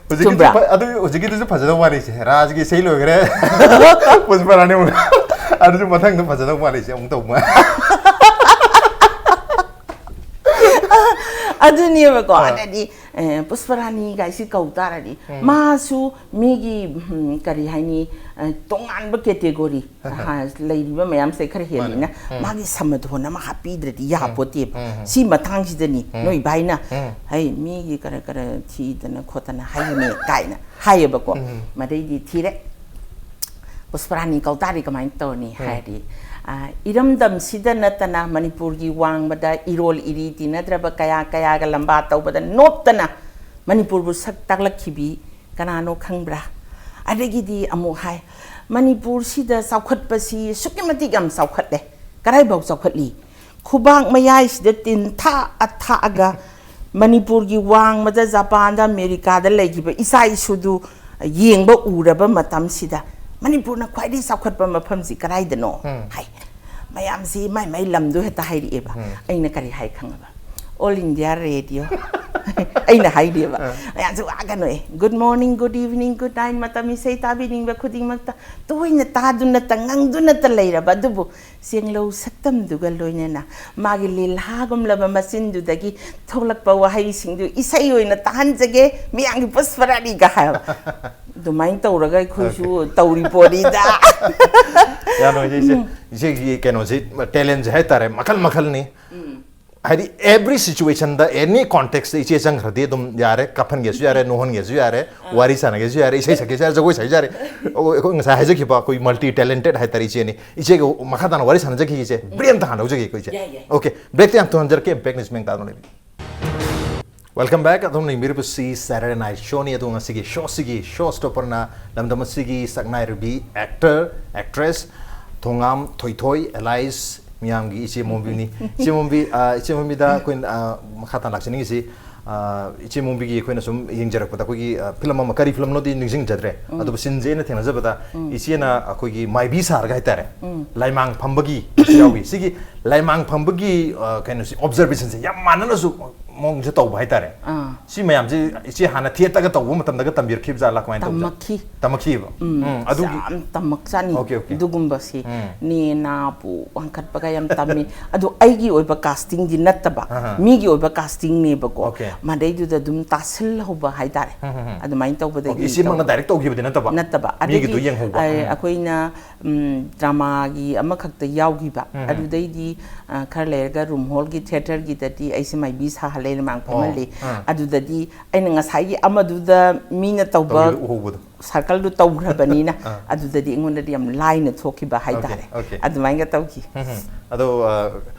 ꯍꯧꯖꯤꯛꯀꯤꯗꯨꯁꯨ ꯆꯨꯝꯕ꯭ꯔꯥ? ꯐ-, ꯑꯗꯨ ꯍꯧꯖꯤꯛꯀꯤꯗꯨꯁꯨ ꯐꯖꯗꯧ ꯃꯥꯜꯂꯤꯁꯦ, ꯔꯥꯖꯒꯤ ꯏꯁꯩ ꯂꯣꯏꯈ꯭ꯔꯦ꯫ ꯄꯨꯁꯄꯔꯥꯅꯤ ꯑꯃꯨꯛ꯫ ꯑꯗꯨꯁꯨ ꯃꯊꯪꯗ ꯐꯖꯗꯧ ꯃꯥꯜꯂꯤꯁꯦ ꯑꯃꯨꯛ ꯇꯧꯕ꯫ ꯑꯗꯨꯅꯦꯕꯀꯣ꯫ ꯑꯗꯩꯗꯤ, ꯑꯦ, ꯄꯨꯁꯄꯔꯥꯅꯤ ꯒꯥꯏꯁꯤ ꯀꯧ ꯇꯥꯔꯗꯤ, ꯃꯥꯁꯨ ꯃꯤꯒꯤ, ꯎꯝ, ꯀꯔꯤ ꯍꯥꯏꯅꯤ, ꯑ, ꯇꯣꯉꯥꯟꯕ ꯀꯦꯇꯦꯒꯣꯔꯤ, ꯍꯥ, ꯂꯩꯔꯤꯕ ꯃꯌꯥꯝꯁꯦ ꯈꯔ ꯍꯦꯜꯂꯤꯅ, ꯃꯥꯒꯤ ꯁꯃꯥꯙꯣꯟ ꯑꯃ ꯍꯥꯞꯄꯤꯗ꯭ꯔꯗꯤ ꯌꯥꯄꯣꯠꯇꯦꯕ꯫ ꯁꯤ ꯃꯇꯥꯡꯁꯤꯗꯅꯤ ꯅꯣꯏ ꯚꯥꯏꯅ, "ꯍꯩ, ꯃꯤꯒꯤ ꯀꯔ ꯀꯔ ꯊꯤꯗꯅ ꯈꯣꯠꯇꯅ ꯍꯥꯏꯒꯅꯤ" ꯀꯥꯏꯅ ꯍꯥꯏꯌꯦꯕꯀꯣ꯫ ꯃꯗꯩꯗꯤ ꯊꯤꯔꯦ꯫ ꯄꯨꯁꯄꯔꯥꯅꯤ ꯀꯧ ꯇꯥꯔꯗꯤ ꯀꯃꯥꯏꯅ ꯇꯧꯔꯅꯤ ꯍꯥꯏꯔꯗꯤ, ꯑ, ꯏꯔꯝꯗꯝꯁꯤꯗ ꯅꯠꯇꯅ ꯃꯅꯤꯄꯨꯔꯒꯤ ꯋꯥꯡꯃꯗ ꯏꯔꯣꯜ ꯏꯔꯤ ꯇꯤꯟꯅꯗ꯭ꯔꯕ ꯀꯌꯥ ꯀꯌꯥꯒ ꯂꯝꯕꯥ ꯇꯧꯕꯗ ꯅꯣꯞꯇꯅ ꯃꯅꯤꯄꯨꯔꯕꯨ ꯁꯛ ꯇꯥꯛꯂꯛꯈꯤꯕꯤ ꯀꯅꯥꯅꯣ ꯈꯪꯕ꯭ꯔꯥ? ꯑꯗꯒꯤꯗꯤ ꯑꯃꯨꯛ ꯍꯥꯏ, ꯃꯅꯤꯄꯨꯔꯁꯤꯗ ꯆꯥꯎꯈꯠꯄꯁꯤ ꯑꯁꯨꯛꯀꯤ ꯃꯇꯤꯛ ꯌꯥꯝ ꯆꯥꯎꯈꯠꯂꯦ꯫ ꯀꯗꯥꯏꯐꯥꯎ ꯆꯥꯎꯈꯠꯂꯤ? ꯈꯨꯕꯥꯛ ꯃꯌꯥꯏꯁꯤꯗ ꯇꯤꯟ ꯊꯥꯛꯑ ꯊꯥꯛꯑꯒ ꯃꯅꯤꯄꯨꯔꯒꯤ ꯋꯥꯡꯃꯗ ꯖꯄꯥꯟꯗ ꯑꯃꯦꯔꯤꯀꯥꯗ ꯂꯩꯈꯤꯕ ꯏꯆꯥ ꯏꯁꯨꯗꯨ ꯌꯦꯡꯕ ꯎꯔꯕ ꯃꯇꯝꯁꯤꯗ ꯃꯅꯤꯄꯨꯔꯅ ꯈ꯭ꯋꯥꯏꯗꯒꯤ ꯆꯥꯎꯈꯠꯄ ꯃꯐꯝꯁꯤ ꯀꯗꯥꯏꯗꯅꯣ ꯍꯥꯏ꯫ ꯃꯌꯥꯝꯁꯤ ꯃꯥꯏ ꯃꯥꯏ ꯂꯝꯗꯣ ꯍꯦꯛꯇ ꯍꯥꯏꯔꯛꯑꯦꯕ꯫ ꯑꯩꯅ ꯀꯔꯤ ꯍꯥꯏ ꯈꯪꯉꯕ? All India Radio ꯑꯩꯅ ꯍꯥꯏꯔꯦꯕ꯫ ꯃꯌꯥꯝꯁꯨ ꯋꯥꯒꯅꯣꯏ, "Good morning, good evening, good night, ꯃꯇꯝ ꯏꯁꯩ ꯇꯥꯕꯤꯅꯤꯡꯕ ꯈꯨꯗꯤꯡꯃꯛꯇ ꯇꯣꯏꯅ ꯇꯥꯗꯨꯅꯇ ꯉꯪꯗꯨꯅꯇ ꯂꯩꯔꯕ ꯑꯗꯨꯕꯨ ꯆꯦꯡꯂꯧ ꯁꯛꯇꯝꯗꯨꯒ ꯂꯣꯏꯅꯅ ꯃꯥꯒꯤ ꯂꯤꯜꯍꯥꯒꯨꯝꯂꯕ ꯃꯆꯤꯟꯗꯨꯗꯒꯤ ꯊꯣꯛꯂꯛꯄ ꯋꯥꯍꯩꯁꯤꯡꯗꯨ ꯏꯁꯩ ꯑꯣꯏꯅ ꯇꯥꯍꯟꯖꯒꯦ ꯃꯤꯌꯥꯝꯒꯤ ꯄꯨꯁꯄꯔꯥꯅꯤꯒ" ꯍꯥꯏꯕ꯫ ꯑꯗꯨꯃꯥꯏꯅ ꯇꯧꯔꯒ ꯑꯩꯈꯣꯏꯁꯨ ꯇꯧꯔꯤ ꯄꯣꯠꯅꯤꯗ꯫ ꯌꯥꯅꯣꯏ ꯏꯆꯦ, ꯏꯆꯦꯒꯤ ꯀꯩꯅꯣꯁꯤ, ꯇꯦꯂꯦꯟꯁꯦ ꯍꯥꯏꯇꯥꯔꯦ, ꯃꯈꯜ ꯃꯈꯜꯅꯤ꯫ ꯍꯥꯏꯗꯤ every situationꯗ, any contextꯇ ꯏꯆꯦ ꯆꯪꯈ꯭ꯔꯗꯤ ꯑꯗꯨꯝ ꯌꯥꯔꯦ, ꯀꯞꯍꯟꯒꯦꯁꯨ ꯌꯥꯔꯦ, ꯅꯣꯛꯍꯟꯒꯦꯁꯨ ꯌꯥꯔꯦ, ꯋꯥꯔꯤ ꯁꯥꯟꯅꯒꯦꯁꯨ ꯌꯥꯔꯦ, ꯏꯁꯩ ꯁꯛꯀꯦꯁꯨ ꯌꯥꯔꯦ, ꯖꯒꯣꯏ ꯁꯥꯒꯦꯁꯨ ꯌꯥꯔꯦ꯫ ꯑꯩꯈꯣꯏ ꯉꯁꯥꯏ ꯍꯥꯏꯖꯈꯤꯕ ꯑꯩꯈꯣꯏ multi talented ꯍꯥꯏꯇꯥꯔꯦ ꯏꯆꯦꯅꯤ꯫ ꯏꯆꯦꯒ ꯃꯈꯥ ꯇꯥꯅ ꯋꯥꯔꯤ ꯁꯥꯟꯅꯖꯈꯤꯒꯦ ꯏꯆꯦ꯫ Break ꯑꯝꯇ ꯍꯥꯟꯅ ꯂꯧꯖꯒꯦꯀꯣ ꯏꯆꯦ꯫ ꯌꯥꯏ, ꯌꯥꯏ꯫ Okay, breakꯇ ꯌꯥꯝ ꯊꯨꯍꯟꯖꯔꯛꯀꯦ, back news ꯃꯦꯡ ꯇꯥꯗꯨꯅ ꯂꯩꯕꯤꯌꯨ꯫ Welcome back. ꯑꯗꯨꯝ ꯌꯦꯡꯕꯤꯔꯤꯕꯁꯤ Saturday Night Showꯅꯤ꯫ ꯑꯗꯣ ꯉꯁꯤꯒꯤ ꯁꯣꯁꯤꯒꯤ show stopperꯅ ꯂꯝꯗꯝ ꯑꯁꯤꯒꯤ ꯁꯛꯅꯥꯏꯔꯕꯤ actor, actress ꯊꯣꯉꯥꯝ ꯊꯣꯏꯊꯣꯏ alias ꯃꯤꯌꯥꯝꯒꯤ ꯏꯆꯦ ꯃꯣꯝꯕꯤꯅꯤ꯫ ꯏꯆꯦ ꯃꯣꯝꯕꯤ, ꯑ, ꯏꯆꯦ ꯃꯣꯝꯕꯤꯗ ꯑꯩꯈꯣꯏꯅ, ꯑ, ꯃꯈꯥ ꯇꯥꯅ ꯂꯥꯛꯆꯅꯤꯡꯉꯤꯁꯤ, ꯑ, ꯏꯆꯦ ꯃꯣꯝꯕꯤꯒꯤ ꯑꯩꯈꯣꯏꯅ ꯁꯨꯝ ꯌꯦꯡꯖꯔꯛꯄꯗ ꯑꯩꯈꯣꯏꯒꯤ, ꯑ, ꯐꯤꯂꯝ ꯑꯃ, ꯀꯔꯤ ꯐꯤꯂꯝꯅꯣꯗꯤ ꯅꯤꯡꯁꯤꯡꯖꯗ꯭ꯔꯦ꯫ ꯑꯗꯨꯕꯨ sceneꯁꯦ ꯑꯩꯅ ꯊꯦꯡꯅꯖꯕꯗ ꯏꯆꯦꯅ ꯑꯩꯈꯣꯏꯒꯤ ꯃꯥꯏꯕꯤ ꯁꯥꯔꯒ ꯍꯥꯏꯇꯥꯔꯦ, ꯂꯥꯏꯃꯥꯡ ꯐꯝꯕꯒꯤ ꯌꯥꯎꯏ꯫ ꯁꯤꯒꯤ ꯂꯥꯏꯃꯥꯡ ꯐꯝꯕꯒꯤ, ꯑ, ꯀꯩꯅꯣꯁꯤ, observationꯁꯦ ꯌꯥꯝ ꯃꯥꯟꯅꯅꯁꯨ ꯃꯑꯣꯡꯁꯦ ꯇꯧꯕ ꯍꯥꯏꯇꯥꯔꯦ꯫ ꯑꯥ꯫ ꯁꯤ ꯃꯌꯥꯝꯁꯦ ꯏꯆꯦ ꯍꯥꯟꯅ theatreꯒ ꯇꯧꯕ ꯃꯇꯝꯗꯒ ꯇꯝꯕꯤꯔꯛꯈꯤꯕꯖꯥꯠꯂꯥ, ꯀꯃꯥꯏꯅ ꯇꯧꯕꯖꯥꯠ? ꯇꯝꯃꯛꯈꯤ꯫ ꯇꯝꯃꯛꯈꯤꯕ? ꯎꯝ, ꯑꯗꯨꯒꯤ ꯌꯥꯝ ꯇꯝꯃꯛꯆꯥꯅꯤ꯫ Okay, okay. ꯑꯗꯨꯒꯨꯝꯕꯁꯤ ꯎꯝ꯫ ꯅꯦꯅꯥꯕꯨ ꯋꯥꯡꯈꯠꯄꯒ ꯌꯥꯝ ꯇꯝꯃꯤ꯫ ꯑꯗꯨ ꯑꯩꯒꯤ ꯑꯣꯏꯕ castingꯗꯤ ꯅꯠꯇꯕ, ꯑꯍꯥ꯫ ꯃꯤꯒꯤ ꯑꯣꯏꯕ castingꯅꯦꯕꯀꯣ꯫ Okay. ꯃꯗꯩꯗꯨꯗ ꯑꯗꯨꯝ ꯇꯥꯁꯤꯜꯍꯧꯕ ꯍꯥꯏꯇꯥꯔꯦ꯫ ꯎꯝ, ꯎꯝ, ꯎꯝ꯫ ꯑꯗꯨꯃꯥꯏꯅ ꯇꯧꯕꯗꯒꯤ Okay, ꯏꯆꯦꯃꯛꯅ ꯇꯧ- direct ꯇꯧꯈꯤꯕꯗꯤ ꯅꯠꯇꯕ? ꯅꯠꯇꯕ꯫ ꯃꯤꯒꯤꯗꯣ ꯑꯗꯒꯤ, ꯌꯦꯡꯍꯧꯕ? ꯑ, ꯎꯝ꯫ ꯑꯩꯈꯣꯏꯅ, ꯎꯝ, dramaꯒꯤ ꯑꯃꯈꯛꯇ ꯌꯥꯎꯈꯤꯕ꯫ ꯎꯝ, ꯎꯝ꯫ ꯑꯗꯨꯗꯩꯗꯤ, ꯑ, ꯈꯔ ꯂꯩꯔꯒ ꯔꯨꯝꯍꯣꯜꯒꯤ theatreꯒꯤꯗꯗꯤ ꯑꯩꯁꯦ ꯃꯥꯏꯕꯤ ꯁꯥꯍꯜꯂꯦ, ꯂꯥꯏꯃꯥꯡ ꯑꯣ, ꯐꯝꯍꯜꯂꯤ꯫ ꯑꯥ꯫ ꯑꯗꯨꯗꯗꯤ ꯑꯩꯅ ꯉꯁꯥꯏꯒꯤ ꯑꯃꯗꯨꯗ ꯃꯤꯅ ꯇꯧꯕ ꯇꯧꯈꯤꯕꯗꯨ ꯎꯍꯧꯕꯗꯣ꯫ circleꯗꯨ ꯇꯧꯈ꯭ꯔꯕꯅꯤꯅ ꯑꯥ꯫ ꯑꯗꯨꯗꯗꯤ ꯑꯩꯉꯣꯟꯗꯗꯤ ꯌꯥꯝ ꯂꯥꯏꯅ ꯊꯣꯛꯈꯤꯕ ꯍꯥꯏꯇꯥꯔꯦ꯫ Okay, okay. ꯑꯗꯨꯃꯥꯏꯅ ꯇꯧꯈꯤ꯫ ꯎꯝ, ꯎꯝ꯫ ꯑꯗꯣ, ꯑ,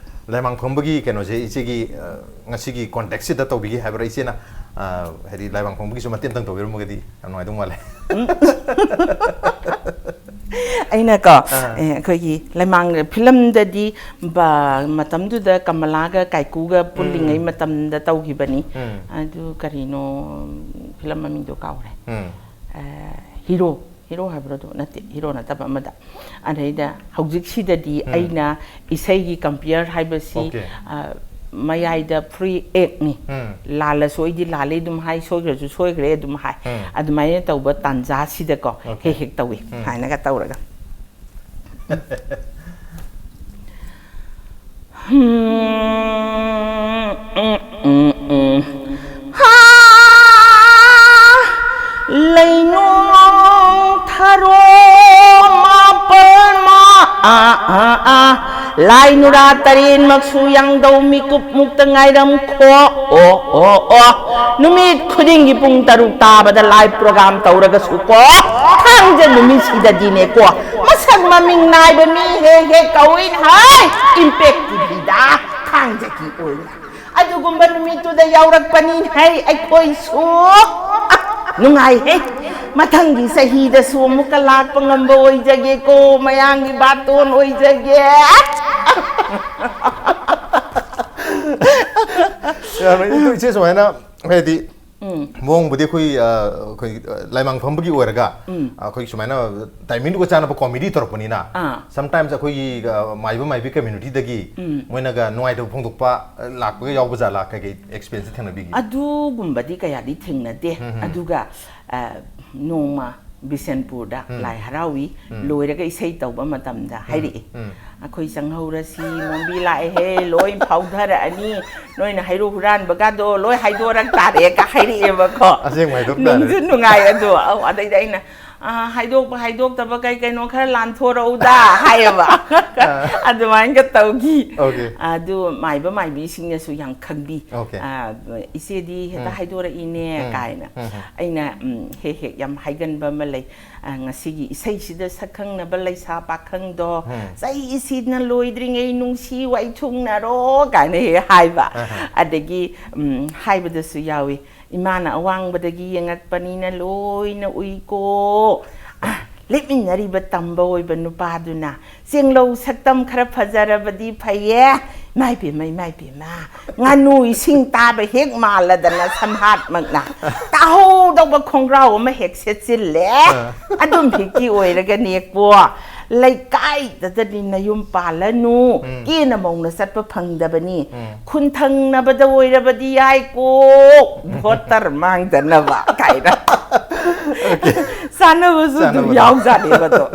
ꯂꯥꯏꯃꯥꯡ ꯐꯝꯕꯒꯤ ꯀꯩꯅꯣꯁꯦ ꯏꯆꯦꯒꯤ, ꯑ, ꯉꯁꯤꯒꯤ contextꯁꯤꯗ ꯇꯧꯕꯤꯒꯦ ꯍꯥꯏꯕ꯭ꯔꯥ ꯏꯆꯦꯅ? ꯑ, ꯍꯥꯏꯗꯤ ꯂꯥꯏꯃꯥꯡ ꯐꯝꯕꯒꯤꯁꯨ ꯃꯇꯦꯛ ꯑꯃꯇꯪ ꯇꯧꯕꯤꯔꯝꯃꯒꯗꯤ ꯌꯥꯝ ꯅꯨꯡꯉꯥꯏꯗꯧ ꯃꯥꯜꯂꯦ꯫ ꯑꯩꯅꯀꯣ, ꯑꯥ꯫ ꯑꯦ, ꯑꯩꯈꯣꯏꯒꯤ ꯂꯩꯃꯥꯡ ꯐꯤꯂꯝꯗꯗꯤ ꯕ-, ꯃꯇꯝꯗꯨꯗ ꯀꯃꯂꯥꯒ ꯀꯥꯏꯀꯨꯒ ꯄꯨꯜꯂꯤꯉꯩ ꯎꯝ꯫ ꯃꯇꯝꯗ ꯇꯧꯈꯤꯕꯅꯤ꯫ ꯎꯝ꯫ ꯑꯗꯨ ꯀꯔꯤꯅꯣ, ꯐꯤꯂꯝ ꯃꯃꯤꯡꯗꯣ ꯀꯥꯎꯔꯦ꯫ ꯎꯝ꯫ ꯑ, ꯍꯤꯔꯣ꯫ ꯍꯤꯔꯣ ꯍꯥꯏꯕ꯭ꯔꯣ? ꯑꯗꯨ ꯅꯠꯇꯦ, ꯍꯤꯔꯣ ꯅꯠꯇꯕ ꯑꯃꯗ꯫ ꯑꯗꯩꯗ ꯍꯧꯖꯤꯛꯁꯤꯗꯗꯤ ꯎꯝ꯫ ꯑꯩꯅ ꯏꯁꯩꯒꯤ ꯀꯝꯄꯤꯌꯔ ꯍꯥꯏꯕꯁꯤ, OK꯫ ꯑ, ꯃꯌꯥꯏꯗ ꯐ꯭ꯔꯤ ꯑꯦꯛꯅꯤ꯫ ꯎꯝ꯫ ꯂꯥꯜꯂꯁꯨ ꯑꯩꯗꯤ ꯂꯥꯜꯂꯦ ꯑꯗꯨꯝ ꯍꯥꯏ, ꯁꯣꯏꯈ꯭ꯔꯁꯨ ꯁꯣꯏꯈ꯭ꯔꯦ ꯑꯗꯨꯝ ꯍꯥꯏ꯫ ꯎꯝ꯫ ꯑꯗꯨꯃꯥꯏꯅ ꯇꯧꯕ ꯇꯥꯟꯖꯥꯁꯤꯗꯀꯣ, OK꯫ ꯍꯦꯛ ꯍꯦꯛ ꯇꯧꯏ꯫ ꯎꯝ꯫ ꯁꯨꯃꯥꯏꯅꯒ ꯇꯧꯔꯒ꯫ ꯎꯝ, ꯎꯝ, ꯎꯝ, ꯎꯝ꯫ ꯍꯥ! ꯂꯩꯅꯨꯡ ꯊꯔꯣ ꯃꯥꯄꯜ ꯃꯥ-, ꯑꯥ, ꯑꯥ, ꯑꯥ꯫ ꯂꯥꯏ ꯅꯨꯔꯥ ꯇꯔꯦꯠꯃꯛꯁꯨ ꯌꯥꯡꯗꯧ ꯃꯤꯀꯨꯞ ꯃꯨꯛꯇ ꯉꯥꯏꯔꯝꯈꯣ꯫ ꯑꯣ, ꯑꯣ, ꯑꯣ꯫ ꯅꯨꯃꯤꯠ ꯈꯨꯗꯤꯡꯒꯤ ꯄꯨꯡ ꯇꯔꯨꯛ ꯇꯥꯕꯗ ꯂꯥꯏꯚ ꯄ꯭ꯔꯣꯒ꯭ꯔꯥꯝ ꯇꯧꯔꯒꯁꯨꯀꯣ, ꯊꯥꯡꯖ ꯅꯨꯃꯤꯠꯁꯤꯗꯗꯤꯅꯦꯀꯣ, ꯃꯁꯛ ꯃꯃꯤꯡ ꯅꯥꯏꯕ ꯃꯤ ꯍꯦꯛ ꯍꯦꯛ ꯀꯧꯏꯅ ꯍꯥꯏ, ꯏꯝꯄꯦꯛ ꯇꯤꯚꯤꯗ ꯊꯥꯡꯖꯒꯤ ꯑꯣꯏꯅ꯫ ꯑꯗꯨꯒꯨꯝꯕ ꯅꯨꯃꯤꯠꯇꯨꯗ ꯌꯥꯎꯔꯛꯄꯅꯤ ꯍꯥꯏ ꯑꯩꯈꯣꯏꯁꯨ꯫ ꯅꯨꯡꯉꯥꯏꯍꯦ꯫ ꯃꯊꯪꯒꯤ ꯆꯍꯤꯗꯁꯨ ꯑꯃꯨꯛꯀ ꯂꯥꯛꯄ ꯉꯝꯕ ꯑꯣꯏꯖꯒꯦꯀꯣ, ꯃꯌꯥꯝꯒꯤ ꯕꯥꯇꯣꯟ ꯑꯣꯏꯖꯒꯦ꯫ ꯌꯥꯝꯅ ꯏꯆꯦ, ꯏꯆꯦ ꯁꯨꯃꯥꯏꯅ ꯍꯥꯏꯗꯤ ꯎꯝ꯫ ꯃꯑꯣꯡꯕꯨꯗꯤ ꯑꯩꯈꯣꯏ, ꯑ, ꯑꯩꯈꯣꯏ, ꯑ, ꯂꯥꯏꯃꯥꯡ ꯐꯝꯕꯒꯤ ꯑꯣꯏꯔꯒ ꯎꯝ꯫ ꯑꯩꯈꯣꯏ ꯁꯨꯃꯥꯏꯅ ꯇꯥꯏꯃꯤꯡꯗꯨꯒ ꯆꯥꯟꯅꯕ ꯀꯣꯃꯦꯗꯤ ꯇꯧꯔꯛꯄꯅꯤꯅ ꯑꯥ꯫ Sometimes ꯑꯩꯈꯣꯏꯒꯤ, ꯑ, ꯃꯥꯏꯕ ꯃꯥꯏꯕꯤ ꯀꯝꯃ꯭ꯌꯨꯅꯤꯇꯤꯗꯒꯤ ꯎꯝ꯫ ꯃꯣꯏꯅꯒ ꯅꯨꯡꯉꯥꯏꯇꯕ ꯐꯣꯡꯗꯣꯛꯄ, ꯑ, ꯂꯥꯛꯄꯒ ꯌꯥꯎꯕ ꯖꯥꯠꯂꯥ? ꯀꯩꯀꯩ ꯑꯦꯛꯁꯄꯤꯔꯤꯌꯦꯟꯁ ꯊꯦꯡꯅꯕꯤꯒꯦ? ꯑꯗꯨꯒꯨꯝꯕꯗꯤ ꯀꯌꯥꯗꯤ ꯊꯦꯡꯅꯗꯦ꯫ ꯎꯝ ꯍꯝ꯫ ꯑꯗꯨꯒ, ꯑ, ꯅꯣꯡꯃ ꯕꯤꯁꯦꯟꯄꯨꯔꯗ ꯎꯝ꯫ ꯂꯥꯏ ꯍꯔꯥꯎꯏ, ꯎꯝ꯫ ꯂꯣꯏꯔꯒ ꯏꯁꯩ ꯇꯧꯕ ꯃꯇꯝꯗ ꯎꯝ꯫ ꯍꯥꯏꯔꯛꯑꯦ꯫ ꯎꯝ꯫ "ꯑꯩꯈꯣꯏ ꯆꯪꯍꯧꯔꯁꯤ, ꯃꯣꯝꯕꯤ ꯂꯥꯛꯑꯦꯍꯦ, ꯂꯣꯏ ꯐꯥꯎꯊꯔꯛꯑꯅꯤ, ꯅꯣꯏꯅ ꯍꯩꯔꯨꯛ ꯍꯨꯔꯥꯟꯕꯒꯗꯣ ꯂꯣꯏ ꯍꯥꯏꯗꯣꯔꯛ ꯇꯥꯔꯦ"ꯀ ꯍꯥꯏꯔꯛꯑꯦꯕꯀꯣ꯫ ꯑꯁꯦꯡꯕ ꯍꯥꯏꯗꯣꯛ ꯇꯥꯔꯦ꯫ ꯅꯨꯡꯁꯨ ꯅꯨꯡꯉꯥꯏ ꯑꯗꯣ꯫ ꯑꯧ, ꯑꯗꯩꯗ ꯑꯩꯅ, "ꯑ, ꯍꯥꯏꯗꯣꯛꯄ ꯍꯥꯏꯗꯣꯛꯇꯕ ꯀꯩ ꯀꯩꯅꯣ ꯈꯔ ꯂꯥꯟꯊꯣꯔꯛꯎꯗ" ꯍꯥꯏꯌꯦꯕ꯫ ꯑꯥ꯫ ꯑꯗꯨꯃꯥꯏꯅꯒ ꯇꯧꯈꯤ꯫ OK꯫ ꯑꯗꯨ ꯃꯥꯏꯕ ꯃꯥꯏꯕꯤꯁꯤꯡꯅꯁꯨ ꯌꯥꯝ ꯈꯪꯕꯤ꯫ OK꯫ ꯑ, "ꯏꯆꯦꯗꯤ ꯍꯦꯛꯇ ꯎꯝ꯫ ꯍꯥꯏꯗꯣꯔꯛꯏꯅꯦ" ꯎꯝ꯫ ꯀꯥꯏꯅ꯫ ꯎꯝ, ꯎꯝ꯫ ꯑꯩꯅ, ꯎꯝ, ꯍꯦꯛ ꯍꯦꯛ ꯌꯥꯝ ꯍꯥꯏꯒꯟꯕ ꯑꯃ ꯂꯩ꯫ ꯑ, "ꯉꯁꯤꯒꯤ ꯏꯁꯩꯁꯤꯗ ꯁꯛꯈꯪꯅꯕ ꯂꯩꯁꯥ ꯄꯥꯈꯪꯗꯣ ꯎꯝ꯫ ꯆꯍꯤꯁꯤꯅ ꯂꯣꯏꯗ꯭ꯔꯤꯉꯩ ꯅꯨꯡꯁꯤ ꯋꯥꯏꯊꯨꯡꯅꯔꯣ" ꯀꯥꯏꯅ ꯍꯦꯛ ꯍꯥꯏꯕ꯫ ꯑꯍ꯫ ꯑꯗꯒꯤ, ꯎꯝ, ꯍꯥꯏꯕꯗꯁꯨ ꯌꯥꯎꯏ, "ꯏꯃꯥꯅ ꯑꯋꯥꯡꯕꯗꯒꯤ ꯌꯦꯡꯉꯛꯄꯅꯤꯅ ꯂꯣꯏꯅ ꯎꯏꯀꯣ꯫ ꯑ, ꯂꯦꯞꯃꯤꯟꯅꯔꯤꯕ ꯇꯝꯕ ꯑꯣꯏꯕ ꯅꯨꯄꯥꯗꯨꯅ ꯆꯦꯡꯂꯧ ꯁꯛꯇꯝ ꯈꯔ ꯐꯖꯔꯕꯗꯤ ꯐꯩꯌꯦ, ꯏꯃꯥꯏ ꯄꯦꯝꯃ, ꯏꯃꯥꯏ ꯄꯦꯝꯃ, ꯉꯥꯅꯨ ꯏꯁꯤꯡ ꯇꯥꯕ ꯍꯦꯛ ꯃꯥꯜꯂꯗꯅ ꯁꯝꯍꯥꯠꯃꯛꯅ ꯇꯥꯍꯧꯗꯧꯕ ꯈꯣꯡꯒ꯭ꯔꯥꯎ ꯑꯃ ꯍꯦꯛ ꯁꯦꯠꯆꯤꯜꯂꯦ꯫ ꯑꯗꯨꯝ ꯍꯦꯛꯀꯤ ꯑꯣꯏꯔꯒꯅꯦꯀꯣ, ꯂꯩꯀꯥꯏꯗꯗꯗꯤ ꯅꯌꯨꯝ ꯄꯥꯜꯂꯅꯨ, ꯀꯦꯅ ꯃꯧꯅ ꯆꯠꯄ ꯐꯪꯗꯕꯅꯤ, ꯈꯨꯟ ꯊꯪꯅꯕꯗ ꯑꯣꯏꯔꯕꯗꯤ ꯌꯥꯏꯀꯣ, ꯚꯣꯇꯔ ꯃꯥꯡꯗꯅꯕ ꯀꯥꯏꯅ꯫ ꯆꯥꯟꯅꯕꯁꯨ ꯑꯗꯨꯝ ꯆꯥꯟꯅꯕꯗꯣ꯫ ꯌꯥꯎꯖꯥꯠꯅꯦꯕ ꯑꯗꯣ꯫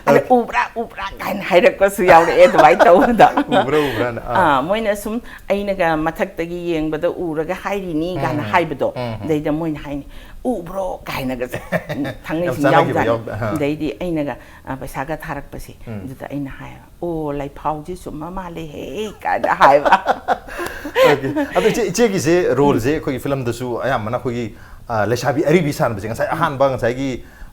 ꯑꯗ ꯎꯕ꯭ꯔꯥ ꯎꯕ꯭ꯔꯥ ꯀꯥꯏꯅ ꯍꯥꯏꯔꯛꯄꯁꯨ ꯌꯥꯎꯔꯛꯑꯦ ꯑꯗꯨꯃꯥꯏꯅ ꯇꯧꯕꯗ꯫ ꯎꯕ꯭ꯔꯥ ꯎꯕ꯭ꯔꯥꯅ? ꯑꯥ꯫ ꯑꯥ, ꯃꯣꯏꯅ ꯁꯨꯝ ꯑꯩꯅꯒ ꯃꯊꯛꯇꯒꯤ ꯌꯦꯡꯕꯗ ꯎꯔꯒ ꯍꯥꯏꯔꯤꯅꯤ ꯀꯥꯏꯅ ꯎꯝ, ꯍꯥꯏꯕꯗꯣ꯫ ꯎꯝ, ꯎꯝ꯫ ꯑꯗꯩꯗ ꯃꯣꯏꯅ ꯍꯥꯏꯅꯤ, "ꯎꯕ꯭ꯔꯣ?" ꯀꯥꯏꯅꯒꯁꯦ ꯊꯪꯅꯩꯁꯤꯡ ꯆꯥꯟꯅꯈꯤꯕ ꯌꯥꯎꯖꯥꯠꯅꯤ꯫ ꯌꯥꯎꯕꯗ, ꯑꯥ꯫ ꯑꯗꯩꯗꯤ ꯑꯩꯅꯒ, ꯑ, ꯄꯩꯁꯥꯒ ꯊꯥꯔꯛꯄꯁꯦ, ꯎꯝ꯫ ꯑꯗꯨꯗ ꯑꯩꯅ ꯍꯥꯏꯌꯦꯕ, "ꯑꯣ, ꯂꯥꯏꯐꯥꯎꯁꯦ ꯆꯨꯝꯃ ꯃꯥꯜꯂꯦꯍꯦ" ꯀꯥꯏꯅ ꯍꯥꯏꯕ꯫ ꯑꯣꯀꯦ꯫ ꯑꯗꯣ ꯏꯆꯦ, ꯏꯆꯦꯒꯤꯁꯦ ꯔꯣꯜꯁꯦ ꯑꯩꯈꯣꯏꯒꯤ ꯐꯤꯂꯝꯗꯁꯨ ꯑꯌꯥꯝꯕꯅ ꯑꯩꯈꯣꯏꯒꯤ, ꯑ, ꯂꯩꯁꯥꯕꯤ ꯑꯔꯤꯕꯤ ꯁꯥꯟꯕꯁꯦ ꯉꯁꯥꯏ ꯑꯍꯥꯟꯕ ꯉꯁꯥꯏꯒꯤ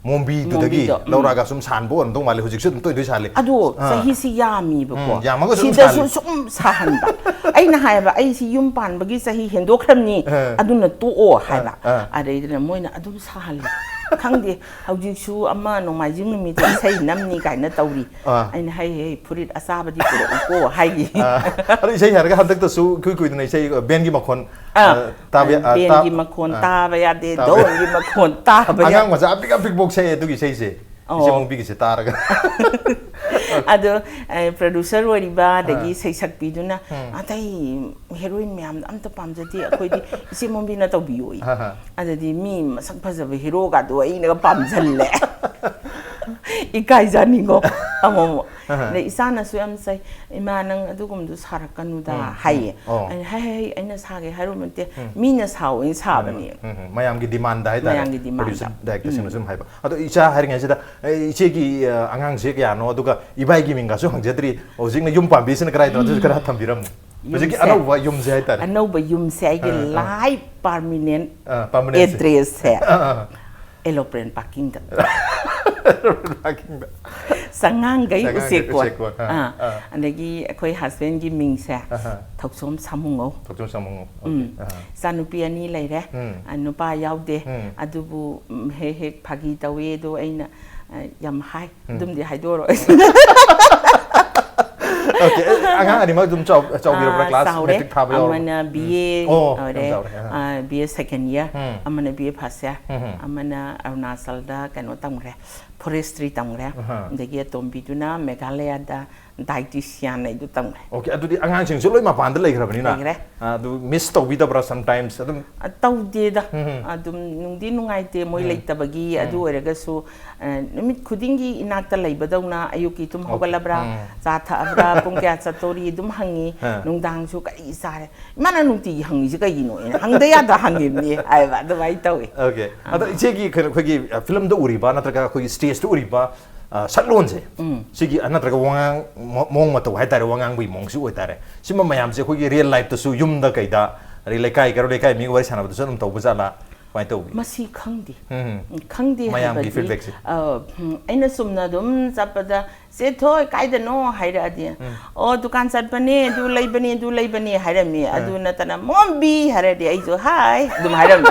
ꯃꯣꯝꯕꯤꯗꯨꯗꯒꯤ ꯃꯣꯝꯕꯤꯗꯣ, ꯎꯝ꯫ ꯂꯧꯔꯛꯑꯒ ꯁꯨꯝ ꯁꯥꯟꯕ ꯑꯣꯏꯔꯝꯗꯧ ꯃꯥꯜꯂꯦ꯫ ꯍꯧꯖꯤꯛꯁꯨ ꯑꯗꯨꯝ ꯇꯣꯏ ꯇꯣꯏ ꯁꯥꯜꯂꯤ꯫ ꯑꯗꯣ ꯑꯥ꯫ ꯆꯍꯤꯁꯤ ꯌꯥꯝꯃꯤꯕꯀꯣ꯫ ꯎꯝ, ꯌꯥꯝꯃꯒꯁꯨ ꯑꯗꯨꯝ ꯁꯤꯗꯁꯨ ꯁꯥꯜꯂꯤ꯫ ꯁꯨꯝ ꯁꯥꯍꯟꯕ꯫ ꯑꯩꯅ ꯍꯥꯏꯌꯦꯕ, "ꯑꯩꯁꯤ ꯌꯨꯝ ꯄꯥꯟꯕꯒꯤ ꯆꯍꯤ ꯍꯦꯟꯗꯣꯛꯈ꯭ꯔꯕꯅꯤ, ꯑꯥ꯫ ꯑꯗꯨꯅ ꯇꯣꯛꯑꯣ" ꯍꯥꯏꯕ꯫ ꯑꯥ, ꯑꯥ꯫ ꯑꯗꯩꯗꯨꯅ ꯃꯣꯏꯅ ꯑꯗꯨꯝ ꯁꯥꯍꯜꯂꯤ꯫ ꯈꯪꯗꯦ, ꯍꯧꯖꯤꯛꯁꯨ ꯑꯃ ꯅꯣꯡꯃꯥꯏꯖꯤꯡ ꯅꯨꯃꯤꯠꯇ ꯏꯁꯩ ꯅꯝꯅꯤ ꯀꯥꯏꯅ ꯇꯧꯔꯤ꯫ ꯑꯥ꯫ ꯑꯩꯅ, "ꯍꯩ, ꯍꯩ, ꯐꯨꯔꯤꯠ ꯑꯆꯥꯕꯗꯤ ꯄꯨꯔꯛꯎꯀꯣ" ꯍꯥꯏꯈꯤ꯫ ꯑꯥ, ꯑꯗꯣ ꯏꯁꯩ ꯍꯥꯏꯔꯒ ꯍꯟꯗꯛꯇꯁꯨ ꯏꯀꯨꯏ ꯀꯨꯏꯗꯅ ꯏꯁꯩ, ꯕꯦꯟꯒꯤ ꯃꯈꯣꯟ, ꯑꯥ, ꯑꯥ, ꯇꯥꯕ ꯌꯥ-, ꯑꯥ, ꯕꯦꯟꯒꯤ ꯇꯥ-, ꯃꯈꯣꯟ ꯑꯥ, ꯇꯥꯕ ꯌꯥꯗꯦ, ꯇꯥꯕ ꯌꯥ-, ꯗꯣꯟꯒꯤ ꯃꯈꯣꯟ ꯇꯥꯕ ꯌꯥ-, ꯑꯉꯥꯡ ꯃꯆꯥ ꯑꯄꯤꯛ ꯑꯄꯤꯛꯄꯣꯛ ꯁꯛꯑꯦ ꯑꯗꯨꯒꯤ ꯏꯁꯩꯁꯦ꯫ ꯑꯣ꯫ ꯏꯆꯦ ꯃꯣꯝꯕꯤꯒꯤꯁꯦ ꯇꯥꯔꯒ꯫ ꯑꯗꯣ, ꯑꯦ, producer ꯑꯣꯏꯔꯤꯕ, ꯑꯗꯒꯤ ꯑꯥ꯫ ꯁꯩꯁꯛꯄꯤꯗꯨꯅ, ꯎꯝ꯫ "ꯑꯇꯩ heroine ꯃꯌꯥꯝꯗꯣ ꯑꯝꯇ ꯄꯥꯝꯖꯗꯦ, ꯑꯩꯈꯣꯏꯗꯤ ꯏꯆꯦ ꯃꯣꯝꯕꯤꯅ ꯇꯧꯕꯤꯌꯣꯌꯦ"꯫ ꯑꯥ, ꯑꯥ꯫ ꯑꯗꯨꯗꯤ ꯃꯤ ꯃꯁꯛ ꯐꯖꯕ ꯍꯤꯔꯣꯒꯗꯣ ꯑꯩꯅꯒ ꯄꯥꯝꯖꯜꯂꯦ꯫ ꯏꯀꯥꯏꯖꯥꯅꯤꯀꯣ ꯑꯃꯨꯛ ꯑꯃꯨꯛ꯫ ꯑꯥ, ꯑꯥ꯫ ꯑꯗꯩ ꯏꯆꯥꯅꯁꯨ ꯌꯥꯝ ꯆꯩ, "ꯏꯃꯥ, ꯅꯪ ꯑꯗꯨꯒꯨꯝꯕꯗꯣ ꯁꯥꯔꯛꯀꯅꯨꯗ", ꯎꯝ, ꯎꯝ꯫ ꯍꯥꯏꯌꯦ꯫ ꯑꯣ꯫ ꯑꯩꯅ, "ꯍꯩ, ꯍꯩ, ꯍꯩ, ꯑꯩꯅ ꯁꯥꯒꯦ ꯍꯥꯏꯔꯨꯕ ꯅꯠꯇꯦ, ꯎꯝ꯫ ꯃꯤꯅ ꯁꯥꯎ" ꯑꯩꯅ ꯁꯥꯕꯅꯦ꯫ ꯎꯝ, ꯎꯝ, ꯎꯝ꯫ ꯃꯌꯥꯝꯒꯤ demand ꯍꯥꯏꯇꯥꯔꯦ꯫ ꯃꯌꯥꯝꯒꯤ demand꯫ Producer, director ꯁꯤꯡꯅꯁꯨ ꯎꯝ꯫ ꯑꯗꯨꯝ ꯍꯥꯏꯕ꯫ ꯑꯗꯣ ꯏꯆꯥ ꯍꯥꯏꯔꯤꯉꯩꯁꯤꯗ, ꯑꯩ ꯏꯆꯦꯒꯤ, ꯑ, ꯑꯉꯥꯡꯁꯦ ꯀꯌꯥꯅꯣ, ꯑꯗꯨꯒ ꯏꯕꯥꯏꯒꯤ ꯃꯤꯡꯒꯁꯨ ꯍꯪꯖꯗ꯭ꯔꯤ, ꯍꯧꯖꯤꯛꯅ ꯌꯨꯝ ꯄꯥꯝꯕꯤꯁꯤꯅ ꯀꯗꯥꯏꯗꯅꯣ, ꯑꯗꯨꯁꯨ ꯈꯔ ꯊꯝꯕꯤꯔꯝꯃꯨ꯫ ꯍꯧꯖꯤꯛꯀꯤ ꯌꯨꯝꯁꯦ, ꯑꯅꯧꯕ ꯌꯨꯝꯁꯦ ꯍꯥꯏꯇꯥꯔꯦ꯫ ꯑꯅꯧꯕ ꯌꯨꯝꯁꯦ ꯑꯩꯒꯤ ꯑꯥ, ꯑꯥ꯫ Life permanent ꯑꯥ, permanent ꯁꯦ꯫ Address ꯁꯦ꯫ ꯑꯥ, ꯑꯥ꯫ Eloplane parking ꯗ꯫ Parking ꯗ꯫ ꯆꯉꯥꯡꯒꯩ ꯆꯉꯥꯡꯒꯩ ꯎꯆꯦꯛꯀꯣꯟ꯫ ꯎꯆꯦꯛꯀꯣꯟ꯫ ꯑꯥ, ꯑꯥ꯫ ꯑꯥ꯫ ꯑꯗꯒꯤ ꯑꯩꯈꯣꯏ husband ꯒꯤ ꯃꯤꯡꯁꯦ ꯑꯍꯥ꯫ ꯊꯧꯆꯣꯝ ꯁꯥꯃꯨꯉꯧ꯫ ꯊꯧꯆꯣꯝ ꯁꯥꯃꯨꯉꯧ꯫ ꯎꯝ꯫ Okay꯫ ꯑꯍꯥ꯫ ꯏꯆꯥꯅꯨꯄꯤ ꯑꯅꯤ ꯂꯩꯔꯦ꯫ ꯎꯝ꯫ ꯑ, ꯅꯨꯄꯥ ꯌꯥꯎꯗꯦ꯫ ꯎꯝ꯫ ꯑꯗꯨꯕꯨ, ꯎꯝ, ꯍꯦꯛ ꯍꯦꯛ ꯐꯥꯒꯤ ꯇꯧꯋꯦ, ꯑꯗꯣ ꯑꯩꯅ, ꯑ, ꯌꯥꯝ ꯍꯥꯏ꯫ ꯎꯝ꯫ ꯑꯗꯨꯝꯗꯤ ꯍꯥꯏꯗꯣꯛꯑꯔꯣꯏ꯫ Okay, ꯑꯉꯥꯡ ꯑꯅꯤꯃꯛ ꯑꯗꯨꯝ ꯆꯥꯎ- ꯆꯥꯎꯕꯤꯔꯕ꯭ꯔꯥ? ꯑꯥ, Class ꯆꯥꯎꯔꯦ꯫ Matric ꯊꯥꯕ ꯌꯥꯎꯔꯕ? ꯑꯃꯅ B A ꯑꯣ, ꯌꯥꯝ ꯑꯣꯏꯔꯦ꯫ ꯆꯥꯎꯔꯦ꯫ ꯑꯥ꯫ ꯑꯥ, B A second year, ꯎꯝ꯫ ꯑꯃꯅ B A first year, ꯎꯝ꯫ ꯑꯃꯅ ꯑꯔꯨꯅꯥꯆꯜꯗ ꯀꯩꯅꯣ ꯇꯝꯈ꯭ꯔꯦ, forestry ꯇꯝꯈ꯭ꯔꯦ꯫ ꯑꯍꯥ꯫ ꯑꯗꯒꯤ ꯑꯇꯣꯝꯕꯤꯗꯨꯅ ꯃꯦꯘꯥꯂꯌꯥꯗ dietitian ꯍꯥꯏꯗꯨ ꯇꯝꯈ꯭ꯔꯦ꯫ Okay, ꯑꯗꯨꯗꯤ ꯑꯉꯥꯡꯁꯤꯡꯁꯨ ꯂꯣꯏ ꯃꯄꯥꯟꯗ ꯂꯩꯈ꯭ꯔꯕꯅꯤꯅ꯫ ꯂꯩꯈ꯭ꯔꯦ꯫ ꯑꯥ, ꯑꯗꯨ miss ꯇꯧꯕꯤꯗꯕ꯭ꯔꯥ sometimes ꯑꯗꯨꯝ? ꯑ, ꯇꯧꯗꯦꯗ꯫ ꯎꯝ꯫ ꯑꯗꯨꯝ ꯅꯨꯡꯗꯤ ꯅꯨꯡꯉꯥꯏꯇꯦ ꯃꯣꯏ ꯎꯝ꯫ ꯂꯩꯇꯕꯒꯤ꯫ ꯎꯝ꯫ ꯑꯗꯨ ꯑꯣꯏꯔꯒꯁꯨ, ꯑ, ꯅꯨꯃꯤꯠ ꯈꯨꯗꯤꯡꯒꯤ ꯏꯅꯥꯛꯇ ꯂꯩꯕꯗꯧꯅ ꯑꯌꯨꯛꯀꯤ ꯇꯨꯝ Okay. ꯍꯧꯒꯠꯂꯕ꯭ꯔꯥ, ꯎꯝ꯫ ꯆꯥ ꯊꯛꯑꯕ꯭ꯔꯥ, ꯄꯨꯡ ꯀꯌꯥ ꯆꯠꯇꯣꯔꯤ ꯑꯗꯨꯝ ꯍꯪꯉꯤ꯫ ꯑꯥ꯫ ꯅꯨꯡꯗꯥꯡꯁꯨ "ꯀꯔꯤ ꯆꯥꯔꯦ? ꯏꯃꯥꯅ ꯅꯨꯡꯇꯤꯒꯤ ꯍꯪꯉꯤꯁꯦ ꯀꯩꯒꯤꯅꯣ?" ꯑꯩꯅ "ꯍꯪꯗ ꯌꯥꯗ ꯍꯪꯉꯤꯕꯅꯤ" ꯍꯥꯏꯕ꯫ ꯑꯗꯨꯃꯥꯏꯅ ꯇꯧꯋꯤ꯫ Okay. ꯑꯗꯣ ꯏꯆꯦꯒꯤ ꯀꯩꯅꯣ ꯑꯩꯈꯣꯏꯒꯤ, ꯑ, ꯐꯤꯂꯝꯗ ꯎꯔꯤꯕ ꯅꯠꯇ꯭ꯔꯒ ꯑꯩꯈꯣꯏꯒꯤ stageꯇ ꯎꯔꯤꯕ, ꯑ, ꯁꯛꯂꯣꯟꯁꯦ, ꯎꯝ꯫ ꯁꯤꯒꯤ, ꯑ, ꯅꯠꯇ꯭ꯔꯒ ꯋꯥꯉꯥꯡ ꯃꯑꯣꯡ ꯃꯇꯧ ꯍꯥꯏꯇꯥꯔꯦ, ꯋꯥꯉꯥꯡꯕꯒꯤ ꯃꯑꯣꯡꯁꯨ ꯑꯣꯏꯇꯥꯔꯦ, ꯁꯤꯃ ꯃꯌꯥꯝꯁꯦ ꯑꯩꯈꯣꯏꯒꯤ real lifeꯇꯁꯨ ꯌꯨꯝꯗ ꯀꯩꯗ, ꯑꯗꯩ ꯂꯩꯀꯥꯏ ꯀꯩꯔꯣ ꯂꯩꯀꯥꯏ ꯃꯤꯒ ꯋꯥꯔꯤ ꯁꯥꯟꯅꯕꯗꯁꯨ ꯑꯗꯨꯝ ꯇꯧꯕ ꯖꯥꯠꯂꯥ? ꯀꯃꯥꯏꯅ ꯇꯧꯕꯤ? ꯃꯁꯤ ꯈꯪꯗꯦ꯫ ꯎꯝ꯫ ꯈꯪꯗꯦ ꯃꯌꯥꯝꯒꯤ ꯍꯥꯏꯕꯗꯤ, feedbackꯁꯦ꯫ ꯑ, ꯎꯝ, ꯑꯩꯅ ꯆꯨꯝꯅ ꯑꯗꯨꯝ ꯆꯠꯄꯗ "ꯆꯦ ꯊꯣꯏ ꯀꯥꯏꯗꯅꯣ?" ꯍꯥꯏꯔꯛꯑꯗꯤ, "ꯑꯣ, ꯗꯨꯀꯥꯟ ꯆꯠꯄꯅꯦ, ꯑꯗꯨ ꯂꯩꯕꯅꯦ, ꯑꯗꯨ ꯂꯩꯕꯅꯦ" ꯍꯥꯏꯔꯝꯃꯤ꯫ ꯑꯗꯨ ꯅꯠꯇꯅ "ꯃꯣꯝꯕꯤ" ꯍꯥꯏꯔꯗꯤ ꯑꯩꯁꯨ "ꯍꯥꯏ" ꯑꯗꯨꯝ ꯍꯥꯏꯔꯝꯃꯤ꯫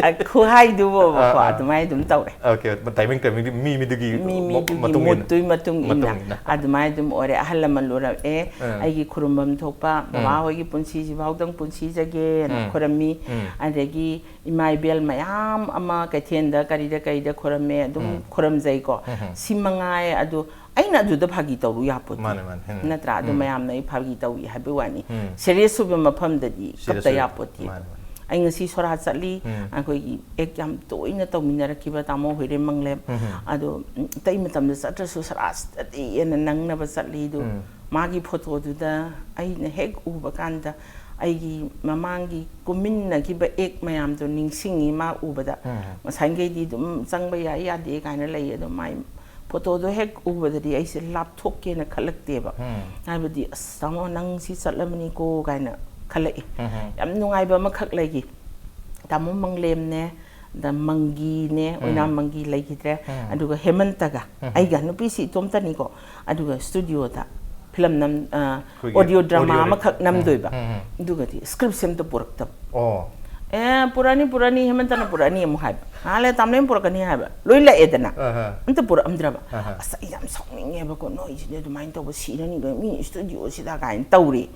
ꯑ, ꯈꯨꯍꯥꯏꯗꯨꯕꯣꯕꯀꯣ, ꯑꯥ, ꯑꯥ꯫ ꯑꯗꯨꯃꯥꯏꯅ ꯑꯗꯨꯝ ꯇꯧꯔꯦ꯫ Okay, timing, timing ꯃꯤ ꯃꯤꯗꯨꯒꯤ ꯃꯤ ꯃ- ꯃꯤꯗꯨꯒꯤ ꯃꯇꯨꯡ ꯏꯟꯅ- moodꯇꯨꯒꯤ ꯃꯇꯨꯡ ꯏꯟꯅ ꯃꯇꯨꯡ ꯏꯟꯅ꯫ ꯑꯗꯨꯃꯥꯏꯅ ꯑꯗꯨꯝ ꯑꯣꯏꯔꯦ꯫ ꯑꯍꯜ ꯂꯃꯟ ꯎꯔꯛꯑꯦ, ꯑꯥ꯫ ꯑꯩꯒꯤ ꯈꯨꯔꯨꯝꯐꯝ ꯊꯣꯛꯄ ꯕꯕꯥ ꯍꯣꯏꯒꯤ ꯄꯨꯟꯁꯤꯁꯤꯐꯥꯎꯗꯪ ꯄꯨꯟꯁꯤꯖꯒꯦꯅ ꯎꯝ꯫ ꯈꯨꯔꯝꯃꯤ꯫ ꯎꯝ꯫ ꯑꯗꯒꯤ ꯏꯃꯥ ꯏꯕꯦꯜ ꯃꯌꯥꯝ ꯑꯃ ꯀꯩꯊꯦꯜꯗ ꯀꯔꯤꯗ ꯀꯩꯗ ꯈꯨꯔꯝꯃꯦ, ꯑꯗꯨꯝ ꯎꯝ꯫ ꯈꯨꯔꯝꯖꯩꯀꯣ꯫ ꯎꯝ꯫ ꯁꯤ ꯃꯉꯥꯏ꯫ ꯑꯗꯨ ꯑꯩꯅ ꯑꯗꯨꯗ ꯐꯥꯒꯤ ꯇꯧꯔꯨ ꯌꯥꯄꯣꯠꯇꯦ꯫ ꯃꯥꯅꯦ, ꯃꯥꯅꯦ꯫ ꯎꯝ꯫ ꯅꯠꯇ꯭ꯔꯥ? ꯑꯗꯨ ꯎꯝ꯫ ꯃꯌꯥꯝꯅ ꯑꯩ ꯐꯥꯒꯤ ꯇꯧꯏ ꯍꯥꯏꯕꯒꯤ ꯋꯥꯅꯤ꯫ ꯎꯝ꯫ Serious ꯑꯣꯏꯕ ꯃꯐꯝꯗꯗꯤ Serious ꯀꯞꯇ ꯑꯣꯏꯕ꯫ ꯌꯥꯄꯣꯠꯇꯦ꯫ ꯃꯥꯅꯦ, ꯃꯥꯅꯦ꯫ ꯑꯩ ꯉꯁꯤ ꯁꯣꯔꯥ ꯆꯠꯂꯤ, ꯎꯝ꯫ ꯑꯩꯈꯣꯏꯒꯤ act ꯌꯥꯝ ꯇꯣꯏꯅ ꯇꯧꯃꯤꯟꯅꯔꯛꯈꯤꯕ ꯇꯥꯃꯣ ꯍꯨꯏꯔꯦꯝ ꯃꯪꯂꯦꯝ꯫ ꯎꯝ꯫ ꯑꯗꯣ, ꯎꯝ, ꯑꯇꯩ ꯃꯇꯝꯗ ꯆꯠꯇ꯭ꯔꯁꯨ ꯁꯣꯔꯥ ꯆꯠꯂꯤꯅ ꯅꯪꯅꯕ ꯆꯠꯂꯤ꯫ ꯑꯗꯨ ꯎꯝ꯫ ꯃꯥꯒꯤ photoꯗꯨꯗ ꯑꯩꯅ ꯍꯦꯛ ꯎꯕ ꯀꯥꯟꯗ ꯑꯩꯒꯤ ꯃꯃꯥꯡꯒꯤ ꯀꯨꯝꯃꯤꯟꯅꯈꯤꯕ act ꯃꯌꯥꯝꯗꯣ ꯅꯤꯡꯁꯤꯡꯉꯤ ꯃꯥ ꯎꯕꯗ꯫ ꯎꯝ꯫ ꯉꯁꯥꯏꯈꯩꯗꯤ ꯑꯗꯨꯝ ꯆꯪꯕ ꯌꯥꯏ ꯌꯥꯗꯦ ꯀꯥꯏꯅ ꯂꯩ, ꯑꯗꯣ ꯃꯥꯏ photoꯗꯣ ꯍꯦꯛ ꯎꯕꯗꯗꯤ ꯑꯩꯁꯦ ꯂꯥꯞꯊꯣꯛꯀꯦꯅ ꯈꯜꯂꯛꯇꯦꯕ꯫ ꯎꯝ꯫ ꯍꯥꯏꯕꯗꯤ, "ꯑꯁ, ꯇꯥꯃꯣ, ꯅꯪ ꯁꯤ ꯆꯠꯂꯕꯅꯤꯀꯣ" ꯀꯥꯏꯅ ꯈꯜꯂꯛꯏ꯫ ꯎꯝ꯫ ꯌꯥꯝ ꯅꯨꯡꯉꯥꯏꯕ ꯑꯃꯈꯛ ꯂꯩꯈꯤ꯫ ꯇꯥꯃꯣ ꯃꯪꯂꯦꯝꯅꯦ, ꯑꯗ ꯃꯪꯒꯤꯅꯦ, ꯑꯣꯏꯅꯥꯝ ꯃꯪꯒꯤ ꯂꯩꯈꯤꯗ꯭ꯔꯦ꯫ ꯎꯝ꯫ ꯑꯗꯨꯒ ꯍꯦꯃꯟꯇꯒ, ꯑꯩꯒ, ꯅꯨꯄꯤꯁꯤ ꯏꯇꯣꯝꯇꯅꯤꯀꯣ꯫ ꯑꯗꯨꯒ studioꯗ ꯐꯤꯂꯝ ꯅꯝ-, ꯑ, ꯑꯩꯈꯣꯏꯒꯤ audio drama audio ꯑꯃꯈꯛ ꯅꯝꯗꯣꯏꯕ꯫ ꯎꯝ, ꯎꯝ, ꯎꯝ꯫ ꯑꯗꯨꯒꯗꯤ scriptꯁꯦ ꯑꯝꯇ ꯄꯨꯔꯛꯇꯕ꯫ ꯑꯣ꯫ ꯑꯦ, ꯄꯨꯔꯛꯑꯅꯤ, ꯄꯨꯔꯛꯑꯅꯤ, ꯍꯦꯃꯟꯇꯅ ꯄꯨꯔꯛꯑꯅꯤ ꯑꯃꯨꯛ ꯍꯥꯏꯕ, ꯉꯥꯏꯍꯥꯛ ꯂꯩꯔ ꯇꯥꯝꯂꯦꯟ ꯄꯨꯔꯛꯀꯅꯤ ꯍꯥꯏꯕ, ꯂꯣꯏ ꯂꯥꯛꯑꯦꯗꯅ꯫ ꯑꯍ꯫ ꯑꯝꯇ ꯄꯨꯔꯛꯑꯝꯗ꯭ꯔꯕ꯫ ꯑꯍ꯫ ꯑꯁ, ꯑꯩ ꯌꯥꯝ ꯁꯥꯎꯅꯤꯡꯉꯦꯕꯀꯣ, ꯅꯣꯏꯁꯤꯗꯤ ꯑꯗꯨꯃꯥꯏꯅ ꯇꯧꯕ ꯁꯤꯔꯅꯤꯕ, ꯃꯤ ꯁ꯭ꯇꯨꯗꯤꯑꯣꯁꯤꯗ ꯀꯥꯏꯅ ꯇꯧꯔꯤ꯫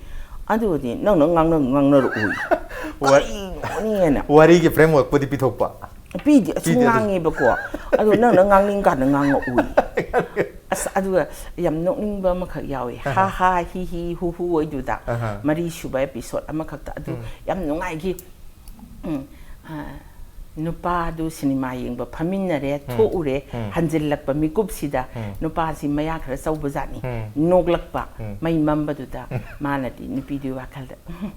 ꯑꯗꯨꯒꯗꯤ ꯅꯪꯅ ꯉꯥꯡꯅ ꯉꯥꯡꯅꯔꯛꯎꯏ꯫ ꯋꯥ- ꯀꯔꯤꯅꯣꯅꯦꯅ꯫ ꯋꯥꯔꯤꯒꯤ ꯐ꯭ꯔꯦꯝꯋꯔꯛꯄꯨꯗꯤ ꯄꯤꯊꯣꯛꯄ꯫ ꯄꯤꯗꯦ, ꯑꯁꯨꯝ ꯄꯤꯗꯦ ꯑꯗꯨ꯫ ꯉꯥꯡꯉꯦꯕꯀꯣ꯫ ꯑꯗꯣ ꯅꯪꯅ ꯉꯥꯡꯅꯤꯡ ꯀꯥꯟꯗ ꯉꯥꯡꯉꯛꯎꯏ꯫ ꯑꯁ, ꯑꯗꯨꯒ ꯌꯥꯝ ꯅꯣꯛꯅꯤꯡꯕ ꯑꯃꯈꯛ ꯌꯥꯎꯋꯦ꯫ ꯍꯥ ꯍꯥ ꯍꯤ ꯍꯤ ꯍꯨ ꯍꯨ ꯑꯣꯏꯗꯨꯗ꯫ ꯑꯍ꯫ ꯃꯔꯤ ꯁꯨꯕ ꯑꯦꯄꯤꯁꯣꯗ ꯑꯃꯈꯛꯇ ꯑꯗꯨ ꯎꯝ꯫ ꯌꯥꯝ ꯅꯨꯡꯉꯥꯏꯈꯤ꯫ ꯎꯝ, ꯑ, ꯅꯨꯄꯥꯗꯨ ꯁꯤꯅꯦꯃꯥ ꯌꯦꯡꯕ ꯐꯝꯃꯤꯟꯅꯔꯦ, ꯎꯝ꯫ ꯊꯣꯛꯎꯔꯦ, ꯎꯝ꯫ ꯍꯟꯖꯤꯜꯂꯛꯄ ꯃꯤꯀꯨꯞꯁꯤꯗ ꯎꯝ꯫ ꯅꯨꯄꯥꯁꯤ ꯃꯌꯥ ꯈꯔ ꯆꯧꯕꯖꯥꯠꯅꯤ꯫ ꯎꯝ꯫ ꯅꯣꯛꯂꯛꯄ, ꯎꯝ꯫ ꯃꯩ ꯃꯝꯕꯗꯨꯗ ꯃꯥꯅꯗꯤ ꯅꯨꯄꯤꯗꯨꯒꯤ ꯋꯥꯈꯜꯗ, "ꯎꯝ,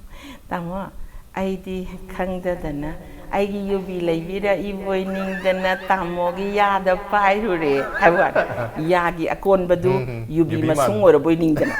ꯇꯥꯃꯣ, ꯑꯩꯗꯤ ꯈꯪꯗꯗꯅ ꯑꯩꯒꯤ ꯌꯨꯕꯤ ꯂꯩꯕꯤꯔꯛꯏꯕꯣꯏ ꯅꯤꯡꯗꯅ ꯇꯥꯃꯣꯒꯤ ꯌꯥꯗ ꯄꯥꯏꯔꯨꯔꯦ" ꯍꯥꯏꯕ ꯋꯥꯅꯤ꯫ ꯌꯥꯒꯤ ꯑꯀꯣꯟꯕꯗꯨ ꯎꯝ, ꯎꯝ꯫ ꯌꯨꯕꯤ ꯌꯨꯕꯤ ꯃꯁꯨꯡ ꯃꯥꯟꯕ꯫ ꯑꯣꯏꯔꯕꯣꯏ ꯅꯤꯡꯗꯅ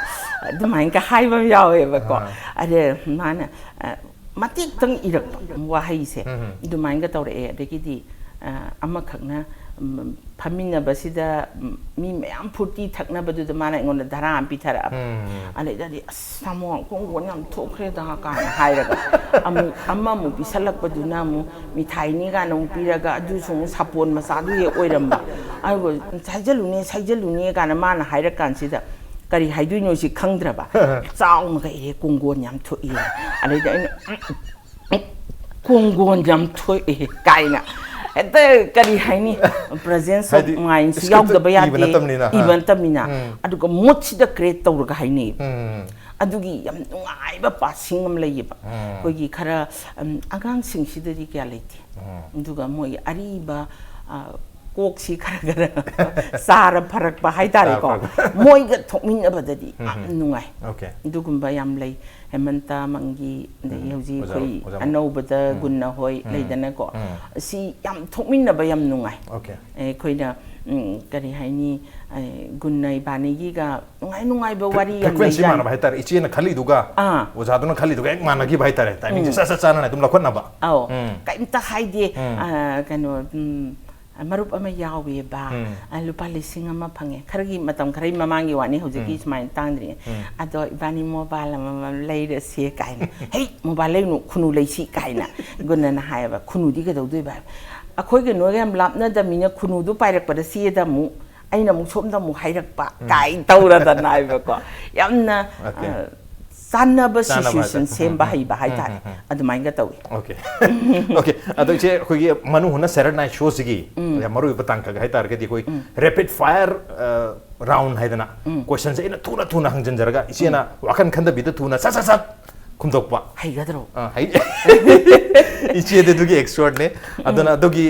ꯑꯗꯨꯃꯥꯏꯅꯒ ꯍꯥꯏꯕ ꯑꯃ ꯌꯥꯎꯋꯦꯕꯀꯣ꯫ ꯑꯥ꯫ ꯑꯗ ꯃꯥꯅ, ꯑ, ꯃꯇꯦꯛꯇꯪ ꯏꯔꯛꯄ ꯋꯥꯍꯩꯁꯦ ꯎꯝ꯫ ꯑꯗꯨꯃꯥꯏꯅꯒ ꯇꯧꯔꯛꯑꯦ꯫ ꯑꯗꯒꯤꯗꯤ, ꯑ, ꯑꯃꯈꯛꯅ, ꯎꯝ, ꯐꯝꯃꯤꯟꯅꯕꯁꯤꯗ, ꯎꯝ, ꯃꯤ ꯃꯌꯥꯝ ꯐꯨꯔꯇꯤ ꯊꯛꯅꯕꯗꯨꯗ ꯃꯥꯅ ꯑꯩꯉꯣꯟꯗ ꯙꯔꯥ ꯑꯃ ꯄꯤꯊꯔꯛꯑꯕ꯫ ꯎꯝ꯫ ꯑꯗꯩꯗꯗꯤ, "ꯑꯁ, ꯇꯥꯃꯣ, ꯀꯣꯡꯒꯣꯟ ꯌꯥꯝ ꯊꯣꯛꯈ꯭ꯔꯦꯗ" ꯀꯥꯏꯅ ꯍꯥꯏꯔꯒ, ꯑꯃꯨꯛ ꯑꯃꯃꯨꯛ ꯄꯤꯁꯜꯂꯛꯄꯗꯨꯅ ꯑꯃꯨꯛ ꯃꯤꯊꯥꯏꯅꯤ ꯀꯥꯏꯅ ꯑꯃꯨꯛ ꯄꯤꯔꯒ, ꯑꯗꯨꯁꯨ ꯑꯃꯨꯛ ꯁꯥꯄꯣꯟ ꯃꯆꯥꯗꯨ ꯍꯦꯛ ꯑꯣꯏꯔꯝꯕ꯫ ꯑꯗꯨꯒ "ꯁꯥꯏꯖꯜꯂꯨꯅꯦ, ꯁꯥꯏꯖꯜꯂꯨꯅꯦ" ꯀꯥꯏꯅ ꯃꯥꯅ ꯍꯥꯏꯔꯀꯥꯟꯁꯤꯗ ꯀꯔꯤ ꯍꯥꯏꯗꯣꯏꯅꯣ ꯁꯤ ꯈꯪꯗ꯭ꯔꯕ꯫ ꯆꯥꯎꯅꯒ ꯏꯔꯦ, "ꯀꯣꯡꯒꯣꯟ ꯌꯥꯝ ꯊꯣꯛꯏ"꯫ ꯑꯗꯩꯗ ꯑꯩꯅ, "ꯎꯝ, ꯎꯝ, ꯀꯣꯡꯒꯣꯟ ꯌꯥꯝ ꯊꯣꯛꯏ" ꯀꯥꯏꯅ꯫ ꯍꯦꯛꯇ ꯀꯔꯤ ꯍꯥꯏꯅꯤ, presence of ꯍꯥꯏꯗꯤ, mindꯁꯨ script ꯌꯥꯎꯗꯕ ꯌꯥꯗꯦ, ꯏꯕ ꯅꯠꯇꯕꯅꯤꯅ, ꯍꯥ꯫ ꯏꯕ ꯅꯠꯇꯕꯅꯤꯅ꯫ ꯎꯝ꯫ ꯑꯗꯨꯒ moodꯁꯤꯗ create ꯇꯧꯔꯒ ꯍꯥꯏꯅꯩꯌꯦꯕ꯫ ꯎꯝ꯫ ꯑꯗꯨꯒꯤ ꯌꯥꯝ ꯅꯨꯡꯉꯥꯏꯕ ꯄꯥꯁꯤꯡ ꯑꯃ ꯂꯩꯌꯦꯕ꯫ ꯎꯝ꯫ ꯑꯩꯈꯣꯏꯒꯤ ꯈꯔ, ꯎꯝ, ꯑꯉꯥꯡꯁꯤꯡꯁꯤꯗꯗꯤ ꯀꯌꯥ ꯂꯩꯇꯦ꯫ ꯎꯝ꯫ ꯑꯗꯨꯒ ꯃꯣꯏ ꯑꯔꯤꯕ, ꯑ, ꯀꯣꯛꯁꯤ ꯈꯔ ꯈꯔ ꯆꯥꯔ ꯐꯔꯛꯄ ꯍꯥꯏꯇꯥꯔꯦꯀꯣ꯫ ꯆꯥꯔ ꯐꯔꯛꯄ꯫ ꯃꯣꯏꯒ ꯊꯣꯛꯃꯤꯟꯅꯕꯗꯗꯤ ꯌꯥꯝ ꯎꯝ꯫ ꯅꯨꯡꯉꯥꯏ꯫ Okay꯫ ꯑꯗꯨꯒꯨꯝꯕ ꯌꯥꯝ ꯂꯩ꯫ ꯍꯦꯃꯟꯇ ꯃꯪꯒꯤ, ꯑꯗꯒꯤ ꯎꯝ꯫ ꯍꯧꯖꯤꯛ ꯑꯣꯖꯥ, ꯑꯩꯈꯣꯏ ꯑꯣꯖꯥ ꯑꯅꯧꯕꯗ ꯎꯝ꯫ ꯒꯨꯟꯅ ꯍꯣꯏ ꯎꯝ꯫ ꯂꯩꯗꯅꯀꯣ꯫ ꯎꯝ꯫ ꯁꯤ ꯌꯥꯝ ꯊꯣꯛꯃꯤꯟꯅꯕ ꯌꯥꯝ ꯅꯨꯡꯉꯥꯏ꯫ Okay꯫ ꯑꯩꯈꯣꯏꯅ, ꯎꯝ, ꯀꯔꯤ ꯍꯥꯏꯅꯤ, ꯑꯦ, ꯒꯨꯟꯅ ꯏꯕꯥꯅꯤꯒꯤꯒ ꯅꯨꯡꯉꯥꯏ ꯅꯨꯡꯉꯥꯏꯕ ꯋꯥꯔꯤ ꯌꯥꯝ Frequency ꯂꯩꯖꯥꯠꯅꯤ꯫ ꯃꯥꯟꯅꯕ ꯍꯥꯏꯇꯥꯔꯦ, ꯏꯆꯦꯅ ꯈꯜꯂꯤꯗꯨꯒ ꯑꯥ꯫ ꯑꯣꯖꯥꯗꯨꯅ ꯈꯜꯂꯤꯗꯨꯒ ꯍꯦꯛ ꯃꯥꯟꯅꯈꯤꯕ ꯍꯥꯏꯇꯥꯔꯦ, timingꯁꯦ ꯎꯝ꯫ ꯁꯠ ꯁꯠ ꯆꯥꯅꯅ ꯑꯗꯨꯝ ꯂꯧꯈꯠꯅꯕ꯫ ꯑꯧ꯫ ꯎꯝ꯫ ꯀꯩꯝꯇ ꯍꯥꯏꯗꯦ꯫ ꯎꯝ꯫ ꯑ, ꯀꯩꯅꯣ, ꯎꯝ, ꯃꯔꯨꯞ ꯑꯃ ꯌꯥꯎꯋꯦꯕ, ꯎꯝ꯫ ꯑ, ꯂꯨꯄꯥ ꯂꯤꯁꯤꯡ ꯑꯃ ꯐꯪꯉꯦ, ꯈꯔꯒꯤ ꯃꯇꯝ ꯈꯔꯒꯤ ꯃꯃꯥꯡꯒꯤ ꯋꯥꯅꯤ, ꯍꯧꯖꯤꯛꯀꯤ ꯎꯝ꯫ ꯁꯨꯃꯥꯏꯅ ꯇꯥꯡꯗ꯭ꯔꯤ꯫ ꯎꯝ꯫ ꯑꯗꯣ ꯏꯕꯥꯅꯤ ꯃꯣꯕꯥꯏꯜ ꯑꯃꯃꯝ ꯂꯩꯔꯁꯦ ꯀꯥꯏꯅ꯫ "ꯍꯩ, ꯃꯣꯕꯥꯏꯜ ꯂꯩꯔꯨꯅꯨ, ꯈꯨꯅꯨ ꯂꯩꯁꯤ" ꯀꯥꯏꯅ ꯒꯨꯟꯅꯅ ꯍꯥꯏꯌꯦꯕ꯫ "ꯈꯨꯅꯨꯗꯤ ꯀꯩꯗꯧꯗꯣꯏꯕ?" ꯍꯥꯏꯕ꯫ "ꯑꯩꯈꯣꯏꯒ ꯅꯣꯏꯒ ꯌꯥꯝ ꯂꯥꯞꯅꯗꯕꯅꯤꯅ ꯈꯨꯅꯨꯗꯨ ꯄꯥꯏꯔꯛꯄꯗ ꯆꯦꯗ ꯑꯃꯨꯛ, ꯑꯩꯅ ꯑꯃꯨꯛ ꯁꯣꯝꯗ ꯑꯃꯨꯛ ꯍꯥꯏꯔꯛꯄ" ꯎꯝ꯫ ꯀꯥꯏ ꯇꯧꯔꯗꯅ ꯍꯥꯏꯕꯀꯣ꯫ ꯌꯥꯝꯅ, ꯑꯣꯀꯦ꯫ ꯑ, ꯆꯥꯟꯅꯕ ꯆꯥꯟꯅꯕ situation ꯍꯥꯏꯇꯥꯔꯦ꯫ ꯁꯦꯝꯕ ꯎꯝ, ꯎꯝ, ꯍꯩꯕ ꯎꯝ, ꯍꯥꯏꯇꯥꯔꯦ꯫ ꯎꯝ, ꯎꯝ꯫ ꯑꯗꯨꯃꯥꯏꯅ ꯇꯧꯋꯤ꯫ ꯑꯣꯀꯦ꯫ ꯑꯣꯀꯦ꯫ ꯑꯗꯣ ꯏꯆꯦ, ꯑꯩꯈꯣꯏꯒꯤ ꯃꯅꯨꯡ ꯍꯨꯠꯅ Saturday Night Showꯁꯤꯒꯤ ꯎꯝ꯫ ꯌꯥꯝ ꯃꯔꯨꯑꯣꯏꯕ ꯇꯥꯡꯀꯛ ꯍꯥꯏꯇꯥꯔꯒꯗꯤ ꯑꯩꯈꯣꯏ ꯎꯝ꯫ Rapid Fire, ꯑ, Round ꯍꯥꯏꯗꯅ ꯎꯝ꯫ Questionꯁꯦ ꯑꯩꯅ ꯊꯨꯅ ꯊꯨꯅ ꯍꯪꯖꯤꯟꯖꯔꯒ ꯏꯆꯦꯅ ꯎꯝ꯫ ꯋꯥꯈꯜ ꯈꯟꯗꯕꯤꯗ ꯊꯨꯅ ꯁꯠ ꯁꯠ ꯁꯠ ꯈꯨꯝꯗꯣꯛꯄ꯫ ꯍꯩꯒꯗ꯭ꯔꯣ? ꯑ, ꯍꯩ-, ꯏꯆꯦꯗꯤ ꯑꯗꯨꯒꯤ expertꯅꯦ꯫ ꯑꯗꯨꯅ ꯎꯝ꯫ ꯑꯗꯨꯒꯤ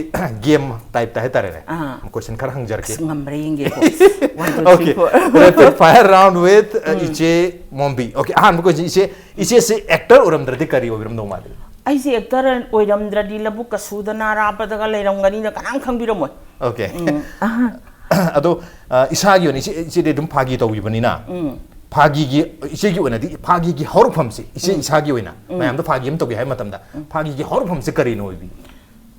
game typeꯇ ꯍꯥꯏꯇꯥꯔꯦꯅꯦ꯫ ꯑꯥ꯫ Question ꯈꯔ ꯍꯪꯖꯔꯛꯀꯦ꯫ ꯑꯁ, ꯉꯝꯕ꯭ꯔꯥ ꯌꯦꯡꯒꯦꯀꯣ꯫ One, two, three, okay. Four꯫ Rapid Fire Round with, ꯑ, ꯎꯝ꯫ ꯏꯆꯦ ꯃꯣꯝꯕꯤ꯫ ꯑꯣꯀꯦ, ꯑꯍꯥꯟꯕ question, ꯏꯆꯦ, ꯏꯆꯦꯁꯦ actor ꯑꯣꯏꯔꯝꯗ꯭ꯔꯗꯤ ꯀꯔꯤ ꯑꯣꯏꯕꯤꯔꯝꯗꯧ ꯃꯥꯜꯂꯤ? ꯑꯩꯁꯦ actor ꯑꯣꯏꯔꯝꯗ꯭ꯔꯗꯤ ꯂꯧꯕꯨꯛꯀ ꯁꯨꯗꯅ ꯑꯔꯥꯞꯄꯗꯒ ꯂꯩꯔꯝꯒꯅꯤꯅ ꯀꯅꯥꯝ ꯈꯪꯕꯤꯔꯝꯃꯣꯏ꯫ ꯑꯣꯀꯦ꯫ ꯎꯝ꯫ ꯑꯗꯣ, ꯑ, ꯏꯁꯥꯒꯤ ꯑꯣꯏꯅ ꯏꯆꯦ, ꯏꯆꯦꯗꯤ ꯑꯗꯨꯝ ꯐꯥꯒꯤ ꯇꯧꯕꯤꯕꯅꯤꯅ, ꯎꯝ꯫ ꯐꯥꯒꯤꯒꯤ, ꯏꯆꯦꯒꯤ ꯑꯣꯏꯅꯗꯤ ꯐꯥꯒꯤꯒꯤ ꯍꯧꯔꯛꯐꯝꯁꯦ, ꯏꯆꯦ ꯎꯝ꯫ ꯏꯁꯥꯒꯤ ꯑꯣꯏꯅ ꯎꯝ꯫ ꯃꯌꯥꯝꯗ ꯐꯥꯒꯤ ꯑꯃ ꯇꯧꯒꯦ ꯍꯥꯏꯕ ꯃꯇꯝꯗ, ꯎꯝ꯫ ꯐꯥꯒꯤꯒꯤ ꯍꯧꯔꯛꯐꯝꯁꯦ ꯀꯔꯤꯅ ꯑꯣꯏꯕꯤ?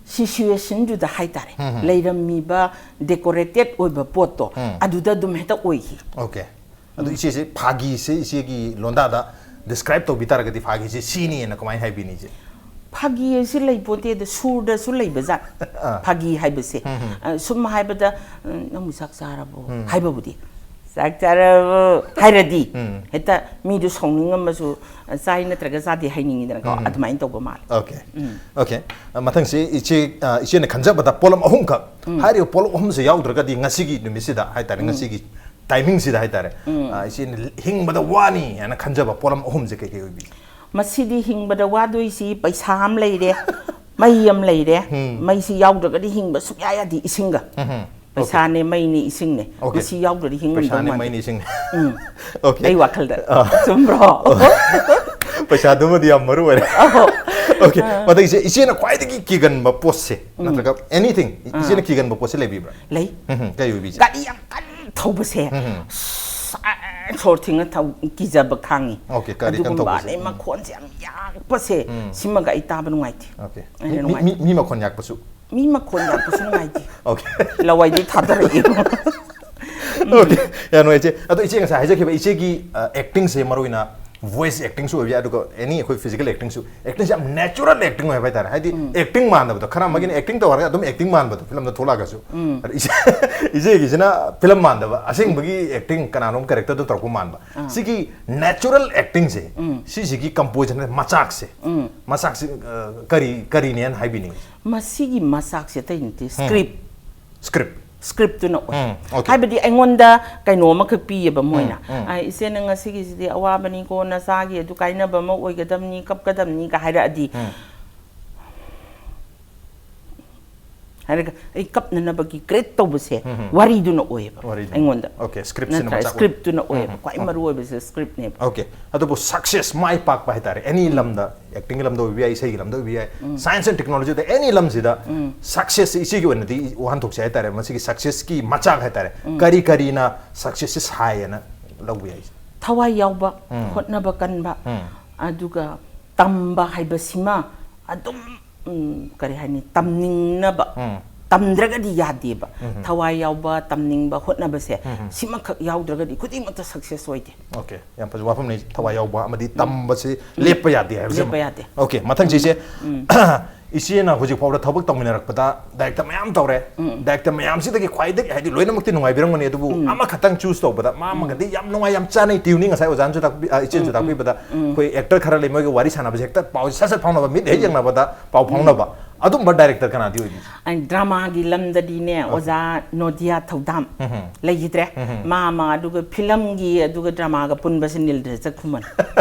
Situationꯗꯨꯗ ꯍꯥꯏꯇꯥꯔꯦ, ꯎꯝ, ꯎꯝ꯫ ꯂꯩꯔꯝꯃꯤꯕ decorated ꯑꯣꯏꯕ ꯄꯣꯠꯇꯣ, ꯎꯝ꯫ ꯑꯗꯨꯗ ꯑꯗꯨꯝ ꯍꯦꯛꯇ ꯑꯣꯏꯈꯤ꯫ ꯑꯣꯀꯦ꯫ ꯑꯗꯨ ꯎꯝ꯫ ꯏꯆꯦꯁꯦ ꯐꯥꯒꯤꯁꯦ ꯏꯆꯦꯒꯤ ꯂꯣꯟꯗꯥꯗ describe ꯇꯧꯕꯤ ꯇꯥꯔꯒꯗꯤ ꯐꯥꯒꯤꯁꯦ ꯁꯤꯅꯤꯅ ꯀꯃꯥꯏꯅ ꯍꯥꯏꯕꯤꯅꯤ ꯏꯆꯦ? ꯐꯥꯒꯤ ꯍꯥꯏꯁꯤ ꯂꯩ ꯄꯣꯟꯇꯦꯗ, ꯁꯨꯔꯗꯁꯨ ꯂꯩꯕ ꯖꯥꯠ꯫ ꯑꯥ꯫ ꯐꯥꯒꯤ ꯍꯥꯏꯕꯁꯦ, ꯎꯝ, ꯎꯝ꯫ ꯑ, ꯁꯨꯝ ꯍꯥꯏꯕꯗ, "ꯎꯝ, ꯅꯪꯕꯨ ꯆꯥꯛ ꯆꯥꯔꯕꯣ?" ꯎꯝ꯫ ꯍꯥꯏꯕꯕꯨꯗꯤ, "ꯆꯥꯛ ꯆꯥꯔꯕꯣ?" ꯍꯥꯏꯔꯗꯤ, ꯎꯝ꯫ ꯍꯦꯛꯇ ꯃꯤꯗꯨ ꯁꯥꯎꯅꯤꯡꯉꯝꯃꯁꯨ, ꯑ, ꯆꯥꯏ ꯅꯠꯇ꯭ꯔꯒ ꯆꯥꯗꯦ ꯍꯥꯏꯅꯤꯡꯉꯤꯗꯅꯀꯣ, ꯎꯝ꯫ ꯑꯗꯨꯃꯥꯏꯅ ꯇꯧꯕ ꯃꯥꯜꯂꯦ꯫ ꯑꯣꯀꯦ꯫ ꯎꯝ꯫ ꯑꯣꯀꯦ꯫ ꯑ, ꯃꯊꯪꯁꯤ ꯏꯆꯦ, ꯑ, ꯏꯆꯦꯅ ꯈꯟꯖꯕꯗ ꯄꯣꯠꯂꯝ ꯑꯍꯨꯝꯈꯛ, ꯎꯝ꯫ ꯍꯥꯏꯔꯤꯕ ꯄꯣꯠꯂꯝ ꯑꯍꯨꯝꯁꯦ ꯌꯥꯎꯗ꯭ꯔꯒꯗꯤ ꯉꯁꯤꯒꯤ ꯅꯨꯃꯤꯠꯁꯤꯗ ꯍꯥꯏꯇꯥꯔꯦ, ꯎꯝ꯫ ꯉꯁꯤꯒꯤ timingꯁꯤꯗ ꯍꯥꯏꯇꯥꯔꯦ, ꯎꯝ꯫ ꯑ, ꯏꯆꯦꯅ ꯍꯤꯡꯕꯗ ꯋꯥꯅꯤ ꯍꯥꯏꯅ ꯈꯟꯖꯕ ꯄꯣꯠꯂꯝ ꯑꯍꯨꯝꯁꯦ ꯀꯩ ꯀꯩ ꯑꯣꯏꯕꯤ? ꯃꯁꯤꯗꯤ ꯍꯤꯡꯕꯗ ꯋꯥꯗꯣꯏꯁꯤ ꯄꯩꯁꯥ ꯑꯃ ꯂꯩꯔꯦ, ꯃꯩ ꯑꯃ ꯂꯩꯔꯦ, ꯎꯝ꯫ ꯃꯩꯁꯤ ꯌꯥꯎꯗ꯭ꯔꯒꯗꯤ ꯍꯤꯡꯕ ꯁꯨꯛꯌꯥ ꯌꯥꯗꯦ, ꯏꯁꯤꯡꯒ꯫ ꯎꯝ꯫ ꯑꯣꯀꯦ꯫ ꯄꯩꯁꯥꯅꯦ, ꯃꯩꯅꯦ, ꯏꯁꯤꯡꯅꯦ꯫ ꯑꯣꯀꯦ꯫ ꯃꯁꯤ ꯌꯥꯎꯗ꯭ꯔꯗꯤ ꯍꯤꯡꯉꯝꯗꯧ ꯄꯩꯁꯥꯅꯦ, ꯃꯥꯟꯗꯦ꯫ ꯃꯩꯅꯦ, ꯏꯁꯤꯡꯅꯦ꯫ ꯎꯝ꯫ ꯑꯣꯀꯦ꯫ ꯑꯩ ꯋꯥꯈꯜꯗ꯫ ꯑꯥ꯫ ꯆꯨꯝꯕ꯭ꯔꯣ? ꯄꯩꯁꯥꯗꯨꯃꯗꯤ ꯌꯥꯝ ꯃꯔꯨ ꯑꯣꯏꯔꯦ꯫ ꯑꯧ꯫ ꯑꯣꯀꯦ꯫ ꯑꯥ꯫ ꯃꯊꯪ ꯏꯆꯦ, ꯏꯆꯦꯅ ꯈ꯭ꯋꯥꯏꯗꯒꯤ ꯀꯤꯒꯟꯕ ꯄꯣꯠꯁꯦ, ꯎꯝ꯫ ꯅꯠꯇ꯭ꯔꯒ anything, ꯑꯥ꯫ ꯏꯆꯦꯅ ꯀꯤꯒꯟꯕ ꯄꯣꯠꯁꯦ ꯂꯩꯕꯤꯕ꯭ꯔꯥ? ꯂꯩ꯫ ꯎꯝ, ꯎꯝ꯫ ꯀꯩ ꯑꯣꯏꯕꯤ ꯏꯆꯦ? ꯒꯥꯔꯤ ꯌꯥꯝ ꯀꯟꯅ ꯊꯧꯕꯁꯦ꯫ ꯎꯝ, ꯎꯝ꯫ ꯁꯥ-, ꯁꯣꯔ ꯊꯤꯡꯅ ꯊꯧ-, ꯀꯤꯖꯕ ꯈꯥꯡꯉꯤ꯫ ꯑꯣꯀꯦ, ꯒꯥꯔꯤ ꯀꯟꯅ ꯊꯧꯕꯁꯦ꯫ ꯑꯗꯨꯒꯨꯝꯕ ꯑꯗꯩ ꯎꯝ꯫ ꯃꯈꯣꯟꯁꯦ ꯌꯥꯝ ꯌꯥꯛꯄꯁꯦ, ꯎꯝ꯫ ꯁꯤꯃꯒ ꯑꯩ ꯇꯥꯕ ꯅꯨꯡꯉꯥꯏꯇꯦ꯫ ꯑꯣꯀꯦ꯫ ꯑꯩꯅ ꯃꯤ, ꯃꯤ, ꯅꯨꯡꯉꯥꯏꯇꯦ꯫ ꯃꯤ, ꯃꯤ ꯃꯈꯣꯟ ꯌꯥꯛꯄꯁꯨ? ꯃꯤ ꯃꯈꯣꯟ ꯌꯥꯝꯕꯁꯨ ꯅꯨꯡꯉꯥꯏꯇꯦ꯫ Okay. ꯂꯋꯥꯏꯗꯤ ꯊꯥꯗꯔꯛꯏ꯫ Okay. ꯌꯥꯝ ꯅꯨꯡꯉꯥꯏ ꯏꯆꯦ꯫ ꯑꯗꯣ ꯏꯆꯦ ꯉꯁꯥꯏ ꯍꯥꯏꯖꯈꯤꯕ ꯏꯆꯦꯒꯤ ꯑꯦꯛꯇꯤꯡꯁꯦ ꯃꯔꯨ ꯑꯣꯏꯅ ꯚꯣꯏꯁ ꯑꯦꯛꯇꯤꯡꯁꯨ ꯑꯣꯏꯕ ꯌꯥꯏ, ꯑꯗꯨꯒ ꯑꯦꯅꯤ ꯑꯩꯈꯣꯏ ꯐꯤꯖꯤꯀꯦꯜ ꯑꯦꯛꯇꯤꯡꯁꯨ, ꯑꯦꯛꯇꯤꯡꯁꯦ ꯌꯥꯝ ꯅꯦꯆꯔꯦꯜ ꯑꯦꯛꯇꯤꯡ ꯑꯣꯏꯕ ꯍꯥꯏꯇꯥꯔꯦ꯫ ꯍꯥꯏꯗꯤ ꯑꯦꯛꯇꯤꯡ ꯃꯥꯟꯗꯕꯗꯣ, ꯈꯔ ꯑꯃꯒꯤꯅ ꯑꯦꯛꯇꯤꯡ ꯇꯧꯔꯒ ꯑꯗꯨꯝ ꯑꯦꯛꯇꯤꯡ ꯃꯥꯟꯕꯗꯣ ꯐꯤꯂꯝꯗ ꯊꯣꯛꯂꯛꯑꯒꯁꯨ꯫ ꯑꯗꯣ ꯏꯆꯦ, ꯏꯆꯦꯒꯤꯁꯤꯅ ꯐꯤꯂꯝ ꯃꯥꯟꯗꯕ, ꯑꯁꯦꯡꯕꯒꯤ ꯑꯦꯛꯇꯤꯡ ꯀꯅꯥꯅꯣꯝ ꯀꯦꯔꯦꯛꯇꯔꯗꯣ ꯇꯧꯔꯛꯄ ꯃꯥꯟꯕ꯫ ꯁꯤꯒꯤ ꯅꯦꯆꯔꯦꯜ ꯑꯦꯛꯇꯤꯡꯁꯦ, ꯁꯤꯁꯤꯒꯤ ꯀꯝꯄꯣꯖꯤꯁꯟ, ꯃꯆꯥꯛꯁꯦ, ꯃꯆꯥꯛꯁꯦ ꯑ, ꯀꯔꯤ ꯀꯔꯤꯅꯦꯅ ꯍꯥꯏꯕꯤꯅꯤꯡꯉꯤ? ꯃꯁꯤꯒꯤ ꯃꯆꯥꯛꯁꯦ ꯑꯇꯩ ꯅꯠꯇꯦ, ꯁ꯭ꯀ꯭ꯔꯤꯞ꯫ ꯁ꯭ꯀ꯭ꯔꯤꯞ꯫ ꯁ꯭ꯀ꯭ꯔꯤꯞꯇꯨꯅ ꯑꯣꯏ꯫ ꯎꯝ, okay. ꯍꯥꯏꯕꯗꯤ ꯑꯩꯉꯣꯟꯗ ꯀꯩꯅꯣ ꯑꯃꯈꯛ ꯄꯤꯌꯦꯕ ꯃꯣꯏꯅ꯫ ꯎꯝ, ꯎꯝ. "ꯑ, ꯏꯆꯦ, ꯅꯪ ꯉꯁꯤꯒꯤꯁꯤꯗꯤ ꯑꯋꯥꯕꯅꯤꯀꯣ, ꯅꯆꯥꯒꯤ ꯑꯗꯨ ꯀꯥꯏꯅꯕ ꯑꯃ ꯑꯣꯏꯒꯗꯕꯅꯤ, ꯀꯞꯀꯗꯕꯅꯤꯒ" ꯍꯥꯏꯔꯛꯑꯗꯤ, ꯎꯝ. ꯍꯥꯏꯔꯒ ꯑꯩ ꯀꯞꯅꯅꯕꯒꯤ ꯀ꯭ꯔꯤꯌꯦꯠ ꯇꯧꯕꯁꯦ ꯎꯝ, ꯎꯝ. ꯋꯥꯔꯤꯗꯨꯅ ꯑꯣꯏꯌꯦꯕ ꯋꯥꯔꯤꯗꯨꯅ. ꯑꯩꯉꯣꯟꯗ꯫ Okay, ꯁ꯭ꯀ꯭ꯔꯤꯞꯁꯤꯅ ꯅꯠꯇ꯭ꯔꯥ? ꯃꯆꯥꯛ ꯑꯣꯏ. ꯁ꯭ꯀ꯭ꯔꯤꯞꯇꯨꯅ ꯑꯣꯏꯌꯦꯕ꯫ ꯎꯝ, ꯈ꯭ꯋꯥꯏ ꯎꯝ. ꯃꯔꯨ ꯑꯣꯏꯕꯁꯦ ꯁ꯭ꯀ꯭ꯔꯤꯞꯅꯦꯕ꯫ Okay. ꯑꯗꯨꯕꯨ ꯁꯛꯁꯦꯁ, ꯃꯥꯏ ꯄꯥꯛꯄ ꯍꯥꯏꯇꯥꯔꯦ, ꯑꯦꯅꯤ ꯂꯝꯗ, ꯑꯦꯛꯇꯤꯡꯒꯤ ꯂꯝꯗ ꯑꯣꯏꯕ ꯌꯥꯏ, ꯏꯁꯩꯒꯤ ꯂꯝꯗ ꯑꯣꯏꯕ ꯌꯥꯏ, ꯁꯥꯏꯟꯁ ꯑꯦꯟ ꯇꯦꯛꯅꯣꯂꯣꯖꯤꯗ, ꯑꯦꯅꯤ ꯂꯝꯁꯤꯗ ꯁꯛꯁꯦꯁꯁꯤ ꯏꯆꯦꯒꯤ ꯑꯣꯏꯅꯗꯤ ꯋꯥꯍꯟꯊꯣꯛꯁꯦ ꯍꯥꯏꯇꯥꯔꯦ, ꯃꯁꯤꯒꯤ ꯁꯛꯁꯦꯁꯀꯤ ꯃꯆꯥꯛ ꯍꯥꯏꯇꯥꯔꯦ, ꯀꯔꯤ ꯀꯔꯤꯅ ꯁꯛꯁꯦꯁꯁꯤ ꯁꯥꯏꯌꯦꯅ ꯂꯧꯕ ꯌꯥꯏ? ꯊꯋꯥꯏ ꯌꯥꯎꯕ, ꯎꯝ. ꯍꯣꯠꯅꯕ ꯀꯟꯕ, ꯎꯝ. ꯑꯗꯨꯒ ꯇꯝꯕ ꯍꯥꯏꯕꯁꯤꯃ ꯑꯗꯨꯝ, ꯎꯝ, ꯀꯔꯤ ꯍꯥꯏꯅꯤ, ꯇꯝꯅꯤꯡꯅꯕ, ꯎꯝ. ꯇꯝꯗ꯭ꯔꯒꯗꯤ ꯌꯥꯗꯦꯕ꯫ ꯎꯝ. ꯊꯋꯥꯏ ꯌꯥꯎꯕ, ꯇꯝꯅꯤꯡꯕ, ꯍꯣꯠꯅꯕꯁꯦ, ꯎꯝ. ꯁꯤꯃꯈꯛ ꯌꯥꯎꯗ꯭ꯔꯒꯗꯤ ꯈꯨꯗꯤꯡꯃꯛꯇ ꯁꯛꯁꯦꯁ ꯑꯣꯏꯗꯦ꯫ Okay, ꯌꯥꯝ ꯐꯖꯕ ꯋꯥꯐꯝꯅꯤ, ꯊꯋꯥꯏ ꯌꯥꯎꯕ ꯑꯃꯗꯤ ꯇꯝꯕꯁꯤ ꯂꯦꯞꯄ ꯌꯥꯗꯦ ꯍꯥꯏꯕꯁꯤ꯫ ꯂꯦꯞꯄ ꯌꯥꯗꯦ꯫ Okay, ꯃꯊꯪꯁꯤꯁꯦ, ꯏꯆꯦꯅ ꯍꯧꯖꯤꯛ ꯐꯥꯎꯗ ꯊꯕꯛ ꯇꯧꯃꯤꯟꯅꯔꯛꯄꯗ ꯗꯥꯏꯔꯦꯛꯇꯔ ꯃꯌꯥꯝ ꯇꯧꯔꯦ, ꯗꯥꯏꯔꯦꯛꯇꯔ ꯃꯌꯥꯝꯁꯤꯗꯒꯤ ꯈ꯭ꯋꯥꯏꯗꯒꯤ, ꯍꯥꯏꯗꯤ, ꯂꯣꯏꯅꯃꯛꯇꯤ ꯅꯨꯡꯉꯥꯏꯕꯤꯔꯝꯒꯅꯤ, ꯑꯗꯨꯕꯨ ꯑꯃꯈꯛꯇꯪ ꯆꯨꯁ ꯇꯧꯕꯗ ꯃꯥꯃꯒꯗꯤ ꯌꯥꯝ ꯅꯨꯡꯉꯥꯏ, ꯌꯥꯝ ꯆꯥꯅꯩ, ꯇ꯭ꯌꯨꯅꯤꯡ ꯉꯁꯥꯏ ꯑꯣꯖꯥꯅꯁꯨ ꯇꯥꯛꯄꯤ-, ꯑ, ꯏꯆꯦꯅꯁꯨ ꯇꯥꯛꯄꯤꯕꯗ ꯑꯩꯈꯣꯏ ꯑꯦꯛꯇꯔ ꯈꯔ ꯂꯩ, ꯃꯣꯏꯒ ꯋꯥꯔꯤ ꯁꯥꯟꯅꯕꯁꯦ ꯍꯦꯛꯇ ꯄꯥꯎꯁꯦ ꯁꯠ ꯁꯠ ꯐꯥꯎꯅꯕ, ꯃꯤꯠ ꯍꯦꯛ ꯌꯦꯡꯅꯕꯗ ꯄꯥꯎ ꯐꯥꯎꯅꯕ, ꯑꯗꯨꯝꯕ ꯗꯥꯏꯔꯦꯛꯇꯔ ꯀꯅꯥꯗꯤ ꯑꯣꯏꯕꯤꯒꯦ? ꯑꯩ ꯗ꯭ꯔꯃꯥꯒꯤ ꯂꯝꯗꯗꯤꯅꯦ, ꯑꯣꯖꯥ ꯅꯣꯗꯤꯌꯥ ꯊꯧꯗꯥꯝ ꯂꯩꯈꯤꯗ꯭ꯔꯦ꯫ ꯃꯥ, ꯃꯥ, ꯑꯗꯨꯒ ꯐꯤꯂꯝꯒꯤ, ꯑꯗꯨꯒ ꯗ꯭ꯔꯃꯥꯒ ꯄꯨꯟꯕꯁꯦ ꯅꯤꯜꯗ꯭ꯔꯖ ꯈꯨꯃꯟ꯫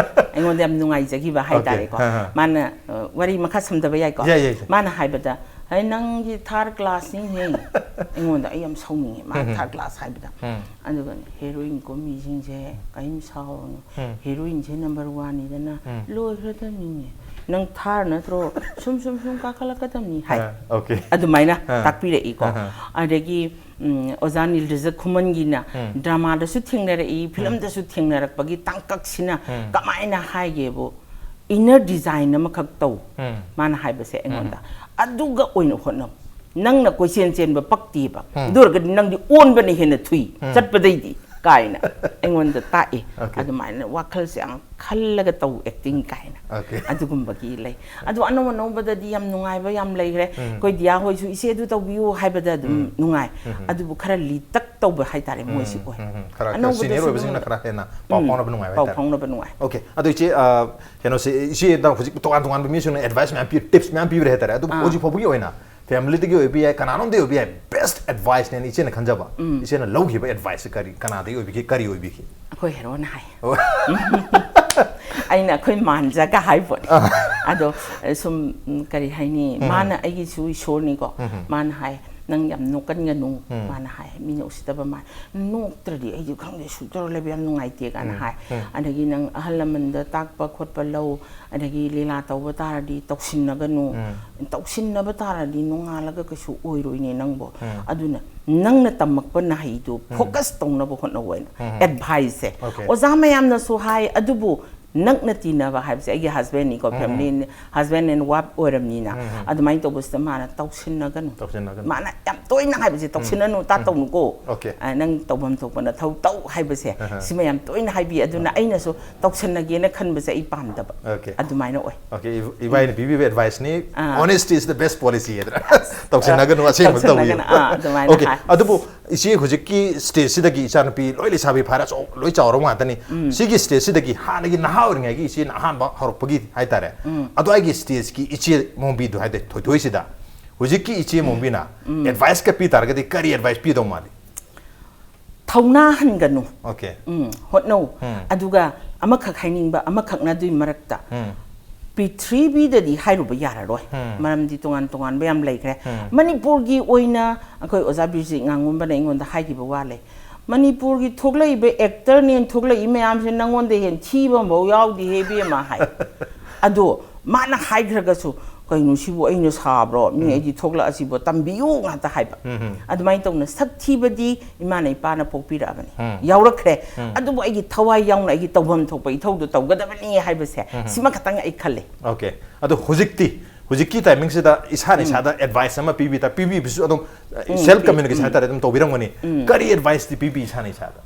ꯑꯩꯉꯣꯟꯗ ꯌꯥꯝ ꯅꯨꯡꯉꯥꯏꯖꯈꯤꯕ ꯍꯥꯏꯇꯥꯔꯦꯀꯣ꯫ ꯑ, ꯑ. ꯃꯥꯅ, ꯑ, ꯋꯥꯔꯤ ꯃꯈꯥ ꯁꯝꯊꯕ ꯌꯥꯏꯀꯣ? ꯌꯥꯏ, ꯌꯥꯏ, ꯌꯥꯏ. ꯃꯥꯅ ꯍꯥꯏꯕꯗ, "ꯑꯩ ꯅꯪꯒꯤ ꯊꯥꯔ ꯀ꯭ꯂꯥꯁꯅꯤꯍꯦ"꯫ ꯑꯩꯉꯣꯟꯗ, ꯑꯩ ꯌꯥꯝ ꯁꯥꯎꯅꯤꯡꯉꯦ ꯃꯥ ꯊꯥꯔ ꯀ꯭ꯂꯥꯁ ꯍꯥꯏꯕꯗ꯫ ꯑꯗꯨꯒꯅꯦ, "ꯍꯦꯔꯣꯏꯟ ꯀꯨꯝꯃꯤꯁꯤꯡꯁꯦ ꯀꯔꯤꯝ ꯁꯥꯎꯔꯨꯅꯨ꯫ ꯍꯦꯔꯣꯏꯟꯁꯦ ꯅꯝꯕꯔ ꯋꯥꯟꯅꯤꯗꯅ, ꯂꯣꯏꯈ꯭ꯔꯗꯕꯅꯤꯅꯦ꯫ ꯅꯪ ꯊꯥꯔ ꯅꯠꯇ꯭ꯔꯣ? ꯁꯨꯝ, ꯁꯨꯝ, ꯁꯨꯝ ꯀꯥꯈꯠꯂꯛꯀꯗꯕꯅꯤ" ꯍꯥꯏ꯫ ꯑ, okay. ꯑꯗꯨꯃꯥꯏꯅ ꯑ. ꯇꯥꯛꯄꯤꯔꯛꯏꯀꯣ꯫ ꯑ. ꯑꯗꯒꯤ, ꯎꯝ, ꯑꯣꯖꯥ ꯅꯤꯜꯗ꯭ꯔꯖ ꯈꯨꯃꯟꯒꯤꯅ ꯗ꯭ꯔꯃꯥꯗꯁꯨ ꯊꯦꯡꯅꯔꯛꯏ, ꯐꯤꯂꯝꯗꯁꯨ ꯊꯦꯡꯅꯔꯛꯄꯒꯤ ꯇꯥꯡꯀꯛꯁꯤꯅ ꯀꯃꯥꯏꯅ ꯍꯥꯏꯒꯦꯕꯨ, inner design ꯑꯃꯈꯛ ꯇꯧ꯫ ꯃꯥꯅ ꯍꯥꯏꯕꯁꯦ ꯑꯩꯉꯣꯟꯗ, ꯑꯗꯨꯒ ꯑꯣꯏꯅ ꯍꯣꯠꯅꯧ꯫ ꯅꯪꯅ ꯀꯣꯏꯆꯦꯟ ꯆꯦꯟꯕ ꯄꯛꯇꯦꯕ, ꯑꯗꯨ ꯑꯣꯏꯔꯒꯗꯤ ꯅꯪꯗꯤ ꯑꯣꯟꯕꯅ ꯍꯦꯟꯅ ꯊꯨꯏ ꯆꯠꯄꯗꯩꯗꯤ ꯀꯥꯏꯅ ꯑꯩꯉꯣꯟꯗ ꯇꯥꯛꯑꯦ꯫ Okay. ꯑꯗꯨꯃꯥꯏꯅ ꯋꯥꯈꯜꯁꯦ ꯌꯥꯝ ꯈꯜꯂꯒ ꯇꯧ ꯑꯦꯛꯇꯤꯡ ꯀꯥꯏꯅ꯫ Okay. ꯑꯗꯨꯒꯨꯝꯕꯒꯤ ꯂꯩ꯫ ꯑꯗꯣ ꯑꯅꯧ ꯑꯅꯧꯕꯗꯗꯤ ꯌꯥꯝ ꯅꯨꯡꯉꯥꯏꯕ ꯌꯥꯝ ꯂꯩꯈ꯭ꯔꯦ꯫ ꯑꯩꯈꯣꯏ ꯗꯤꯌꯥ ꯍꯣꯏꯁꯨ "ꯏꯆꯦ ꯑꯗꯨ ꯇꯧꯕꯤꯌꯨ" ꯍꯥꯏꯕꯗ ꯑꯗꯨꯝ ꯅꯨꯡꯉꯥꯏ꯫ ꯑꯗꯨꯕꯨ ꯈꯔ ꯂꯤꯇꯛ ꯇꯧꯕ ꯍꯥꯏꯇꯥꯔꯦ ꯃꯣꯏꯁꯤ ꯑꯣꯏ꯫ ꯎꯝ, ꯈꯔ ꯑꯅꯧꯕꯗꯁꯨ ꯁꯤꯅꯤꯌꯔ ꯑꯣꯏꯕꯁꯤꯡꯅ ꯅꯨꯡꯉꯥꯏ꯫ ꯈꯔ ꯍꯦꯟꯅ ꯄꯥꯎ ꯎꯝ, ꯐꯥꯎꯅꯕ ꯅꯨꯡꯉꯥꯏꯕ ꯄꯥꯎ ꯍꯥꯏꯇꯥꯔꯦ꯫ ꯐꯥꯎꯅꯕ ꯅꯨꯡꯉꯥꯏ꯫ Okay, ꯑꯗꯣ ꯏꯆꯦ, ꯑ, ꯀꯩꯅꯣꯁꯦ, ꯏꯆꯦꯗ ꯍꯧꯖꯤꯛ ꯇꯣꯉꯥꯟ ꯇꯣꯉꯥꯟꯕ ꯃꯤꯁꯤꯡꯅ ꯑꯦꯗꯚꯥꯏꯁ ꯃꯌꯥꯝ ꯄꯤ, ꯇꯤꯞꯁ ꯃꯌꯥꯝ ꯄꯤꯕꯤꯔꯦ ꯍꯥꯏꯇꯥꯔꯦ꯫ ꯑꯗꯨꯕꯨ ꯑꯥ꯫ ꯍꯧꯖꯤꯛ ꯐꯥꯎꯕꯒꯤ ꯑꯣꯏꯅ ꯐꯦꯃꯤꯂꯤꯗꯒꯤ ꯑꯣꯏꯕ ꯌꯥꯏ, ꯀꯅꯥꯅꯣꯝꯗꯒꯤ ꯑꯣꯏꯕ ꯌꯥꯏ, ꯕꯦꯁ ꯑꯦꯗꯚꯥꯏꯁꯅꯦꯅ ꯏꯆꯦꯅ ꯈꯟꯖꯕ, ꯏꯆꯦꯅ ꯂꯧꯈꯤꯕ ꯑꯦꯗꯚꯥꯏꯁꯁꯦ ꯀꯔꯤ, ꯀꯅꯥꯗꯒꯤ ꯑꯣꯏꯕꯤꯈꯤ, ꯀꯔꯤ ꯑꯣꯏꯕꯤꯈꯤ? ꯑꯩꯈꯣꯏ ꯍꯦꯔꯣꯅ ꯍꯥꯏ꯫ ꯑꯣ꯫ ꯑꯩꯅ "ꯑꯩꯈꯣꯏ ꯃꯥꯟꯖꯒ" ꯍꯥꯏꯕꯅꯤ꯫ ꯑꯗꯣ ꯁꯨꯝ, ꯎꯝ, ꯀꯔꯤ ꯍꯥꯏꯅꯤ, ꯃꯥꯅ ꯑꯩꯒꯤꯁꯨ ꯏꯁꯣꯔꯅꯤꯀꯣ꯫ ꯃꯥꯅ ꯍꯥꯏ, "ꯅꯪ ꯌꯥꯝ ꯅꯣꯛꯀꯟꯒꯅꯨ"꯫ ꯃꯥꯅ ꯍꯥꯏ, "ꯃꯤꯅ ꯎꯁꯤꯠꯇꯕ ꯃꯥꯜ ꯅꯣꯛꯇ꯭ꯔꯗꯤ ꯑꯩꯗꯤ ꯈꯪꯗꯦ, ꯁꯨ ꯇꯧꯔ ꯂꯩꯕ ꯌꯥꯝ ꯅꯨꯡꯉꯥꯏꯇꯦ" ꯀꯥꯏꯅ ꯍꯥꯏ꯫ ꯑꯗꯒꯤ "ꯅꯪ ꯑꯍꯜ ꯂꯃꯟꯗ ꯇꯥꯛꯄ ꯈꯣꯠꯄ ꯂꯧ, ꯑꯗꯒꯤ ꯂꯤꯂꯥ ꯇꯧꯕ ꯇꯥꯔꯗꯤ ꯇꯧꯁꯤꯟꯅꯒꯅꯨ꯫ ꯇꯧꯁꯤꯟꯅꯕ ꯇꯥꯔꯗꯤ ꯅꯣꯡꯉꯥꯜꯂꯒ ꯀꯩꯁꯨ ꯑꯣꯏꯔꯣꯏꯅꯦ ꯅꯪꯕꯣ꯫ ꯑꯗꯨꯅ ꯅꯪꯅ ꯇꯝꯃꯛꯄ ꯅꯍꯩꯗꯨ ꯐꯣꯀꯁ ꯇꯧꯅꯕ ꯍꯣꯠꯅꯧ" ꯍꯥꯏꯅ ꯑꯦꯗꯚꯥꯏꯁꯁꯦ꯫ Okay. ꯑꯣꯖꯥ ꯃꯌꯥꯝꯅꯁꯨ ꯍꯥꯏ, ꯑꯗꯨꯕꯨ ꯅꯛꯅ ꯇꯤꯟꯅꯕ ꯍꯥꯏꯕꯁꯦ ꯑꯩꯒꯤ ꯍꯁꯕꯦꯟꯅꯤꯀꯣ, ꯐꯦꯃꯤꯂꯤ, husband and wife ꯑꯣꯏꯔꯕꯅꯤꯅ꯫ ꯑꯗꯨꯃꯥꯏꯅ ꯇꯧꯕꯁꯤꯗ ꯃꯥꯅ "ꯇꯧꯁꯤꯟꯅꯒꯅꯨ"꯫ ꯇꯧꯁꯤꯟꯅꯒꯅꯨ꯫ ꯃꯥꯅ ꯌꯥꯝ ꯇꯣꯏꯅ ꯍꯥꯏꯕꯁꯦ, "ꯇꯧꯁꯤꯟꯅꯅꯨ, ꯇꯥ ꯇꯧꯅꯨꯀꯣ꯫ Okay. ꯑ, ꯅꯪ ꯇꯧꯐꯝ ꯊꯣꯛꯄ ꯅꯊꯧ ꯇꯧ" ꯍꯥꯏꯕꯁꯦ, ꯁꯤꯃ ꯌꯥꯝ ꯇꯣꯏꯅ ꯍꯥꯏꯕꯤ꯫ ꯑꯗꯨꯅ ꯑꯩꯅꯁꯨ ꯇꯧꯁꯟꯅꯒꯦꯅ ꯈꯟꯕꯁꯦ ꯑꯩ ꯄꯥꯝꯗꯕ꯫ Okay. ꯑꯗꯨꯃꯥꯏꯅ ꯑꯣꯏ꯫ Okay, ꯏꯕꯥꯏꯅ ꯄꯤꯕꯤꯕ ꯑꯦꯗꯚꯥꯏꯁꯅꯤ, ꯑꯥ꯫ "Honesty is the best policy" ꯍꯥꯏꯗꯅ꯫ "ꯇꯧꯁꯤꯟꯅꯒꯅꯨ, ꯑꯁꯦꯡꯕ ꯇꯧꯕꯤꯌꯨ"꯫ ꯇꯧꯁꯤꯟꯅꯒꯅꯨ, ꯑꯥ, ꯑꯗꯨꯃꯥꯏꯅ Okay, ꯍꯥꯏ꯫ ꯑꯗꯨꯕꯨ ꯏꯆꯦ ꯍꯧꯖꯤꯛꯀꯤ ꯁ꯭ꯇꯦꯖꯁꯤꯗꯒꯤ ꯏꯆꯥꯅꯨꯄꯤ ꯂꯣꯏ ꯂꯩꯁꯥꯕꯤ ꯐꯥꯔꯦ, ꯑꯆꯧ-, ꯂꯣꯏ ꯆꯥꯎꯔꯕ ꯉꯥꯛꯇꯅꯤ꯫ ꯁꯤꯒꯤ ꯁ꯭ꯇꯦꯖꯁꯤꯗꯒꯤ ꯍꯥꯟꯅꯒꯤ ꯅꯍꯥ ꯑꯣꯏꯔꯤꯉꯩꯒꯤ ꯏꯆꯦꯅ ꯑꯍꯥꯟꯕ ꯍꯧꯔꯛꯄꯒꯤ ꯍꯥꯏꯇꯥꯔꯦ, ꯑꯗꯨꯋꯥꯏꯒꯤ ꯁ꯭ꯇꯦꯖꯀꯤ ꯏꯆꯦ ꯃꯣꯝꯕꯤꯗꯨ ꯍꯥꯏꯗꯤ ꯊꯣꯏꯊꯣꯏꯁꯤꯗ ꯍꯧꯖꯤꯛꯀꯤ ꯏꯆꯦ ꯃꯣꯝꯕꯤꯅ ꯑꯦꯗꯚꯥꯏꯁꯀ ꯄꯤ ꯇꯥꯔꯒꯗꯤ ꯀꯔꯤ ꯑꯦꯗꯚꯥꯏꯁ ꯄꯤꯗꯧ ꯃꯥꯜꯂꯤ? ꯊꯧꯅꯥ ꯍꯟꯒꯅꯨ꯫ Okay. ꯎꯝ, ꯍꯣꯠꯅꯧ꯫ ꯑꯗꯨꯒ ꯑꯃꯈꯛ ꯍꯥꯏꯅꯤꯡꯕ, ꯑꯃꯈꯛꯅ ꯑꯗꯨꯏ ꯃꯔꯛꯇ, ꯄ꯭ꯔꯤꯊꯤꯕꯤꯗꯗꯤ ꯍꯥꯏꯔꯨꯕ ꯌꯥꯔꯔꯣꯏ꯫ ꯃꯔꯝꯗꯤ ꯇꯣꯉꯥꯟ ꯇꯣꯉꯥꯟꯕ ꯌꯥꯝ ꯂꯩꯈ꯭ꯔꯦ꯫ ꯃꯅꯤꯄꯨꯔꯒꯤ ꯑꯣꯏꯅ ꯑꯩꯈꯣꯏ ꯑꯣꯖꯥ ꯕꯤꯔꯖꯤꯠ ꯉꯥꯉꯣꯝꯕꯅ ꯑꯩꯉꯣꯟꯗ ꯍꯥꯏꯈꯤꯕ ꯋꯥ ꯂꯩ꯫ "ꯃꯅꯤꯄꯨꯔꯒꯤ ꯊꯣꯛꯂꯛꯏꯕ ꯑꯦꯛꯇꯔꯅꯦꯅ ꯊꯣꯛꯂꯛꯏ ꯃꯌꯥꯝꯁꯦ ꯅꯉꯣꯟꯗ ꯍꯦꯟ ꯊꯤꯕ ꯑꯃꯐꯥꯎ ꯌꯥꯎꯗꯦꯍꯦ ꯏꯕꯦꯝꯃ" ꯍꯥꯏ꯫ ꯑꯗꯣ ꯃꯥꯅ ꯍꯥꯏꯈ꯭ꯔꯒꯁꯨ, "ꯀꯩꯅꯣ ꯁꯤꯕꯨ ꯑꯩꯅ ꯁꯥꯕ꯭ꯔꯣ? ꯃꯤ ꯑꯩꯗꯤ ꯊꯣꯛꯂꯛꯑꯁꯤꯕꯨ ꯇꯝꯕꯤꯌꯨ" ꯉꯥꯛꯇ ꯍꯥꯏꯕ꯫ ꯑꯗꯨꯃꯥꯏꯅ ꯇꯧꯅ ꯁꯛ ꯊꯤꯕꯗꯤ ꯏꯃꯥꯅ ꯏꯄꯥꯅ ꯄꯣꯛꯄꯤꯔꯛꯑꯕꯅꯤ, ꯌꯥꯎꯔꯛꯈ꯭ꯔꯦ꯫ ꯑꯗꯨꯕꯨ ꯑꯩꯒꯤ ꯊꯋꯥꯏ ꯌꯥꯎꯅ ꯑꯩꯒꯤ ꯇꯧꯐꯝ ꯊꯣꯛꯄ ꯏꯊꯧꯗꯨ ꯇꯧꯒꯗꯕꯅꯤ ꯍꯥꯏꯕꯁꯦ, ꯁꯤꯃ ꯈꯛꯇꯪ ꯑꯩ ꯈꯜꯂꯦ꯫ Okay. ꯑꯗꯣ ꯍꯧꯖꯤꯛꯇꯤ ꯍꯧꯖꯤꯛꯀꯤ timing ꯁꯤꯗ ꯏꯁꯥꯅ ꯏꯁꯥꯗ advice ꯑꯃ ꯄꯤꯕꯤ ꯇꯥ-, ꯄꯤꯕꯤꯕꯁꯨ ꯑꯗꯨꯝ self communication ꯍꯥꯏꯇꯥꯔꯦ, ꯑꯗꯨꯝ ꯇꯧꯕꯤꯔꯝꯒꯅꯤ꯫ ꯀꯔꯤ advice ꯇꯤ ꯄꯤꯕꯤ ꯏꯁꯥꯅ ꯏꯁꯥꯗ?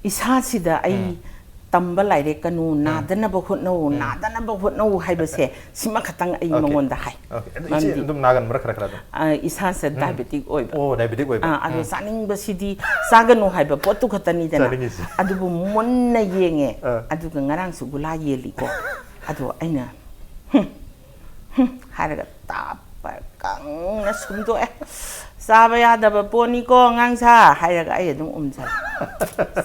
ꯏꯁꯥꯁꯤꯗ ꯑꯩ ꯇꯝꯕ ꯂꯥꯏꯔꯦꯛꯀꯅꯨ, ꯅꯥꯗꯅꯕ ꯍꯣꯠꯅꯧ, ꯅꯥꯗꯅꯕ ꯍꯣꯠꯅꯧ ꯍꯥꯏꯕꯁꯦ ꯁꯤꯃ ꯈꯛꯇꯪ ꯑꯩ Okay. ꯃꯉꯣꯟꯗ ꯍꯥꯏ꯫ Okay. ꯑꯗꯨ ꯏꯆꯦ ꯃꯔꯝꯗꯤ ꯑꯗꯨꯝ ꯅꯥꯒꯟꯕ꯭ꯔꯥ ꯈꯔ ꯈꯔ ꯑꯗꯨꯝ? ꯑ, ꯏꯁꯥꯁꯦ diabetic ꯑꯣꯏꯕ꯫ ꯑꯣ, diabetic ꯑꯣꯏꯕ꯫ ꯑꯥ, ꯑꯗꯣ ꯎꯝ꯫ ꯆꯥꯅꯤꯡꯕꯁꯤꯗꯤ ꯆꯥꯒꯅꯨ ꯍꯥꯏꯕ ꯄꯣꯠꯇꯨ ꯈꯛꯇꯅꯤꯗꯅ꯫ ꯆꯥꯅꯤꯡꯉꯤꯁꯤ꯫ ꯑꯗꯨꯕꯨ ꯃꯨꯟꯅ ꯌꯦꯡꯉꯦ꯫ ꯑꯥ꯫ ꯑꯗꯨꯒ ꯉꯔꯥꯡꯁꯨ ꯒꯨꯂꯥ ꯌꯦꯜꯂꯤꯀꯣ꯫ ꯑꯗꯣ ꯑꯩꯅ, "ꯍꯨꯝ, ꯍꯨꯝ," ꯍꯥꯏꯔꯒ ꯇꯥꯞꯄ ꯀꯪꯅ ꯁꯨꯝꯗꯣꯛꯑꯦ꯫ "ꯆꯥꯕ ꯌꯥꯗꯕ ꯄꯣꯠꯅꯤꯀꯣ, ꯑꯉꯥꯡꯁꯥ," ꯍꯥꯏꯔꯒ ꯑꯩ ꯑꯗꯨꯝ ꯎꯝꯖꯜꯂꯦ꯫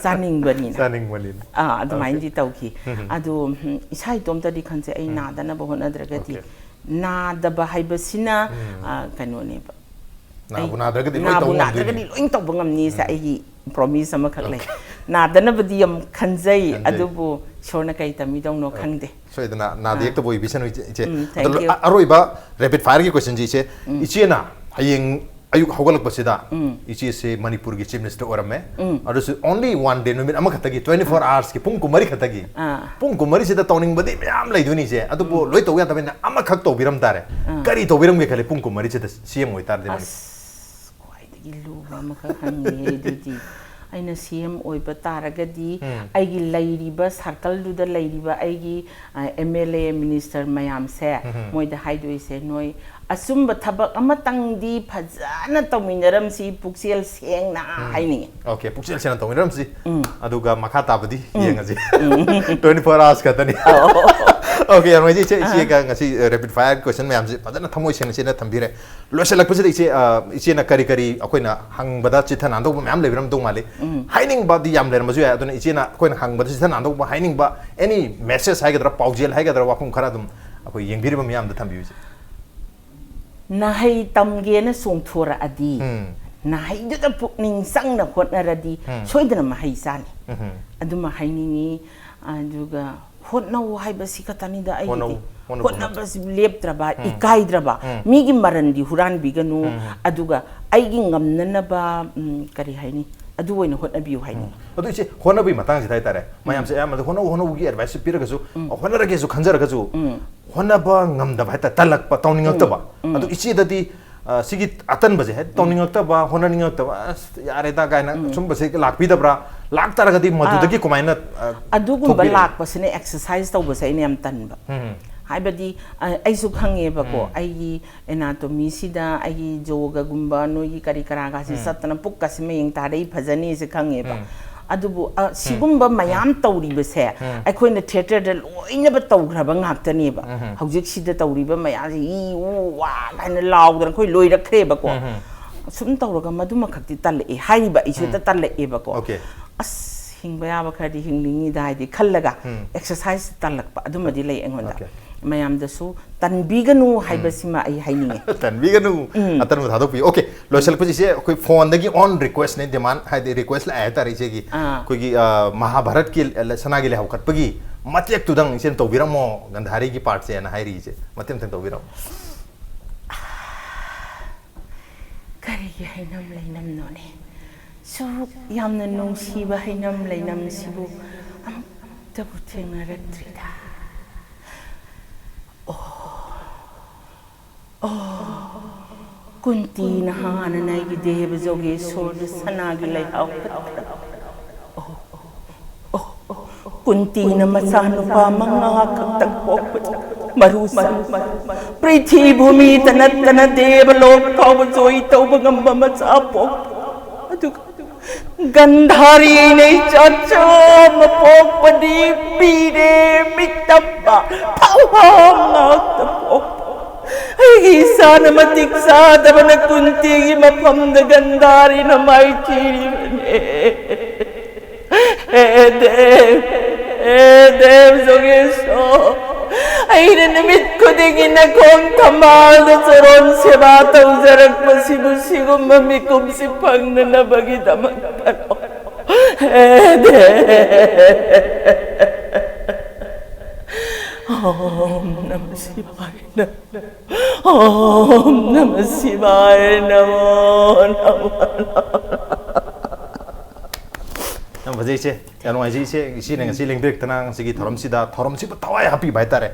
ꯆꯥꯅꯤꯡꯕꯅꯤꯅ꯫ ꯆꯥꯅꯤꯡꯕꯅꯤꯅ꯫ ꯑꯥ, ꯑꯗꯨꯃꯥꯏꯅꯗꯤ Okay. ꯇꯧꯈꯤ꯫ ꯎꯝ꯫ ꯑꯗꯣ, ꯎꯝ, ꯏꯁꯥ ꯏꯇꯣꯝꯇꯗꯤ ꯈꯟꯖꯩ, ꯑꯩ ꯎꯝ꯫ ꯅꯥꯗꯅꯕ ꯍꯣꯠꯅꯗ꯭ꯔꯒꯗꯤ, Okay. ꯅꯥꯗꯕ ꯍꯥꯏꯕꯁꯤꯅ, ꯎꯝ꯫ ꯑ, ꯀꯩꯅꯣꯅꯦꯕ꯫ ꯅꯥꯕꯨ ꯑꯩ ꯅꯥꯗ꯭ꯔꯒꯗꯤ ꯂꯣꯏ ꯅꯥꯕꯨ ꯇꯧ ꯉꯝꯗꯣꯏꯅꯤ꯫ ꯅꯥꯗ꯭ꯔꯒꯗꯤ ꯂꯣꯏ ꯇꯧꯕ ꯉꯝꯅꯤꯁꯦ ꯎꯝ꯫ ꯑꯩꯒꯤ promise ꯑꯃꯈꯛ ꯂꯩ꯫ Okay. ꯅꯥꯗꯅꯕꯗꯤ ꯌꯥꯝ ꯈꯟꯖꯩ, ꯈꯟꯖꯩ꯫ ꯑꯗꯨꯕꯨ ꯏꯁꯣꯔꯅ ꯀꯔꯤ ꯇꯝꯃꯤꯗꯧꯅꯣ Okay. ꯈꯪꯗꯦ꯫ ꯁꯣꯏꯗꯅ ꯅꯥꯗ ꯑꯥ꯫ ꯌꯦꯛꯇꯕ ꯑꯣꯏꯕꯤꯁꯅꯨ ꯏꯆꯦ, ꯏꯆꯦ꯫ ꯎꯝ, thank ꯑꯗꯣ you꯫ ꯑ-, ꯑꯔꯣꯏꯕ rapid fire ꯒꯤ question ꯁꯤ ꯏꯆꯦ, ꯎꯝ꯫ ꯏꯆꯦꯅ ꯍꯌꯦꯡ ꯑꯌꯨꯛ ꯍꯧꯒꯠꯂꯛꯄꯁꯤꯗ ꯎꯝ꯫ ꯏꯆꯦꯁꯦ ꯃꯅꯤꯄꯨꯔꯒꯤ Chief Minister ꯑꯣꯏꯔꯝꯃꯦ꯫ ꯎꯝ꯫ ꯑꯗꯨꯁꯨ only one day, ꯅꯨꯃꯤꯠ ꯑꯃꯈꯛꯇꯒꯤ, twenty four ꯎꯝ꯫ hours ꯀꯤ ꯄꯨꯡ ꯀꯨꯟꯃꯔꯤ ꯈꯛꯇꯒꯤ꯫ ꯑꯥ꯫ ꯄꯨꯡ ꯀꯨꯟꯃꯔꯤꯁꯤꯗ ꯇꯧꯅꯤꯡꯕꯗꯤ ꯃꯌꯥꯝ ꯂꯩꯗꯣꯏꯅꯤ ꯏꯆꯦ, ꯑꯗꯨꯕꯨ ꯎꯝ꯫ ꯂꯣꯏ ꯇꯧꯕ ꯌꯥꯗꯕꯅꯤꯅ ꯑꯃꯈꯛ ꯇꯧꯕꯤꯔꯝ ꯇꯥꯔꯦ꯫ ꯑꯥ꯫ ꯀꯔꯤ ꯇꯧꯕꯤꯔꯝꯒꯦ ꯈꯜꯂꯤ ꯄꯨꯡ ꯀꯨꯟꯃꯔꯤꯁꯤꯗ C M ꯑꯣꯏꯇꯥꯔꯗꯤ ꯃꯅꯤꯄꯨꯔ? ꯑꯁ, ꯈ꯭ꯋꯥꯏꯗꯒꯤ ꯂꯨꯕ ꯑꯃꯈꯛ ꯍꯪꯉꯦ ꯑꯗꯨꯗꯤ꯫ ꯑꯩꯅ C M ꯑꯣꯏꯕ ꯇꯥꯔꯒꯗꯤ ꯎꯝ꯫ ꯑꯩꯒꯤ ꯂꯩꯔꯤꯕ circle ꯗꯨꯗ ꯂꯩꯔꯤꯕ ꯑꯩꯒꯤ, ꯑ, M L A minister ꯃꯌꯥꯝꯁꯦ ꯎꯝ꯫ ꯃꯣꯏꯗ ꯍꯥꯏꯗꯣꯏꯁꯦ, "ꯅꯣꯏ ꯑꯆꯨꯝꯕ ꯊꯕꯛ ꯑꯃꯇꯪꯗꯤ ꯐꯖꯅ ꯇꯧꯃꯤꯟꯅꯔꯝꯁꯤ, ꯄꯨꯛꯆꯦꯜ ꯁꯦꯡꯅ" ꯎꯝ꯫ ꯍꯥꯏꯅꯤꯡꯉꯤ꯫ Okay, ꯄꯨꯛꯆꯦꯜ ꯁꯦꯡꯅ ꯇꯧꯃꯤꯟꯅꯔꯝꯁꯤ꯫ ꯎꯝ꯫ ꯑꯗꯨꯒ ꯃꯈꯥ ꯇꯥꯕꯗꯤ ꯎꯝ꯫ ꯌꯦꯡꯉꯁꯤ꯫ ꯎꯝ꯫ Twenty four hours ꯈꯛꯇꯅꯤ꯫ ꯑꯧ꯫ Okay, ꯌꯥꯝ ꯅꯨꯡꯉꯥꯏꯖꯩ ꯏꯆꯦ, ꯑꯥ꯫ ꯏꯆꯦꯒ ꯉꯁꯤ, ꯑ, rapid fire question ꯃꯌꯥꯝꯁꯤ ꯐꯖꯅ ꯊꯃꯣꯏ ꯁꯦꯡꯅ ꯏꯆꯦꯅ ꯊꯝꯕꯤꯔꯦ꯫ ꯂꯣꯏꯁꯤꯜꯂꯛꯄꯁꯤꯗ ꯏꯆꯦ, ꯑ, ꯏꯆꯦꯅ ꯀꯔꯤ ꯀꯔꯤ ꯑꯩꯈꯣꯏꯅ ꯍꯪꯕꯗ ꯆꯤꯠꯊ ꯅꯥꯟꯗꯧꯕ ꯃꯌꯥꯝ ꯂꯩꯕꯤꯔꯝꯗꯧ ꯃꯥꯜꯂꯤ꯫ ꯎꯝ꯫ ꯍꯥꯏꯅꯤꯡꯕꯗꯤ ꯌꯥꯝ ꯂꯩꯔꯝꯕꯁꯨ ꯌꯥꯏ, ꯑꯗꯨꯅ ꯏꯆꯦꯅ ꯑꯩꯈꯣꯏꯅ ꯍꯪꯕꯗ ꯆꯤꯠꯊ ꯅꯥꯟꯗꯧꯕ ꯍꯥꯏꯅꯤꯡꯕ any message ꯍꯥꯏꯒꯗ꯭ꯔꯥ, ꯄꯥꯎꯖꯦꯜ ꯍꯥꯏꯒꯗ꯭ꯔꯥ, ꯋꯥꯐꯝ ꯈꯔ ꯑꯗꯨꯝ ꯑꯩꯈꯣꯏ ꯌꯦꯡꯕꯤꯔꯤꯕ ꯃꯤꯌꯥꯝꯗ ꯊꯝꯕꯤꯌꯨ ꯏꯆꯦ꯫ ꯅꯍꯩ ꯇꯝꯒꯦꯅ ꯆꯣꯡꯊꯣꯔꯛꯑꯗꯤ, ꯎꯝ꯫ ꯅꯍꯩꯗꯨꯗ ꯄꯨꯛꯅꯤꯡ ꯆꯪꯅ ꯍꯣꯠꯅꯔꯗꯤ, ꯎꯝ꯫ ꯁꯣꯏꯗꯅ ꯃꯍꯩ ꯆꯥꯅꯤ꯫ ꯎꯝ꯫ ꯑꯗꯨꯃ ꯍꯥꯏꯅꯤꯡꯉꯤ꯫ ꯑꯗꯨꯒ ꯍꯣꯠꯅꯧ ꯍꯥꯏꯕꯁꯤ ꯈꯛꯇꯅꯤꯗ ꯑꯩꯒꯤꯗꯤ꯫ ꯍꯣꯠꯅꯧ, ꯍꯣꯠꯅꯧ, ꯍꯣꯠꯅꯕꯁꯤ ꯂꯦꯞꯇ꯭ꯔꯕ, ꯎꯝ꯫ ꯏꯀꯥꯏꯗ꯭ꯔꯕ, ꯎꯝ꯫ ꯃꯤꯒꯤ ꯃꯔꯟꯗꯤ ꯍꯨꯔꯥꯟꯕꯤꯒꯅꯨ, ꯎꯝ꯫ ꯑꯗꯨꯒ ꯑꯩꯒꯤ ꯉꯝꯅꯅꯕ, ꯎꯝ, ꯀꯔꯤ ꯍꯥꯏꯅꯤ, ꯑꯗꯨ ꯑꯣꯏꯅ ꯍꯣꯠꯅꯕꯤꯌꯨ ꯍꯥꯏꯅꯤꯡꯉꯤ꯫ ꯎꯝ꯫ ꯑꯗꯨ ꯏꯆꯦ, ꯍꯣꯠꯅꯕꯒꯤ ꯃꯇꯥꯡꯁꯤꯗ ꯍꯥꯏꯇꯥꯔꯦ, ꯎꯝ꯫ ꯃꯌꯥꯝꯁꯦ ꯑꯌꯥꯝꯕꯗ ꯍꯣꯠꯅꯧ, ꯍꯣꯠꯅꯧꯒꯤ advice ꯄꯤꯔꯒꯁꯨ, ꯎꯝ꯫ ꯍꯣꯠꯅꯔꯒꯦꯁꯨ ꯈꯟꯖꯔꯒꯁꯨ, ꯎꯝ꯫ ꯍꯣꯠꯅꯕ ꯉꯝꯗꯕ ꯍꯥꯏꯇꯥꯔꯦ, ꯇꯜꯂꯛꯄ, ꯇꯧꯅꯤꯡꯉꯛꯇꯕ꯫ ꯎꯝ, ꯎꯝ꯫ ꯑꯗꯨ ꯏꯆꯦꯗꯗꯤ, ꯑ, ꯁꯤꯒꯤ ꯑꯇꯟꯕꯁꯦ ꯍꯦꯛ ꯇꯧꯅꯤꯡꯉꯛꯇꯕ, ꯍꯣꯠꯅꯅꯤꯡꯉꯛꯇꯕ, "ꯑꯁ, ꯌꯥꯔꯦꯗ" ꯀꯥꯏꯅ ꯎꯝ꯫ ꯁꯨꯝꯕꯁꯦ ꯂꯥꯛꯄꯤꯗꯕ꯭ꯔꯥ? ꯂꯥꯛꯇꯥꯔꯒꯗꯤ ꯃꯗꯨꯗꯒꯤ ꯑꯥ꯫ ꯀꯃꯥꯏꯅ, ꯑ, ꯑꯗꯨꯒꯨꯝꯕ ꯊꯣꯛꯄꯤꯔꯦ? ꯂꯥꯛꯄꯁꯤꯅ exercise ꯇꯧꯕꯁꯦ ꯑꯩꯅ ꯌꯥꯝ ꯇꯟꯕ꯫ ꯎꯝ꯫ ꯍꯥꯏꯕꯗꯤ, ꯑ, ꯑꯩꯁꯨ ꯈꯪꯉꯦꯕꯀꯣ, ꯎꯝ꯫ ꯑꯩꯒꯤ anatomy ꯁꯤꯗ, ꯑꯩꯒꯤ ꯖꯣꯒꯒꯨꯝꯕ, ꯅꯣꯏꯒꯤ ꯀꯔꯤ ꯀꯔꯥꯒꯁꯤ ꯎꯝ꯫ ꯆꯠꯇꯅ ꯄꯨꯛꯀꯁꯤ ꯃꯌꯦꯡ ꯇꯥꯔꯛꯏ, ꯐꯖꯅꯤꯁꯦ ꯈꯪꯉꯦꯕ꯫ ꯎꯝ꯫ ꯑꯗꯨꯕꯨ, ꯑ, ꯎꯝ꯫ ꯁꯤꯒꯨꯝꯕ ꯃꯌꯥꯝ ꯎꯝ꯫ ꯇꯧꯔꯤꯕꯁꯦ ꯎꯝ꯫ ꯑꯩꯈꯣꯏꯅ theatre ꯗ ꯂꯣꯏꯅꯕ ꯇꯧꯈ꯭ꯔꯕ ꯉꯥꯛꯇꯅꯦꯕ꯫ ꯎꯝ꯫ ꯍꯧꯖꯤꯛꯁꯤꯗ ꯇꯧꯔꯤꯕ ꯃꯌꯥꯝꯁꯤ ꯏ ꯎ ꯋꯥ ꯀꯥꯏꯅ ꯂꯥꯎꯗꯅ ꯑꯩꯈꯣꯏ ꯂꯣꯏꯔꯛꯈ꯭ꯔꯦꯕꯀꯣ꯫ ꯎꯝ꯫ ꯁꯨꯝ ꯇꯧꯔꯒ ꯃꯗꯨꯃꯈꯛꯇꯤ ꯇꯜꯂꯛꯑꯦ, ꯍꯥꯏꯔꯤꯕ ꯑꯩꯁꯨ ꯍꯦꯛꯇ ꯎꯝ꯫ ꯇꯜꯂꯛꯑꯦꯕꯀꯣ꯫ Okay꯫ "ꯑꯁ, ꯍꯤꯡꯕ ꯌꯥꯕ ꯈꯔꯗꯤ ꯍꯤꯡꯅꯤꯡꯉꯤꯗ" ꯍꯥꯏꯗꯤ ꯈꯜꯂꯒ ꯎꯝ꯫ Exercise ꯇꯜꯂꯛꯄ ꯑꯗꯨꯃꯗꯤ ꯂꯩ ꯑꯩꯉꯣꯟꯗ꯫ Okay꯫ ꯃꯌꯥꯝꯗꯁꯨ ꯇꯟꯕꯤꯒꯅꯨ ꯎꯝ꯫ ꯍꯥꯏꯕꯁꯤꯃ ꯑꯩ ꯍꯥꯏꯅꯤꯡꯉꯦ꯫ ꯇꯟꯕꯤꯒꯅꯨ, ꯎꯝ꯫ ꯑꯇꯟꯕ ꯊꯥꯗꯣꯛꯄꯤꯌꯨ꯫ Okay, ꯂꯣꯏꯁꯤꯜꯂꯛꯄꯁꯦ ꯏꯆꯦ, ꯑꯩꯈꯣꯏ phone ꯗꯒꯤ on request ꯅꯦ, demand, ꯍꯥꯏꯗꯤ request ꯂꯥꯛꯑꯦ ꯍꯥꯏꯇꯥꯔꯦ ꯏꯆꯦꯒꯤ꯫ ꯑꯥ꯫ ꯑꯩꯈꯣꯏꯒꯤ, ꯑ, ꯃꯍꯥꯚꯥꯔꯠꯀꯤ, ꯑ, ꯁꯅꯥꯒꯤ ꯂꯩꯍꯥꯎ ꯀꯠꯄꯒꯤ ꯃꯇꯦꯛꯇꯨꯗꯪ ꯏꯆꯦꯅ ꯇꯧꯕꯤꯔꯝꯃꯣ, ꯒꯟꯙꯥꯔꯤꯒꯤ part ꯁꯦꯅ ꯍꯥꯏꯔꯤ ꯏꯆꯦ꯫ ꯃꯇꯦꯛ ꯑꯃꯇꯪ ꯇꯧꯕꯤꯔꯝꯃꯣ꯫ ꯀꯔꯤꯒꯤ ꯍꯩꯅꯝ ꯂꯩꯅꯝꯅꯣꯅꯦ? ꯁꯨꯛ ꯌꯥꯝꯅ ꯅꯨꯡꯁꯤꯕ ꯍꯩꯅꯝ ꯂꯩꯅꯝꯁꯤꯕꯨ ꯑꯃꯨꯛꯇꯕꯨ ꯊꯦꯡꯅꯔꯛꯇ꯭ꯔꯤꯗ꯫ ꯑꯣ, ꯑꯣ, ꯀꯨꯟꯇꯤꯅ ꯍꯥꯟꯅꯅ ꯑꯩꯒꯤ ꯗꯦꯕ ꯖꯣꯒꯦꯁꯣꯔꯗ ꯁꯅꯥꯒꯤ ꯂꯩꯍꯥꯎ ꯀꯠꯈ꯭ꯔꯕ꯫ ꯑꯣ, ꯑꯣ, ꯑꯣ, ꯀꯨꯟꯇꯤꯅ ꯃꯆꯥꯅꯨꯄꯥ ꯃꯉꯥ ꯈꯛꯇꯪ ꯄꯣꯛꯄꯗ ꯃꯔꯨ ꯁꯟ, ꯄ꯭ꯔꯤꯊꯤ ꯚꯨꯃꯤꯗ ꯅꯠꯇꯅ ꯗꯦꯕ ꯂꯣꯛ ꯐꯥꯎꯕ ꯖꯣꯏ ꯇꯧꯕ ꯉꯝꯕ ꯃꯆꯥ ꯄꯣꯛꯄ꯫ ꯑꯗꯨꯒ ꯒꯟꯙꯥꯔꯤꯅ ꯏꯆꯥ ꯆꯥꯝꯃ ꯄꯣꯛꯄꯗꯤ ꯄꯤꯔꯦ ꯃꯤꯇꯝꯕ ꯐꯥꯎꯍꯥꯝ ꯉꯥꯛꯇ ꯄꯣꯛꯄ꯫ ꯑꯩꯒꯤ ꯏꯆꯥꯅ ꯃꯇꯤꯛ ꯆꯥꯗꯕꯅ ꯀꯨꯟꯇꯤꯒꯤ ꯃꯐꯝꯗ ꯒꯟꯙꯥꯔꯤꯅ ꯃꯥꯏꯊꯤꯔꯤꯕꯅꯦ꯫ ꯍꯦ ꯗꯦꯕ, ꯍꯦ ꯗꯦꯕ ꯖꯣꯒꯦꯁꯣꯔ, ꯑꯩꯅ ꯅꯨꯃꯤꯠ ꯈꯨꯗꯤꯡꯒꯤ ꯅꯈꯣꯡ ꯊꯝꯕꯥꯜꯗ ꯆꯔꯣꯟ ꯁꯦꯕꯥ ꯇꯧꯖꯔꯛꯄꯁꯤꯕꯨ ꯁꯤꯒꯨꯝꯕ ꯃꯤꯀꯨꯞꯁꯤ ꯐꯪꯅꯅꯕꯒꯤꯗꯃꯛꯇꯔꯣ? ꯍꯦ ꯗꯦꯕ꯫ ॐ नमः शिवाय नमः। ॐ नमः शिवाय नमो नमः। ꯌꯥꯝ ꯐꯖꯩ꯫ ꯏꯆꯦ, ꯌꯥꯝ ꯅꯨꯡꯉꯥꯏꯖꯩ ꯏꯆꯦ, ꯏꯆꯦꯅ ꯉꯁꯤ ꯂꯦꯡꯕꯤꯔꯛꯇꯅ ꯉꯁꯤꯒꯤ ꯊꯧꯔꯝꯁꯤꯗ, ꯊꯧꯔꯝꯁꯤꯕꯨ ꯊꯋꯥꯏ ꯍꯥꯞꯄꯤꯕ ꯍꯥꯏꯇꯥꯔꯦ꯫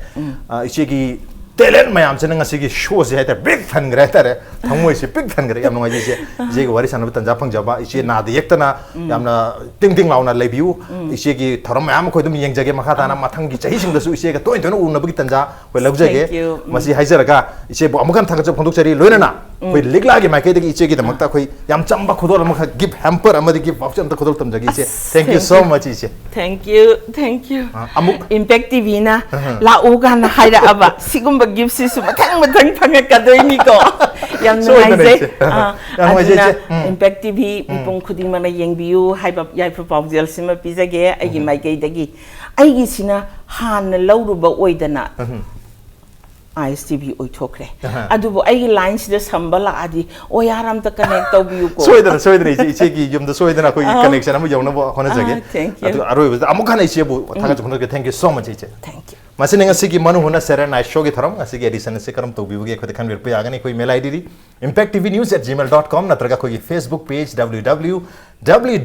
ꯑ, ꯏꯆꯦꯒꯤ talent ꯃꯌꯥꯝꯁꯤꯅ ꯉꯁꯤꯒꯤ showꯁꯦ ꯍꯥꯏꯇꯥꯔꯦ ꯄꯤꯛ ꯊꯟꯈ꯭ꯔꯦ ꯍꯥꯏꯇꯥꯔꯦ, ꯊꯃꯣꯏꯁꯦ ꯄꯤꯛ ꯊꯟꯈ꯭ꯔꯦ꯫ ꯌꯥꯝ ꯅꯨꯡꯉꯥꯏꯖꯩ ꯏꯆꯦ, ꯏꯆꯦꯒ ꯋꯥꯔꯤ ꯁꯥꯟꯅꯕ ꯇꯟꯖꯥ ꯐꯪꯖꯕ, ꯏꯆꯦ ꯅꯥꯗ ꯌꯦꯛꯇꯅ ꯌꯥꯝꯅ ꯇꯤꯡ ꯇꯤꯡ ꯂꯥꯎꯅ ꯂꯩꯕꯤꯌꯨ꯫ ꯏꯆꯦꯒꯤ ꯊꯧꯔꯝ ꯃꯌꯥꯝ ꯑꯩꯈꯣꯏ ꯑꯗꯨꯝ ꯌꯦꯡꯖꯒꯦ, ꯃꯈꯥ ꯇꯥꯅ ꯃꯊꯪꯒꯤ ꯆꯍꯤꯁꯤꯡꯗꯁꯨ ꯏꯆꯦꯒ ꯇꯣꯏꯅ ꯇꯣꯏꯅ ꯎꯅꯕꯒꯤ ꯇꯟꯖꯥ ꯑꯩꯈꯣꯏ ꯂꯧꯖꯒꯦ꯫ Thank you. ꯎꯝ꯫ ꯃꯁꯤ ꯍꯥꯏꯖꯔꯒ ꯏꯆꯦꯕꯨ ꯑꯃꯨꯛ ꯍꯟꯅ ꯊꯥꯒꯠꯆꯕ ꯐꯣꯡꯗꯣꯛꯆꯔꯤ, ꯂꯣꯏꯅꯅ ꯑꯩꯈꯣꯏ ꯂꯤꯛꯂꯥꯒꯤ ꯃꯥꯏꯀꯩꯗꯒꯤ ꯏꯆꯦꯒꯤꯗꯃꯛꯇ ꯑꯩꯈꯣꯏ ꯌꯥꯝ ꯆꯝꯕ ꯈꯨꯗꯣꯜ ꯑꯃꯈꯛ, gift hamper ꯑꯃꯗꯤ gift voucher ꯑꯃꯇ ꯈꯨꯗꯣꯜ ꯇꯝꯖꯒꯦ ꯏꯆꯦ꯫ ꯑꯁ, Thank you so much ꯏꯆꯦ꯫ Thank you, thank you. ꯑ, ꯑꯃꯨꯛ Impact TVꯅ ꯑꯍ꯫ ꯂꯥꯛꯎ ꯀꯥꯏꯅ ꯍꯥꯏꯔꯛꯑꯕ ꯁꯤꯒꯨꯝꯕ giftꯁꯤꯁꯨ ꯃꯊꯪ ꯃꯊꯪ ꯐꯪꯉꯛꯀꯗꯣꯏꯅꯤꯀꯣ꯫ ꯌꯥꯝ ꯁꯣꯏꯗꯅ ꯅꯨꯡꯉꯥꯏꯖꯩ꯫ ꯏꯆꯦ꯫ ꯑ, ꯌꯥꯝ ꯅꯨꯡꯉꯥꯏꯖꯩ ꯑꯗꯨꯅ ꯏꯆꯦ꯫ ꯎꯝ꯫ Impact TV ꯎꯝ꯫ ꯃꯤꯄꯨꯝ ꯈꯨꯗꯤꯡꯃꯛꯅ ꯌꯦꯡꯕꯤꯌꯨ ꯍꯥꯏꯕ ꯌꯥꯏꯐ ꯄꯥꯎꯖꯦꯜꯁꯤꯃ ꯄꯤꯖꯒꯦ ꯑꯩꯒꯤ ꯎꯝ꯫ ꯃꯥꯏꯀꯩꯗꯒꯤ꯫ ꯑꯩꯒꯤꯁꯤꯅ ꯍꯥꯟꯅ ꯂꯧꯔꯨꯕ ꯑꯣꯏꯗꯅ ꯎꯝ꯫ ISTV ꯑꯣꯏꯊꯣꯛꯈ꯭ꯔꯦ꯫ ꯑꯍ꯫ ꯑꯗꯨꯕꯨ ꯑꯩꯒꯤ lineꯁꯤꯗ ꯁꯝꯕ ꯂꯥꯛꯑꯗꯤ, "ꯑꯣ ꯌꯥꯔ, ꯑꯝꯇ connect ꯇꯧꯕꯤꯌꯨꯀꯣ"꯫ ꯁꯣꯏꯗꯅ, ꯁꯣꯏꯗꯅ ꯏꯆꯦ, ꯏꯆꯦꯒꯤ ꯌꯨꯝꯗ ꯁꯣꯏꯗꯅ ꯑꯩꯈꯣꯏꯒꯤ ꯑꯥ꯫ Connection ꯑꯃ ꯌꯧꯅꯕ ꯍꯣꯠꯅꯖꯒꯦ꯫ ꯑꯥ, thank you꯫ ꯑꯗꯨꯒ ꯑꯔꯣꯏꯕꯗ ꯑꯃꯨꯛ ꯍꯟꯅ ꯏꯆꯦꯕꯨ ꯊꯥꯒꯠꯆꯕ ꯐꯣꯡꯗꯣꯛꯆꯒꯦ꯫ Thank you so much ꯏꯆꯦ꯫ Thank you꯫ ꯃꯁꯤꯅ ꯉꯁꯤꯒꯤ ꯃꯅꯨ ꯍꯨꯅ ꯁꯦꯔꯦ night showꯒꯤ ꯊꯧꯔꯝ꯫ ꯉꯁꯤꯒꯤ edition ꯑꯁꯤ ꯀꯔꯝ ꯇꯧꯕꯤꯕꯒꯦ ꯑꯩꯈꯣꯏꯗ ꯈꯟꯕꯤꯔꯛꯄ ꯌꯥꯒꯅꯤ꯫ ꯑꯩꯈꯣꯏ mail IDꯗꯤ impacttvnews@gmail.com ꯅꯠꯇ꯭ꯔꯒ ꯑꯩꯈꯣꯏꯒꯤ Facebook page www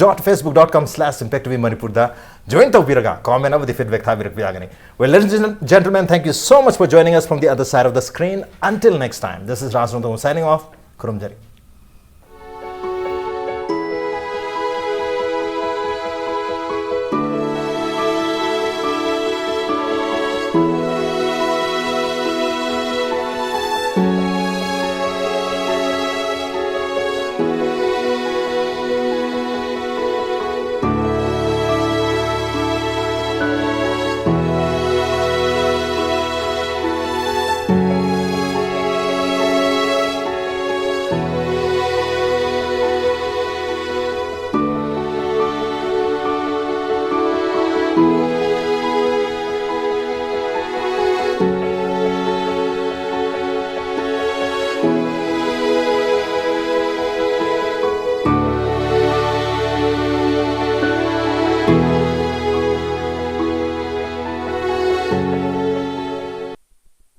dot facebook dot com slash impact tv manipurꯗ join ꯇꯧꯕꯤꯔꯒ comment ꯑꯃꯗꯤ feedback ꯊꯥꯕꯤꯔꯛꯄ ꯌꯥꯒꯅꯤ꯫ Well, ladies and gentlemen, thank you so much for joining us from the other side of the screen. Until next time, this is Raj Rongdong signing off. ꯈꯨꯔꯨꯝꯖꯔꯤ꯫